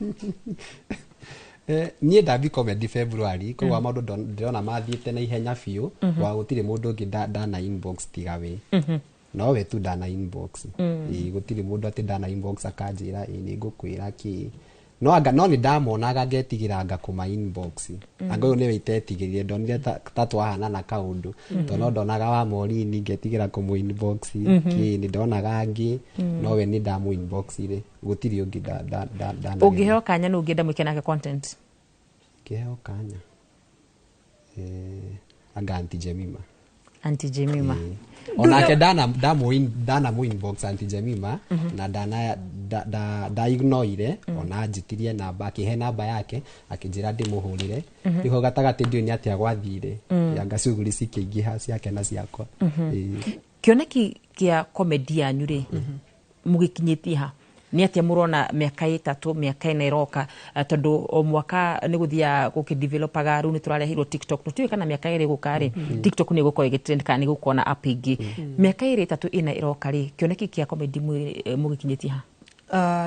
Niĩ ndambi comedy February, koguo maũndũ ndĩrona mathiĩte na ihenya biũ. Wa gũtirĩ mũndũ ũngĩ ndana inbox tiga we. No we tu ndana inbox. Ĩĩ, gũtirĩ mũndũ atĩ ndana inbox akanjĩra ĩ nĩ ngũkwĩra kĩ, no anga no nĩ ndamonaga ngetigĩra anga kũma inbox. Anga ũyũ nĩwe itetigĩrire, ndonire ta twahanana kaũndũ, tondũ no ndonaga wa Morini ngetigĩra kũmũ inbox. Kĩ nĩ ndonaga angĩ, no we nĩ ndamũ inbox rĩ, gũtirĩ ũngĩ ndanageria. Ũngĩheo kanya nũ ũngĩenda mwĩke nake content? Kĩheo kanya, anga Aunty Jemima. Aunty Jemima. Onake ndana mu inbox Aunty Jemima, na ndana da, da, da ignoire. Ona anjĩtirie namba, akĩhe namba yake, akĩnjĩra ndĩmũhũrĩre. Rĩu hau gatagatĩ ndiũĩ nĩ atĩa gwathire, anga cuguri cikĩingĩha ciake na ciakwa. Ĩĩ. Kĩoneki kĩa comedy yanyu rĩ, mũgĩkinyĩtie ha? Nĩ atĩa mũrona mĩaka 3, mĩaka 4 ĩroka? Tondũ o mwaka nĩ gũthiaga gũkĩdevelopaga. Rĩu nĩ tũrareheirwo TikTok, tũtiũĩ kana mĩaka 2 gũka rĩ, TikTok nĩ ĩgũkorwo ĩgĩtrend kana nĩ gũkorwo na app ĩngĩ. Mĩaka 2, 3, 4 ĩroka rĩ, kĩoneki kĩa comedy mũgĩkinyĩtie ha?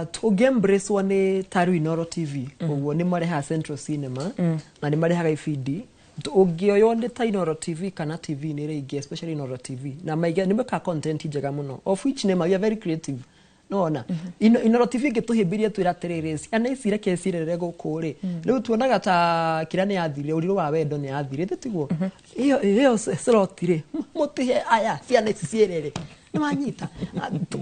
Tũngĩembracewo nĩ ta rĩu Inoro TV ũguo, nĩ marehaga Central Cinema na nĩ marehaga ibindi. Ũngĩoywo nĩ ta Inoro TV kana TV nĩ ĩrĩa ingĩ, especially Inoro TV, na maige nĩ mekaga content njega mũno, of which nĩ ma we are very creative. Nona Inoro TV ĩngĩtũhĩmbĩria twĩra atĩrĩrĩ, ciana ici reke cirerere gũkũ rĩ, rĩu tuonaga ta kĩrĩa nĩ yathirire, ũrirũ wa wendo nĩ yathirire, ĩthĩ tiguo ĩyo slot rĩ, mũtihe aya ciana ici ciĩrere nĩ wanyita.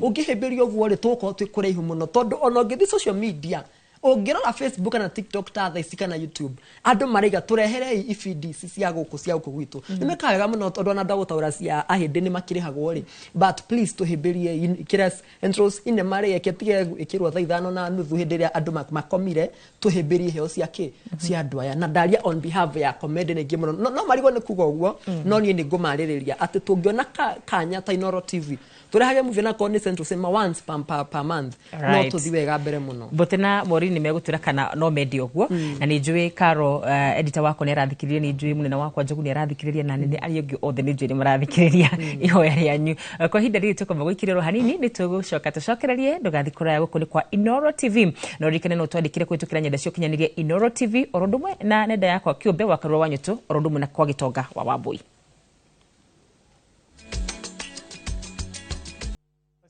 Ũngĩhĩmbĩria ũguo rĩ, tũgũkorwo twĩ kũraihu mũno, tondũ ona ũngĩthiĩ social media, ũngĩrora Facebook kana TikTok ta thaa ici kana YouTube, andũ maraiga tũreherei ibindi ici cia gũkũ gwitũ. Nĩ mekaga wega mũno, tondũ ona andũ a gũtaũra cia ahĩndĩ nĩ makĩrĩhagwo rĩ, but please tũhĩmbĩrie kĩrĩa Central Cinema rĩ, eke tige ĩkĩrwo thaa 5:30 hĩndĩ ĩrĩa andũ makomire. Tũhĩmbĩrie iheo cia kĩ cia andũ aya, na ndaria on behalf ya comedy nĩ ingĩ mũno, no marigwo nĩ kuga ũguo, no niĩ nĩ ngũmarĩrĩria atĩ tũngĩona kanya ta Inoro TV tũrehage movie na korwo nĩ Central Cinema once per month, no tũthiĩ wega mbere mũno. Mbote na Maureen nĩ megũtwĩra kana no mende ũguo. Na nĩ njũĩ Caro, editor wakwa, nĩ arathikĩrĩria, nĩ njũĩ mũnene wakwa Njogu nĩ arathikĩrĩria, na nene arĩa angĩ othe nĩ njũĩ nĩ marathikĩrĩria ihoya rĩanyu. Kwa ihinda rĩrĩ tũkwamba gũikĩrĩrwo hanini, nĩ tũgũcoka tũcokererie. Ndũgathiĩ kũraya, gũkũ nĩ kwa Inoro TV, na ũririkane no twandĩkĩre kũhĩtũkĩra nyenda cia ũkinyanĩria Inoro TV, oro ũndũ ũmwe na nenda yakwa kĩũmbe wa Karũa wa Nyũtũ, oro ũndũ ũmwe na kwa Gĩtonga wa Wambũi.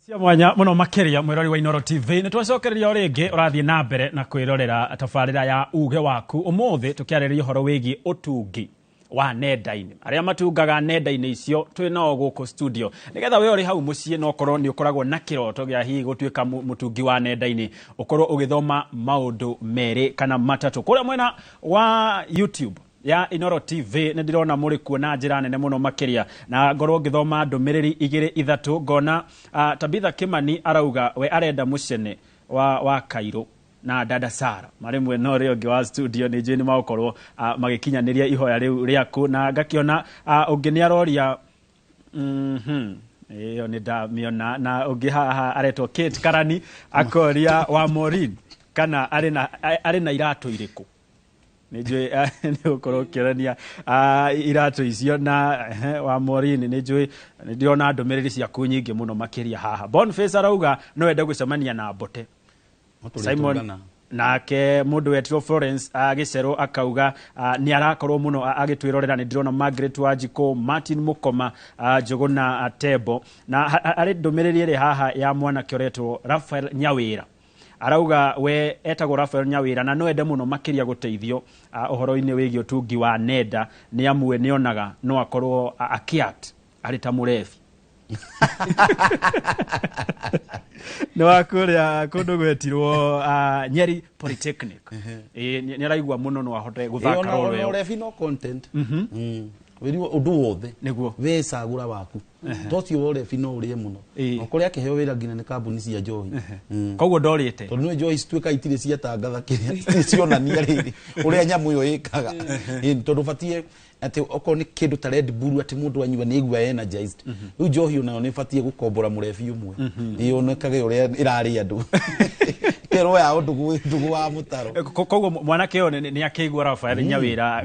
Cia mwanya muno makiria, mwirori wa Inoro TV, nĩ twacokereria o rĩngĩ. Ũrathiĩ na mbere na kwĩrorera tabarĩra ya Uge Waku. Ũmũthĩ tũkĩarĩrĩria ũhoro wĩgiĩ ũtungi wa nenda-inĩ, arĩa matungaga nenda-inĩ icio twĩ nao gũkũ studio, nĩgetha we ũrĩ hau mũciĩ no ũkorwo nĩ ũkoragwo na kĩroto gĩa hihi gũtuĩka mũtungi wa nenda-inĩ, ũkorwo ũgĩthoma maũndũ merĩ kana matatũ. Kũrĩa mwena wa YouTube ya Inoro TV nĩ ndĩrona mũrĩ kuo na njĩra nene mũno makĩria, na ngorwo ngĩthoma ndũmĩrĩri igĩrĩ ithatũ, ngona Tabitha Kimani arauga we arenda mũcene wa Kairũ na dada Sara marĩ mwena ũrĩa ũngĩ wa studio. Nĩ njũĩ nĩ magũkorwo magĩkinyanĩria ihoya rĩu rĩaku, na ngakĩona ũngĩ nĩ aroria, ĩyo nĩ ndamĩona, na ũngĩ haha aretwo Kate Karani akoria wa Maureen kana arĩ na iratũ irĩkũ. Nĩ njũĩ nĩ ũkorwo ũkĩonania iratũ icio na wa Maureen. Nĩ njũĩ nĩ ndĩrona ndũmĩrĩri ciaku nyingĩ mũno makĩria haha. Boniface arauga no ende gũcemania na Mbote Simon. Tũrĩtũngana. Nake mũndũ wetirwo Florence Gĩcerũ akauga nĩ arakorwo mũno agĩtwĩrorera. Nĩ ndĩrona Margaret Wanjikũ, Martin Mũkoma, Njũgũna Tembo, na harĩ ndũmĩrĩri ĩrĩ haha ya mwanake ũretwo Rafael Nyawĩra, arauga we etagwo Rafael Nyawĩra na no ende mũno makĩria gũteithio ũhoro-inĩ wĩgiĩ ũtungi wa nenda, nĩ amwe nĩonaga no akorwo akĩact arĩ ta mũrebi nĩ wa kũrĩa kũndũ gwetirwo Nyeri Polytechnic. Ĩĩ, nĩ araigua mũno no ahote gũthaka role Ona ĩyo. Ũrebi no content. Wĩriwo ũndũ wothe nĩguo we cagũra waku, to ũcio wa ũrebi no ũrĩe mũno. O kũrĩa akĩheo wĩra nginya nĩ kambuni cia njohi. Koguo ndorĩte. Tondũ nĩ njohi cituĩka itirĩ ciatangatha kĩrĩa, itirĩ cionania rĩrĩ ũrĩa nyamũ ĩyo ĩkaga. Ĩĩ, tondũ ũbatiĩ atĩ okorwo nĩ kĩndũ ta Red Bull, atĩ mũndũ anyua nĩ aigua energized. Rĩu njohi onayo nĩ ĩbatiĩ gũkombora mũrebi ũmwe, ĩyonekage ũrĩa ĩrarĩa andũ. Ĩrwo yao ndũgũ wa mũtaro. Koguo mwanake ũyũ nĩ akĩigua Rafael Nyawĩra,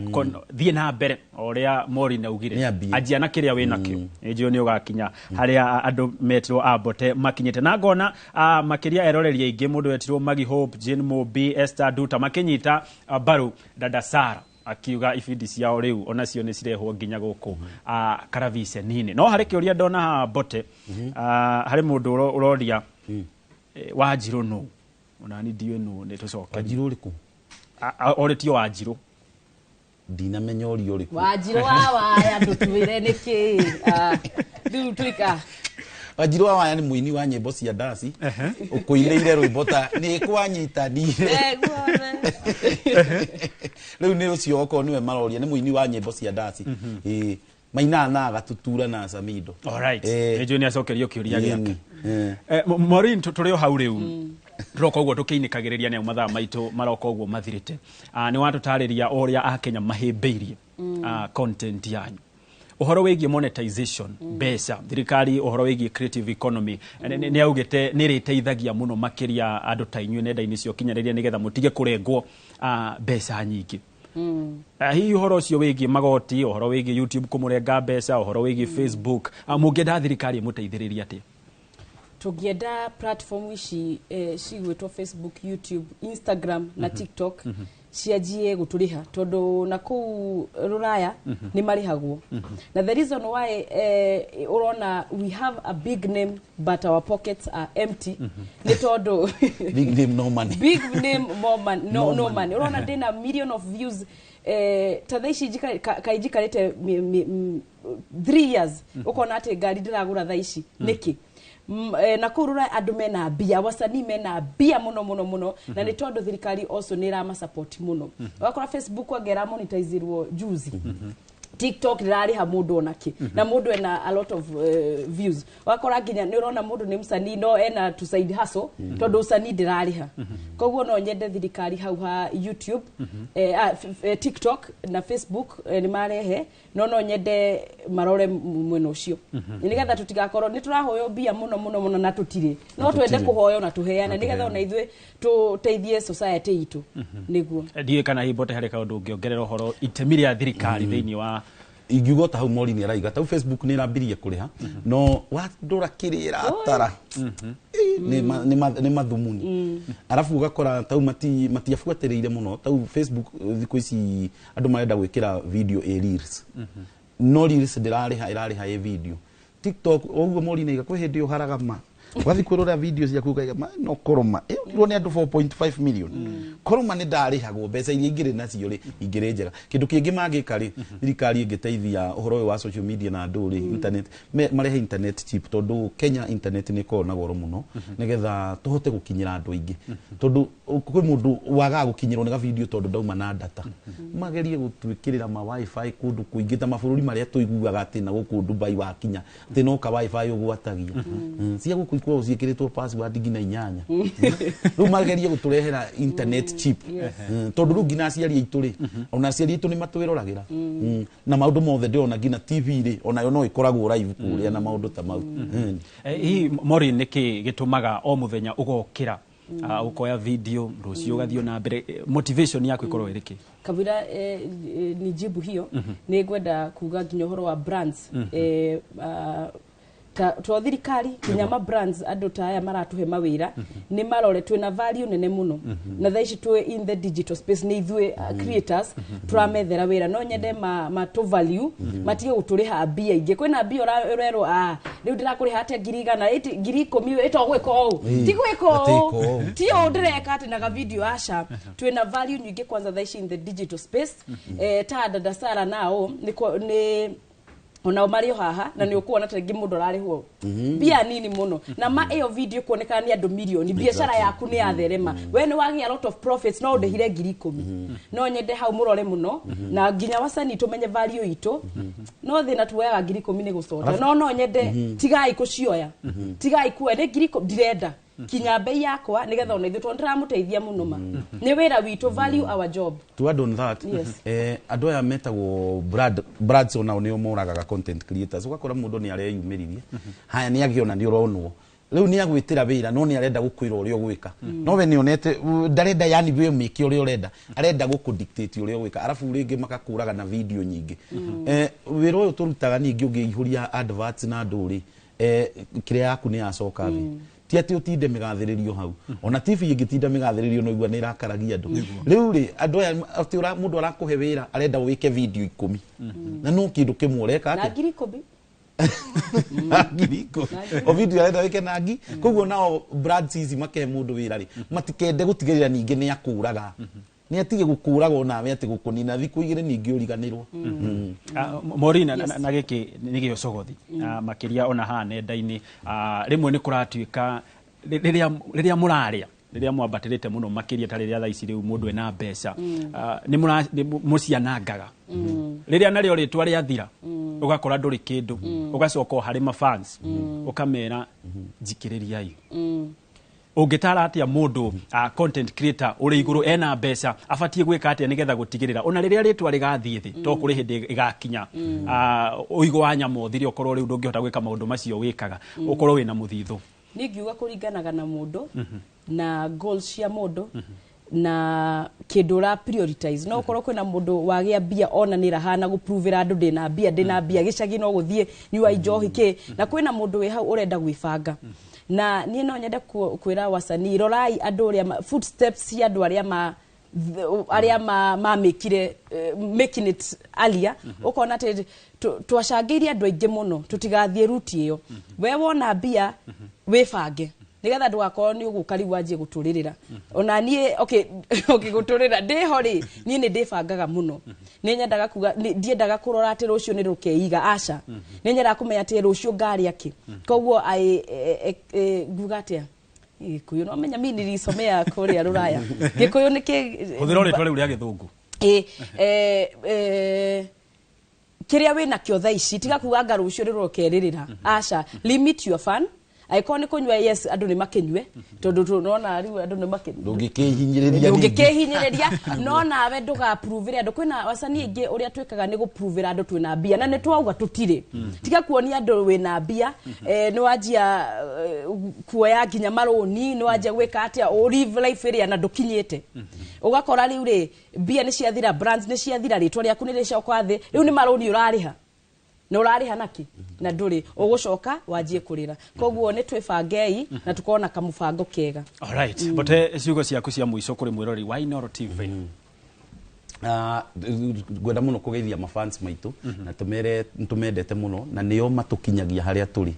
thiĩ na mbere o ũrĩa Maureen augire, anjia na kĩrĩa wĩ nakĩo, nĩ njũĩ nĩ ũgakinya harĩa andũ metirwo ambote makinyĩte. Na ngona makĩria eroreri aingĩ, mũndũ wetirwo Maggie Hope, Jane Mobi, Esther Duta makĩnyita mbaru dada Sara, akiuga ibindi ciao rĩu onacio nĩ cirehwo nginya gũkũ karaviceni-inĩ. No harĩ kĩũria ndona haha Mbote, harĩ mũndũ ũroria Wanjirũ nũ, onani ndiũĩ nũ, nĩ tũcoke. Wanjirũ ũrĩkũ? Orĩtio Wanjirũ. Ndinamenya ũria ũrĩkũ. Wanjirũ wa Waya, ndũtwĩre nĩkĩ. Rĩu tuika. Wanjirũ wa Waya nĩ mũini wa nyĩmbo cia ndaci, ũkũinĩire rwĩmbo ta nĩ kwanyitanire. Rĩu nĩ ũcio, okorwo nĩwe maroria, nĩ mũini wa nyĩmbo cia ndaci. Ĩĩ, mainaga na agatutura na Samido. Alright, nĩ njũĩ nĩ acokerio kĩũria gĩake. Maureen, tũrĩ o hau rĩu, tũroka ũguo tũkĩinĩkagĩrĩria nĩ mathaa maitũ maroka ũguo mathirĩte. Nĩ watũtarĩria o ũrĩa akenya mahĩmbĩirie content yanyu, ũhoro wĩgiĩ monetization, mbeca, thirikari, ũhoro wĩgiĩ creative economy, nĩ augĩte nĩ ĩrĩteithagia mũno makĩria andũ ta inyuĩ nenda-inĩ cia ũkinyanĩria, nĩgetha mũtige kũrengwo mbeca nyingĩ. Hihi ũhoro ũcio wĩgiĩ magoti, ũhoro wĩgiĩ YouTube kũmũrenga mbeca, ũhoro wĩgiĩ Facebook, mũngĩenda thirikari ĩmũteithĩrĩrie atĩa? Tũngĩenda platform ici cigwĩtwo Facebook, YouTube, Instagram na TikTok cianjie gũtũrĩha, tondũ na kũu rũraya nĩ marĩhagwo. Na the reason why ũrona we have a big name but our pockets are empty nĩ tondũ Big name, no money. Big name, more money, no, No no money. money. Ũrona ndĩna million of views, ta thaa ici kaĩ njikarĩte 3 years, ũkona atĩ ngari ndĩragũra thaa ici nĩkĩ? Na kũu rũraya andũ mena mbia, wasanii mena mbia mũno mũno mũno, na nĩ tondũ thirikari also nĩ ĩramasupport mũno. Ũgakora Facebook anga ĩramonetizirwo juzi, TikTok ndĩrarĩha mũndũ onakĩ, na mũndũ ena a lot of views. Ũgakora nginya nĩ ũrona mũndũ nĩ msanii no ena to side hustle, tondũ usanii ndĩrarĩha. Koguo no nyende thirikari hau ha YouTube, TikTok na Facebook, nĩ marehe, no nyende marore mwena ũcio, nĩgetha tũtigakorwo nĩ tũrahoywo mbia mũno mũno mũno na tũtirĩ no Na twende tũtirĩ. kũhoywo na tũheane, Na nĩgetha tũheane. ona ithuĩ tũteithie society itũ nĩguo. Ndiũĩ kana hihi Mbote harĩ kaũndũ ũngĩongerera ũhoro itemi rĩa thirikari thĩinĩ wa Ingiuga ta hau Maureen araiga, tau Facebook nĩ ĩrambirie kũrĩha, no wandũra kĩrĩa ĩratara nĩ mathumuni. Arabu ũgakora tau matiabuatĩrĩire mũno. Tau Facebook, thikũ ici andũ marenda gwĩkĩra video ĩ reels, no reels ndĩrarĩha, ĩrarĩha ĩ video. TikTok ũguo Maureen aiga, kwĩ hĩndĩ ũharaga ma ũgathiĩ kwĩrorera video ciaku ũkaiga ma no koroma ĩyo nĩ andũ 4.5 million, koroma nĩ ndarĩhagwo mbeca iria ingĩrĩ nacio rĩ, ingĩrĩ njega. Kĩndũ kĩngĩ mangĩka rĩ, thirikari ĩngĩteithia ũhoro ũyũ wa social media na andũ rĩ, internet, marehe internet cheap, tondũ Kenya internet nĩ ĩkoragwo na goro mũno, nĩgetha tũhote gũkinyĩra andũ aingĩ, tondũ kwĩ mũndũ wagaga gũkinyĩrwo nĩ ga video tondũ ndauma na data. Magerie gũtwĩkĩrĩra ma wifi kũndũ kũingĩ ta mabũrũri marĩa tũiguaga atĩ na gũkũ Dubai wakinya atĩ no ka wifi ũgwatagia. Cia gũkũ ikoragwo ciĩkĩrĩtwo password nginya inyanya. Rĩu magerie gũtũrehera internet cheap. Tondũ rĩu nginya aciari aitũ rĩ, ona aciari aitũ nĩ matwĩroragĩra. Na maũndũ mothe ndĩrona nginya TV rĩ, onayo no ĩkoragwo live kũrĩa na maũndũ ta mau. Hihi Maureen, nĩkĩ gĩtũmaga o mũthenya ũgokĩra, ũkoya video, rũciũ ũgathiĩ na mbere? Motivation yaku ĩkorwo ĩrĩ kĩ? Kabira nijibu hiyo, nĩ ngwenda kuga nginya ũhoro wa brands, ta to thirikari, nginya ma brands, andũ ta aya maratũhe mawĩra, nĩ marore twĩna value nene mũno. Na thaa ici twĩ in the digital space, nĩ ithuĩ creators tũramethera wĩra. No nyende ma tũ value, matige gũtũrĩha mbia ingĩ. Kwĩna mbia ũrerwo, rĩu ndĩrakũrĩha atĩa, 100,000, 10,000, ĩtogwĩka ũũ. Ti gwĩka Atĩka ũũ, ũũ. ti ũũ ndĩreka atĩ na ga video, aca. Twĩna value nyingĩ kwanza thaa ici in the digital space. Ta dada Sara nao nĩ onao marĩ o haha, na nĩ ũkuona ta rĩngĩ mũndũ ararĩhwo mbia nini mũno, na ma ĩyo video kuonekana nĩ andũ milioni, biacara yaku nĩ yatherema, we nĩ wagĩa lot of profits, no ũndĩhire 10,000. No nyende hau mũrore mũno, na nginya wasanii tũmenye value itũ. No thĩna tuoyaga 10,000 nĩ gũcota. No nyende tigai kũcioya, tigai kuoya nĩ 10,000, ndirenda kinya bei yakwa, nĩgetha ona ithuĩ tondũ ndĩramũteithia mũno, ma nĩ wĩra witũ, value our job. To add on that, andũ aya metagwo brands onao nĩo moragaga content creators. Ũgakora mũndũ nĩ areyumĩririe haya, nĩ agĩona nĩ ũronwo. Rĩu nĩ agwĩtĩra wĩra no nĩ arenda gũkwĩra ũrĩa ũgwĩka. No we nĩonete ndarenda, yani we mĩke ũrĩa ũrenda, arenda gũkũ-dictate ũrĩa ũgwĩka, arabu rĩngĩ makakũraga na video nyingĩ. Wĩra ũyũ tũrutaga ningĩ ũngĩihũria adverts na andũ rĩ, kĩrĩa yaku nĩ yacoka thĩ. Ti atĩ ũtinde mĩgathĩrĩrio hau, ona TV ĩngĩtinda mĩgathĩrĩrio no igua nĩ ĩrakaragia andũ. Rĩu rĩ, andũ aya atĩ mũndũ arakũhe wĩra arenda wĩke video 10 na no kĩndũ kĩmwe ũreka na atĩa? 10,000. 10,000 o video arenda wĩke na ngi. Koguo nao brands ici makehe mũndũ wĩra rĩ, matikende gũtigĩrĩra ningĩ nĩ akũraga, nĩ atige gũkũraga onawe atĩ gũkũnina thikũ 2 ningĩ ũriganĩrwo. Maureen, na gĩkĩ nĩ gĩocogothi makĩria ona haha nenda-inĩ, rĩmwe nĩ kũratuĩka rĩrĩa mũrarĩa, rĩrĩa mwambatĩrĩte mũno makĩria ta rĩrĩa thaa ici rĩu mũndũ ena mbeca, nĩ mũcianangaga rĩrĩa narĩo rĩtwa rĩathira, ũgakora ndũrĩ kĩndũ, ũgacoka o harĩ mafans ũkamera njikĩrĩriai. Ũngĩtara atĩa mũndũ, content creator ũrĩ igũrũ ena mbeca abatiĩ gwĩka atĩa nĩgetha gũtigĩrĩra ona rĩrĩa rĩtwa rĩgathiĩ thĩ, to kũrĩ hĩndĩ ĩgakinya, ũigũ wa nyama ũthire, ũkorwo rĩu ndũngĩhota gwĩka maũndũ macio wĩkaga, ũkorwo wĩna mũthithũ? Niĩ ngiuga kũringanaga na mũndũ na goals cia mũndũ na kĩndũ ũra prioritize. No ũkorwo kwĩna mũndũ wagĩa mbia ona nĩ rahana gũpruvĩra andũ ndĩna mbia, ndĩna mbia gĩcagi, no gũthiĩ nyua njohi kĩ, na kwĩna mũndũ wĩ hau ũrenda gwĩbanga. Na niĩ no nyende kwĩra wasanii, rorai andũ ũrĩa footsteps cia andũ arĩa ma arĩa mamĩkire making it earlier. Ũkona atĩ twacangĩire andũ aingĩ mũno tũtigathiĩ ruti ĩyo. We wona mbia wĩbange nigetha ndũgakorwo nĩ ũgũka rĩu wanjie gũtũrĩrĩra. Ona niĩ okay gũtũrĩra ndĩho rĩ, niĩ nĩ ndĩbangaga mũno. Nĩ nyendaga kuga ndiendaga kũrora atĩ rũciũ nĩ rũkeiga, aca. Nĩ nyendaga kũmenya atĩ rũciũ ngarĩa kĩ. Koguo nguga atĩa Gĩkũyũ, no menya mimi nilisomea kũrĩa rũraya. Gĩkũyũ nĩ kĩ? Hũthĩra rĩtwa rĩu rĩa gĩthũngũ. Kĩrĩa wĩna kĩo thaa ici, tiga kuga anga rũciũ rĩrokerĩrĩra, aca. Limit your fun. Angĩkorwo nĩ kũnyua, yes, andũ nĩ makĩnyue, tondũ tũrona rĩu andũ nĩ makĩnyue. Ndũngĩkĩhinyĩrĩria ningĩ. Ndũngĩkĩhinyĩrĩria, no nawe ndũgapruvĩre andũ. Kwĩna wasanii aingĩ ũrĩa twĩkaga nĩ gũpruvĩra andũ twĩna mbia na nĩ twauga tũtirĩ. Tiga kuonia andũ wĩna mbia, nĩ wanjia kuoya nginya marũni, nĩ wanjia gwĩka atĩa, ũ live life ĩrĩa na ndũkinyĩte. Ũgakora rĩu rĩ, mbia nĩ ciathira, brands nĩ ciathira, rĩtwa rĩaku nĩ rĩcoka thĩ, rĩu nĩ marũni ũrarĩha. Na ũrarĩha naki na ndũrĩ ũgũcoka wanjie kũrĩra. Koguo nĩ twĩbangei na tũkorwo na kamũbango kega. Alright, bote ciugo ciaku cia mũico kũrĩ mwĩroreri wa Inooro TV. Ngwenda mũno kũgeithia mafans maitũ na tũmere tũmendete mũno na nĩo matũkinyagia harĩa tũrĩ.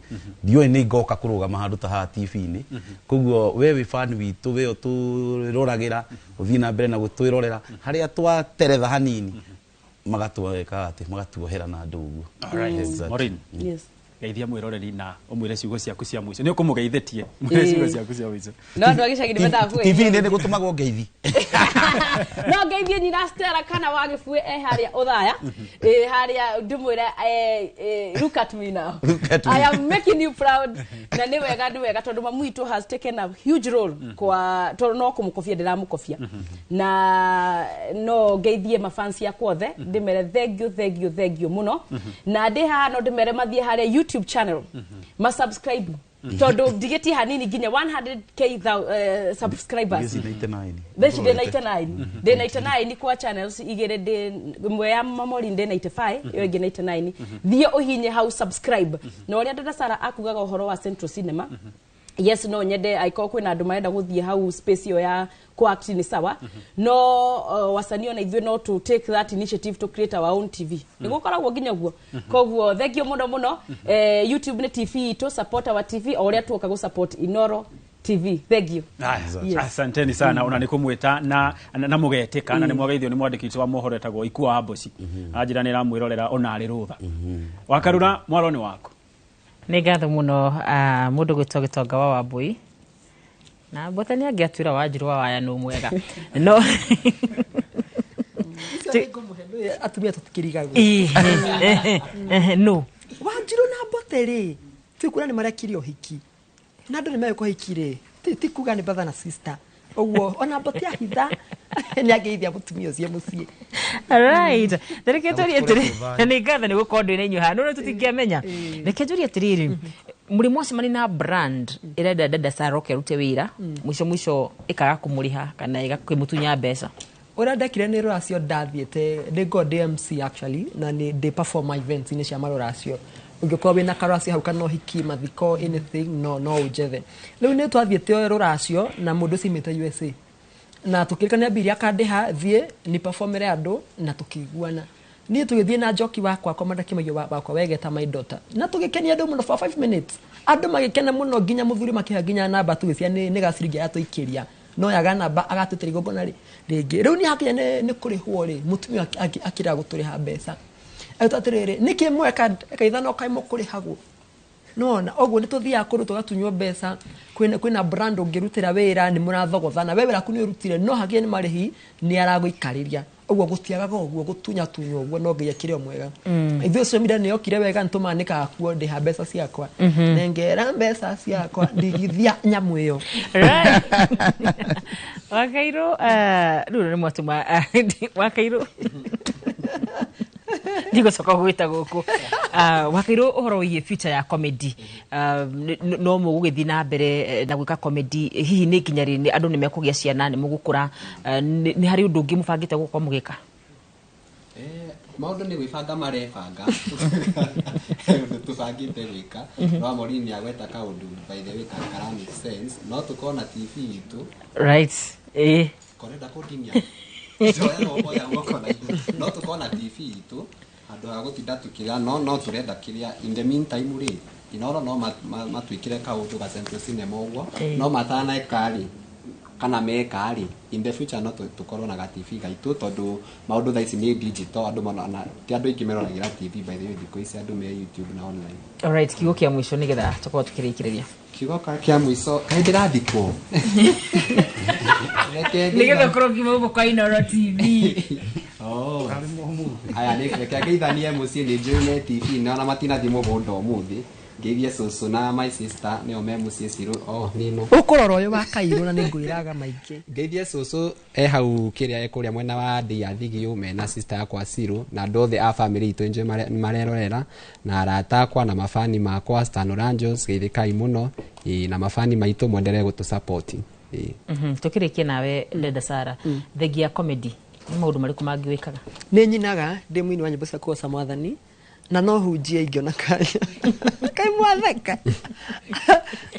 Ndiũĩ nĩ ngoka kũrũgama handũ ta haha TV-inĩ. Koguo we wĩ fan witũ, we ũtũroragĩra, ũthiĩ na mbere na gũtwĩrorera harĩa twateretha hanini, magatweka atĩ magatuohera na andũ ũguo. Alright. Exactly. Maureen. Yes. Geithia mwĩroreri na ũmwĩre ciugo ciaku cia mũico. Nĩ ũkũmũgeithĩtie. Mwĩre ciugo ciaku cia mũico. No andũ a gĩcagi nĩ mendaga kũgeithio. TV-inĩ nĩ gũtũmagwo ngeithi. No ngeithie nyina Stella kana wa Gĩbuĩ e harĩa Ũthaya. Harĩa ndĩmwĩre, look at me now. Look at me. I am making you proud. Na nĩ wega, nĩ wega tondũ mamu witũ has taken a huge role kwa tondũ no kũmũkobia ndĩramũkobia. Na no ngeithie mafans yakwa othe, ndĩmere thank you, thank you, thank you mũno. Na ndĩ haha no ndĩmere mathiĩ harĩa YouTube channel ma subscribe, tondũ ndigĩtie hanini nginya 100K subscribers. Theci 99. Theci ndĩ 99, ndĩ 99 kwa channels igĩrĩ, ndĩ ĩmwe ya Mamori ndĩ 95, ĩyo ĩngĩ 99. Thiĩ ũhinye hau subscribe. Na ũrĩa dada Sara akugaga ũhoro wa Central Cinema, yes, no nyende angĩkorwo kwĩna andũ marenda gũthiĩ hau space ĩyo ya ku-act nĩ sawa. No wasanii ona ithuĩ no to take that initiative to create our own TV, nĩ gũkoragwo nginya ũguo. Koguo thank you mũno mũno. YouTube nĩ TV itũ, support our TV o ũrĩa tuoka gũ support Inooro TV. Thank you. Aya, Yes. asanteni sana ona nĩ kũmwĩta na mũgetĩka na nĩ mwageithio nĩ mwandĩki witũ wa mohoro etagwo Ikua wa Mboci, anjĩra nĩ aramwĩrorera ona arĩ rũtha. Wakarura, mwaro nĩ waku. Nĩ ngatho mũno, mũndũ gwĩtwo Gĩtonga wa Wambui na Mbote nĩ angĩatuĩra Wanjirũ wa Waya nũ mwega no. Atumia tũtikĩrigagwo. No. Wanjirũ na Mbote rĩ, twĩkuona nĩ marekire ũhiki na andũ nĩ megũka ũhiki rĩ, ti kuga nĩ brother na sister ũguo, ona Mbote ahitha nĩ angeithia mũtumia ũcio mũciĩ. Alright. Reke njũrie atĩrĩ, nĩ ngatho nĩ gũkorwo ndĩ na inyuĩ haha, no tũtingĩamenya. Reke njũrie atĩrĩrĩ, Mũrĩ mwacemania na brand ĩrenda Dada Sarah oke arute wĩra, mũico mũico ĩkaga kũmũrĩha kana ĩgakĩmũtunya mbeca? Ũrĩa ndekire nĩ rũracio ndathiĩte ndĩ ndĩ MC actually, na nĩ ndĩ performer events-inĩ cia marũracio. Ũngĩkorwo wĩna karũracio hau kana ũhiki, mathiko, anything, no ũnjethe. Rĩu nĩ twathiĩte rũracio na mũndũ ũcio aumĩte USA, na tũkĩrĩkania mbiri akandĩha thiĩ ni performere andũ, na tũkĩiguana. Niĩ tũgĩthiĩ na njoki wakwa Komanda Kĩmaiyũ wakwa wegeta my daughter, na tũgĩkenia andũ mũno for 5 minutes. Andũ magĩkena mũno, nginya mũthuri makĩha nginya namba, tũgĩcia nĩ gaciringi aratũikĩria, no yaga namba agatũtĩra igongona rĩngĩ. Rĩu niĩ hakinya nĩ kũrĩhwo rĩ, mũtumia akĩrega gũtũrĩha mbeca. Agĩtwo atĩrĩrĩ, nĩkĩ mweka kaithano kaĩ mũkũrĩhagwo? Nona ũguo nĩ tũthiaga kũndũ tũgatunywo mbeca. Kwĩna brand ũngĩrutĩra wĩra, nĩ mũrathogothana, we wĩra waku nĩ ũrutire, no hakinya nĩ marĩhi nĩ aragũikarĩria ũguo, gũtiagaga ũguo gũtunyatunywo ũguo, no Ngai akĩrĩ o mwega. Ithuĩ social media nĩ yokire wega, nĩ tũmanĩkaga kuo, ndĩha mbeca ciakwa, nengera mbeca ciakwa, ndigithia nyamũ ĩyo. Wakairũ, rĩu nĩ mwatũma Wakairũ ndigũcoka gwĩta gũkũ. Wakairũ, ũhoro wĩgiĩ future ya comedy, no mũgũgĩthiĩ na mbere na gwĩka comedy hihi nĩ nginya rĩ? Andũ nĩ mekũgĩa ciana, nĩ mũgũkũra, nĩ harĩ ũndũ ũngĩ mũbangĩte gũkorwo mũgĩka? Maũndũ nĩ gwĩbanga marebanga, ũndũ tũbangĩte gwĩka. No Maureen nĩ agweta kaũndũ, by the way, kara make sense, no tũkorwo na TV itũ. Right, ĩĩ. Korenda kũndinia. Njoya guoko, oya guoko na igũrũ. No tũkorwo na TV itũ handũ ha gũtinda tũkĩrĩa, no tũrenda kĩrĩa in the meantime rĩ, Inoro no matwĩkĩre kaũndũ ga Central Cinema ũguo. No mataneka rĩ, kana meka rĩ, in the future no tũkorwo na ga TV gaitũ, tondũ maũndũ thaa ici nĩ digital. Andũ marona, ti andũ aingĩ meroragĩra TV, by the way. Thikũ ici andũ me YouTube na online. Alright, kiugo kĩa mũico nĩgetha tũkorwo tũkĩrĩkĩrĩria. Kiugo kĩa mũico, kaĩ ndĩrathikwo? Reke nĩgetha ũkorwo ũkiuma gũkũ kwa Inoro TV. Oh. Aya, nĩ reke ngeithanie mũciĩ, nĩ njũĩ me TV na ona matinathiĩ mũgũnda ũmũthĩ. Ngeithie cũcũ na my sister, nĩo me mũciĩ cirũ. Oh, nĩ ĩno. Ũkũrora ũyũ wa Kairũ na nĩ ngwĩraga maingĩ. Ngeithie cũcũ e hau kĩrĩa, e kũrĩa mwena wa ndĩ ya Thigio, mena sister yakwa Cirũ na andũ othe a family itũ njũĩ marerorera, na arata akwa na mabani makwa Stan Oranjos, geithĩkai mũno. Ĩĩ, na mabani maitũ mwendelee gũtũ support. Ĩĩ. Tũkĩrĩkie nawe Dada Sara, thengia ya comedy, nĩ maũndũ marĩkũ mangĩ wĩkaga? Nĩ nyinaga, ndĩ mũini wa nyĩmbo cia kũgoca mwathani, na no hunjie ingĩona kanya. Kaĩ mwatheka?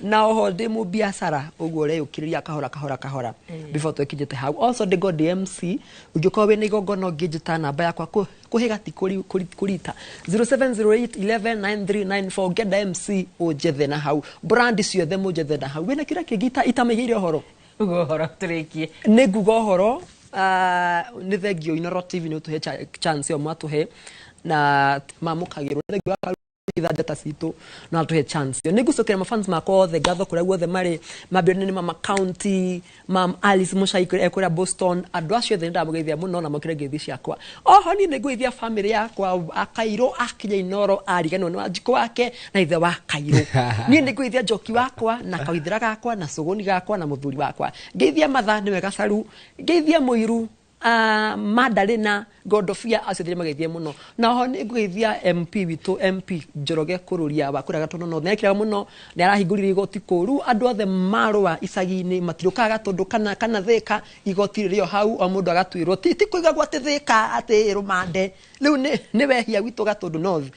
Na oho ndĩ mũbiacara ũguo ũreyũkĩrĩria kahora kahora kahora before twekinyĩte hau. Also ndĩ ndĩ MC, ũngĩkorwo wĩna igongona ũngĩnjĩta, namba yakwa kũhĩga ti kũrita, 0708 11 9394. Ũngĩenda MC ũnjethe na hau, brand ciothe mũnjethe na hau. Wĩna kĩrĩa kĩngĩ itamĩigĩire ũhoro? Uga ũhoro tũrĩkie. Nĩ nguga ũhoro, nĩ thengio Inoro TV nĩ ũtũhe chance ĩyo mwatũhe na mamũkagĩrwo, nĩ thengio wa itha njata citũ no atũhe chance ĩyo. Nĩ ngũcokeria mafans makwa othe ngatho kũrĩa guothe marĩ, mambĩrĩria nĩ mama county, mam Alice Mũcai kũrĩa Boston. Andũ acio othe nĩ ndamũgeithia mũno na mokĩre ngeithi ciakwa. Oho niĩ nĩ ngũgeithia family yakwa. Akairũ akinya Inoro ariganĩrwo nĩ Wanjikũ wake na ithe wa Kairũ. Niĩ nĩ ngũgeithia njoki wakwa na kaũithĩra gakwa na cũgũni gakwa na mũthuri wakwa. Ngeithia matha nĩwe gacaru, ngeithia mũiru, Madalena Godofia, acio thire mageithie mũno. Na oho nĩ ngũgeithia MP witũ, MP Njoroge Kũrũria wa kũrĩa Gatũndũ North, nĩ ekĩraga mũno, nĩ arahingũrire igoti kũu. Rĩu andũ othe marũa icagi-inĩ matirũkaga Gatũndũ kana Thĩka, igoti rĩrĩ o hau, o mũndũ agatuĩrwo. Ti kũigagwo atĩ Thĩka atĩ rũmande. Rĩu nĩ wehia gwitũ Gatũndũ North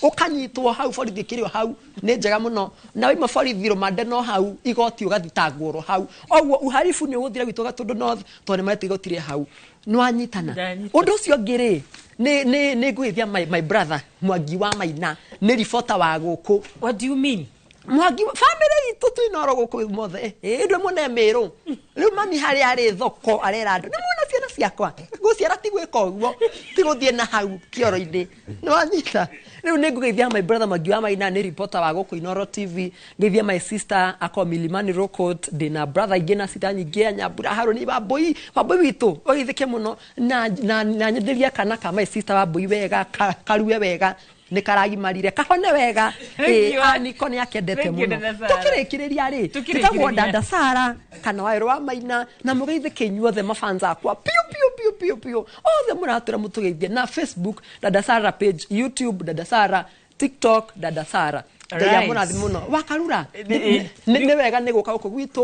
ũkanyitwo hau, borithi ĩkĩrĩ o hau, nĩ njega mũno. Na waima borithi rũmande no hau igoti, ũgathitangwo oro hau. Ũguo uharibu nĩ ũgũthira gwitũ Gatũndũ North, tondũ nĩ marete igoti rĩ hau. Nĩwanyitana? Ndanyita. Ũndũ ũcio ũngĩ rĩ, nĩ ngũgeithia my brother Mwangi wa Maina, nĩ ribota wa gũkũ. What do you mean? Mwangi family itũ twĩ Inoro gũkũ mothe, ĩ ndwe mũne Mĩrũ. Rĩu mami harĩa arĩ thoko arera andũ nĩ muona ciana ciakwa, gũciara ti gwĩka ũguo, ti gũthiĩ na hau kĩoro-inĩ. Nĩwanyita? Rĩu nĩ ngũgeithia my brother Mwangi wa Maina, nĩ reporter wa gũkũ Inoro TV. Ngeithia my sister ako Milimani Road. Ndĩna brother ingĩ na sister nyingĩ ya Nyambura Harũni Wambui, Wambui witũ ũgeithĩke mũno, na nyenderie kana ka my sister Wambui wega, karue wega, nĩ karagimarire, kahone wega. Thank you. Ĩ, Aniko nĩ akendete Thank you, mũno. Dada Sara. Tũkĩrĩkĩrĩria rĩ, Tũkĩrĩkĩrĩria. njĩtagwo Dada Sara kana Waĩrũ wa Maina, na mũgeithĩke inyuothe mafans akwa piũ piũ piũ piũ piũ othe mũratũra mũtũgeithie na Facebook Dada Sara page, YouTube Dada Sara, TikTok Dada Sara. Ngai amũrathime mũno. Wakarura, nĩ wega nĩ gũka gũkũ gwitũ.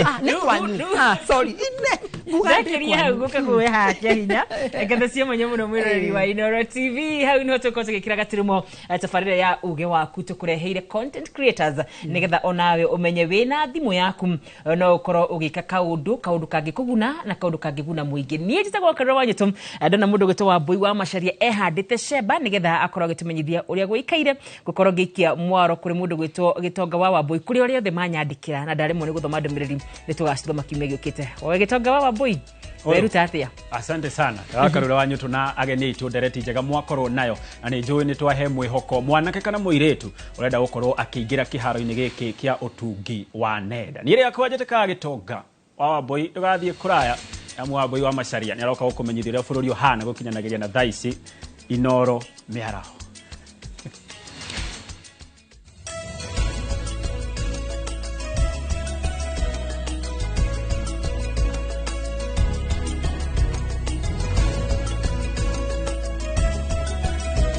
Ah, nĩ kwanyu. Ah, sorry, ine nguga ndĩ Ndakiria hau kwanyu. guka kuwe hakia hinya. Ngatho cia mwanya muno mwiroreri wa Inoro TV. Hau niho tukorwo tugikira gaturumo tabarĩra ya uge waku, tukureheire content creators nigetha onawe umenye wina thimu yaku no ukorwo ugika kaundu kaundu kangĩkũguna na kaundu kangĩguna mũingĩ. Niĩ njĩtagwo Karura wa Nyũtũ. Ndona mũndũ gwĩtwo Wambui wa Macharia ehandĩte cemba nigetha akorwo agĩtũmenyithia ũrĩa gũikaire gũkorwo ngĩikia mwaro kũrĩ mũndũ gwĩtwo Gĩtonga wa Wambui, kũrĩ arĩa othe manyandĩkĩra na ndaremwo nĩ gũthoma ndũmĩrĩri, nĩ tũgacithoma kiumia gĩũkĩte. Oe Gĩtonga wa Wambui, weruta atĩa? Asante sana Wakarura wa Nyũtũ na ageni aitũ, ndereti njega mwakorwo nayo, na nĩ njũĩ nĩ twahe mwĩhoko mwanake kana mũirĩtu ũrenda gũkorwo akĩingĩra kĩharo-inĩ gĩkĩ kĩa ũtungi wa nenda. Niĩ rĩakwa njĩtĩkaga Gĩtonga wa Wambui, ndũgathiĩ kũraya amu Wambui wa Macharia nĩ aroka gũkũmenyithia ũrĩa bũrũri ũhana gũkinyanagĩria na thaa ici. Inoro mĩaraho.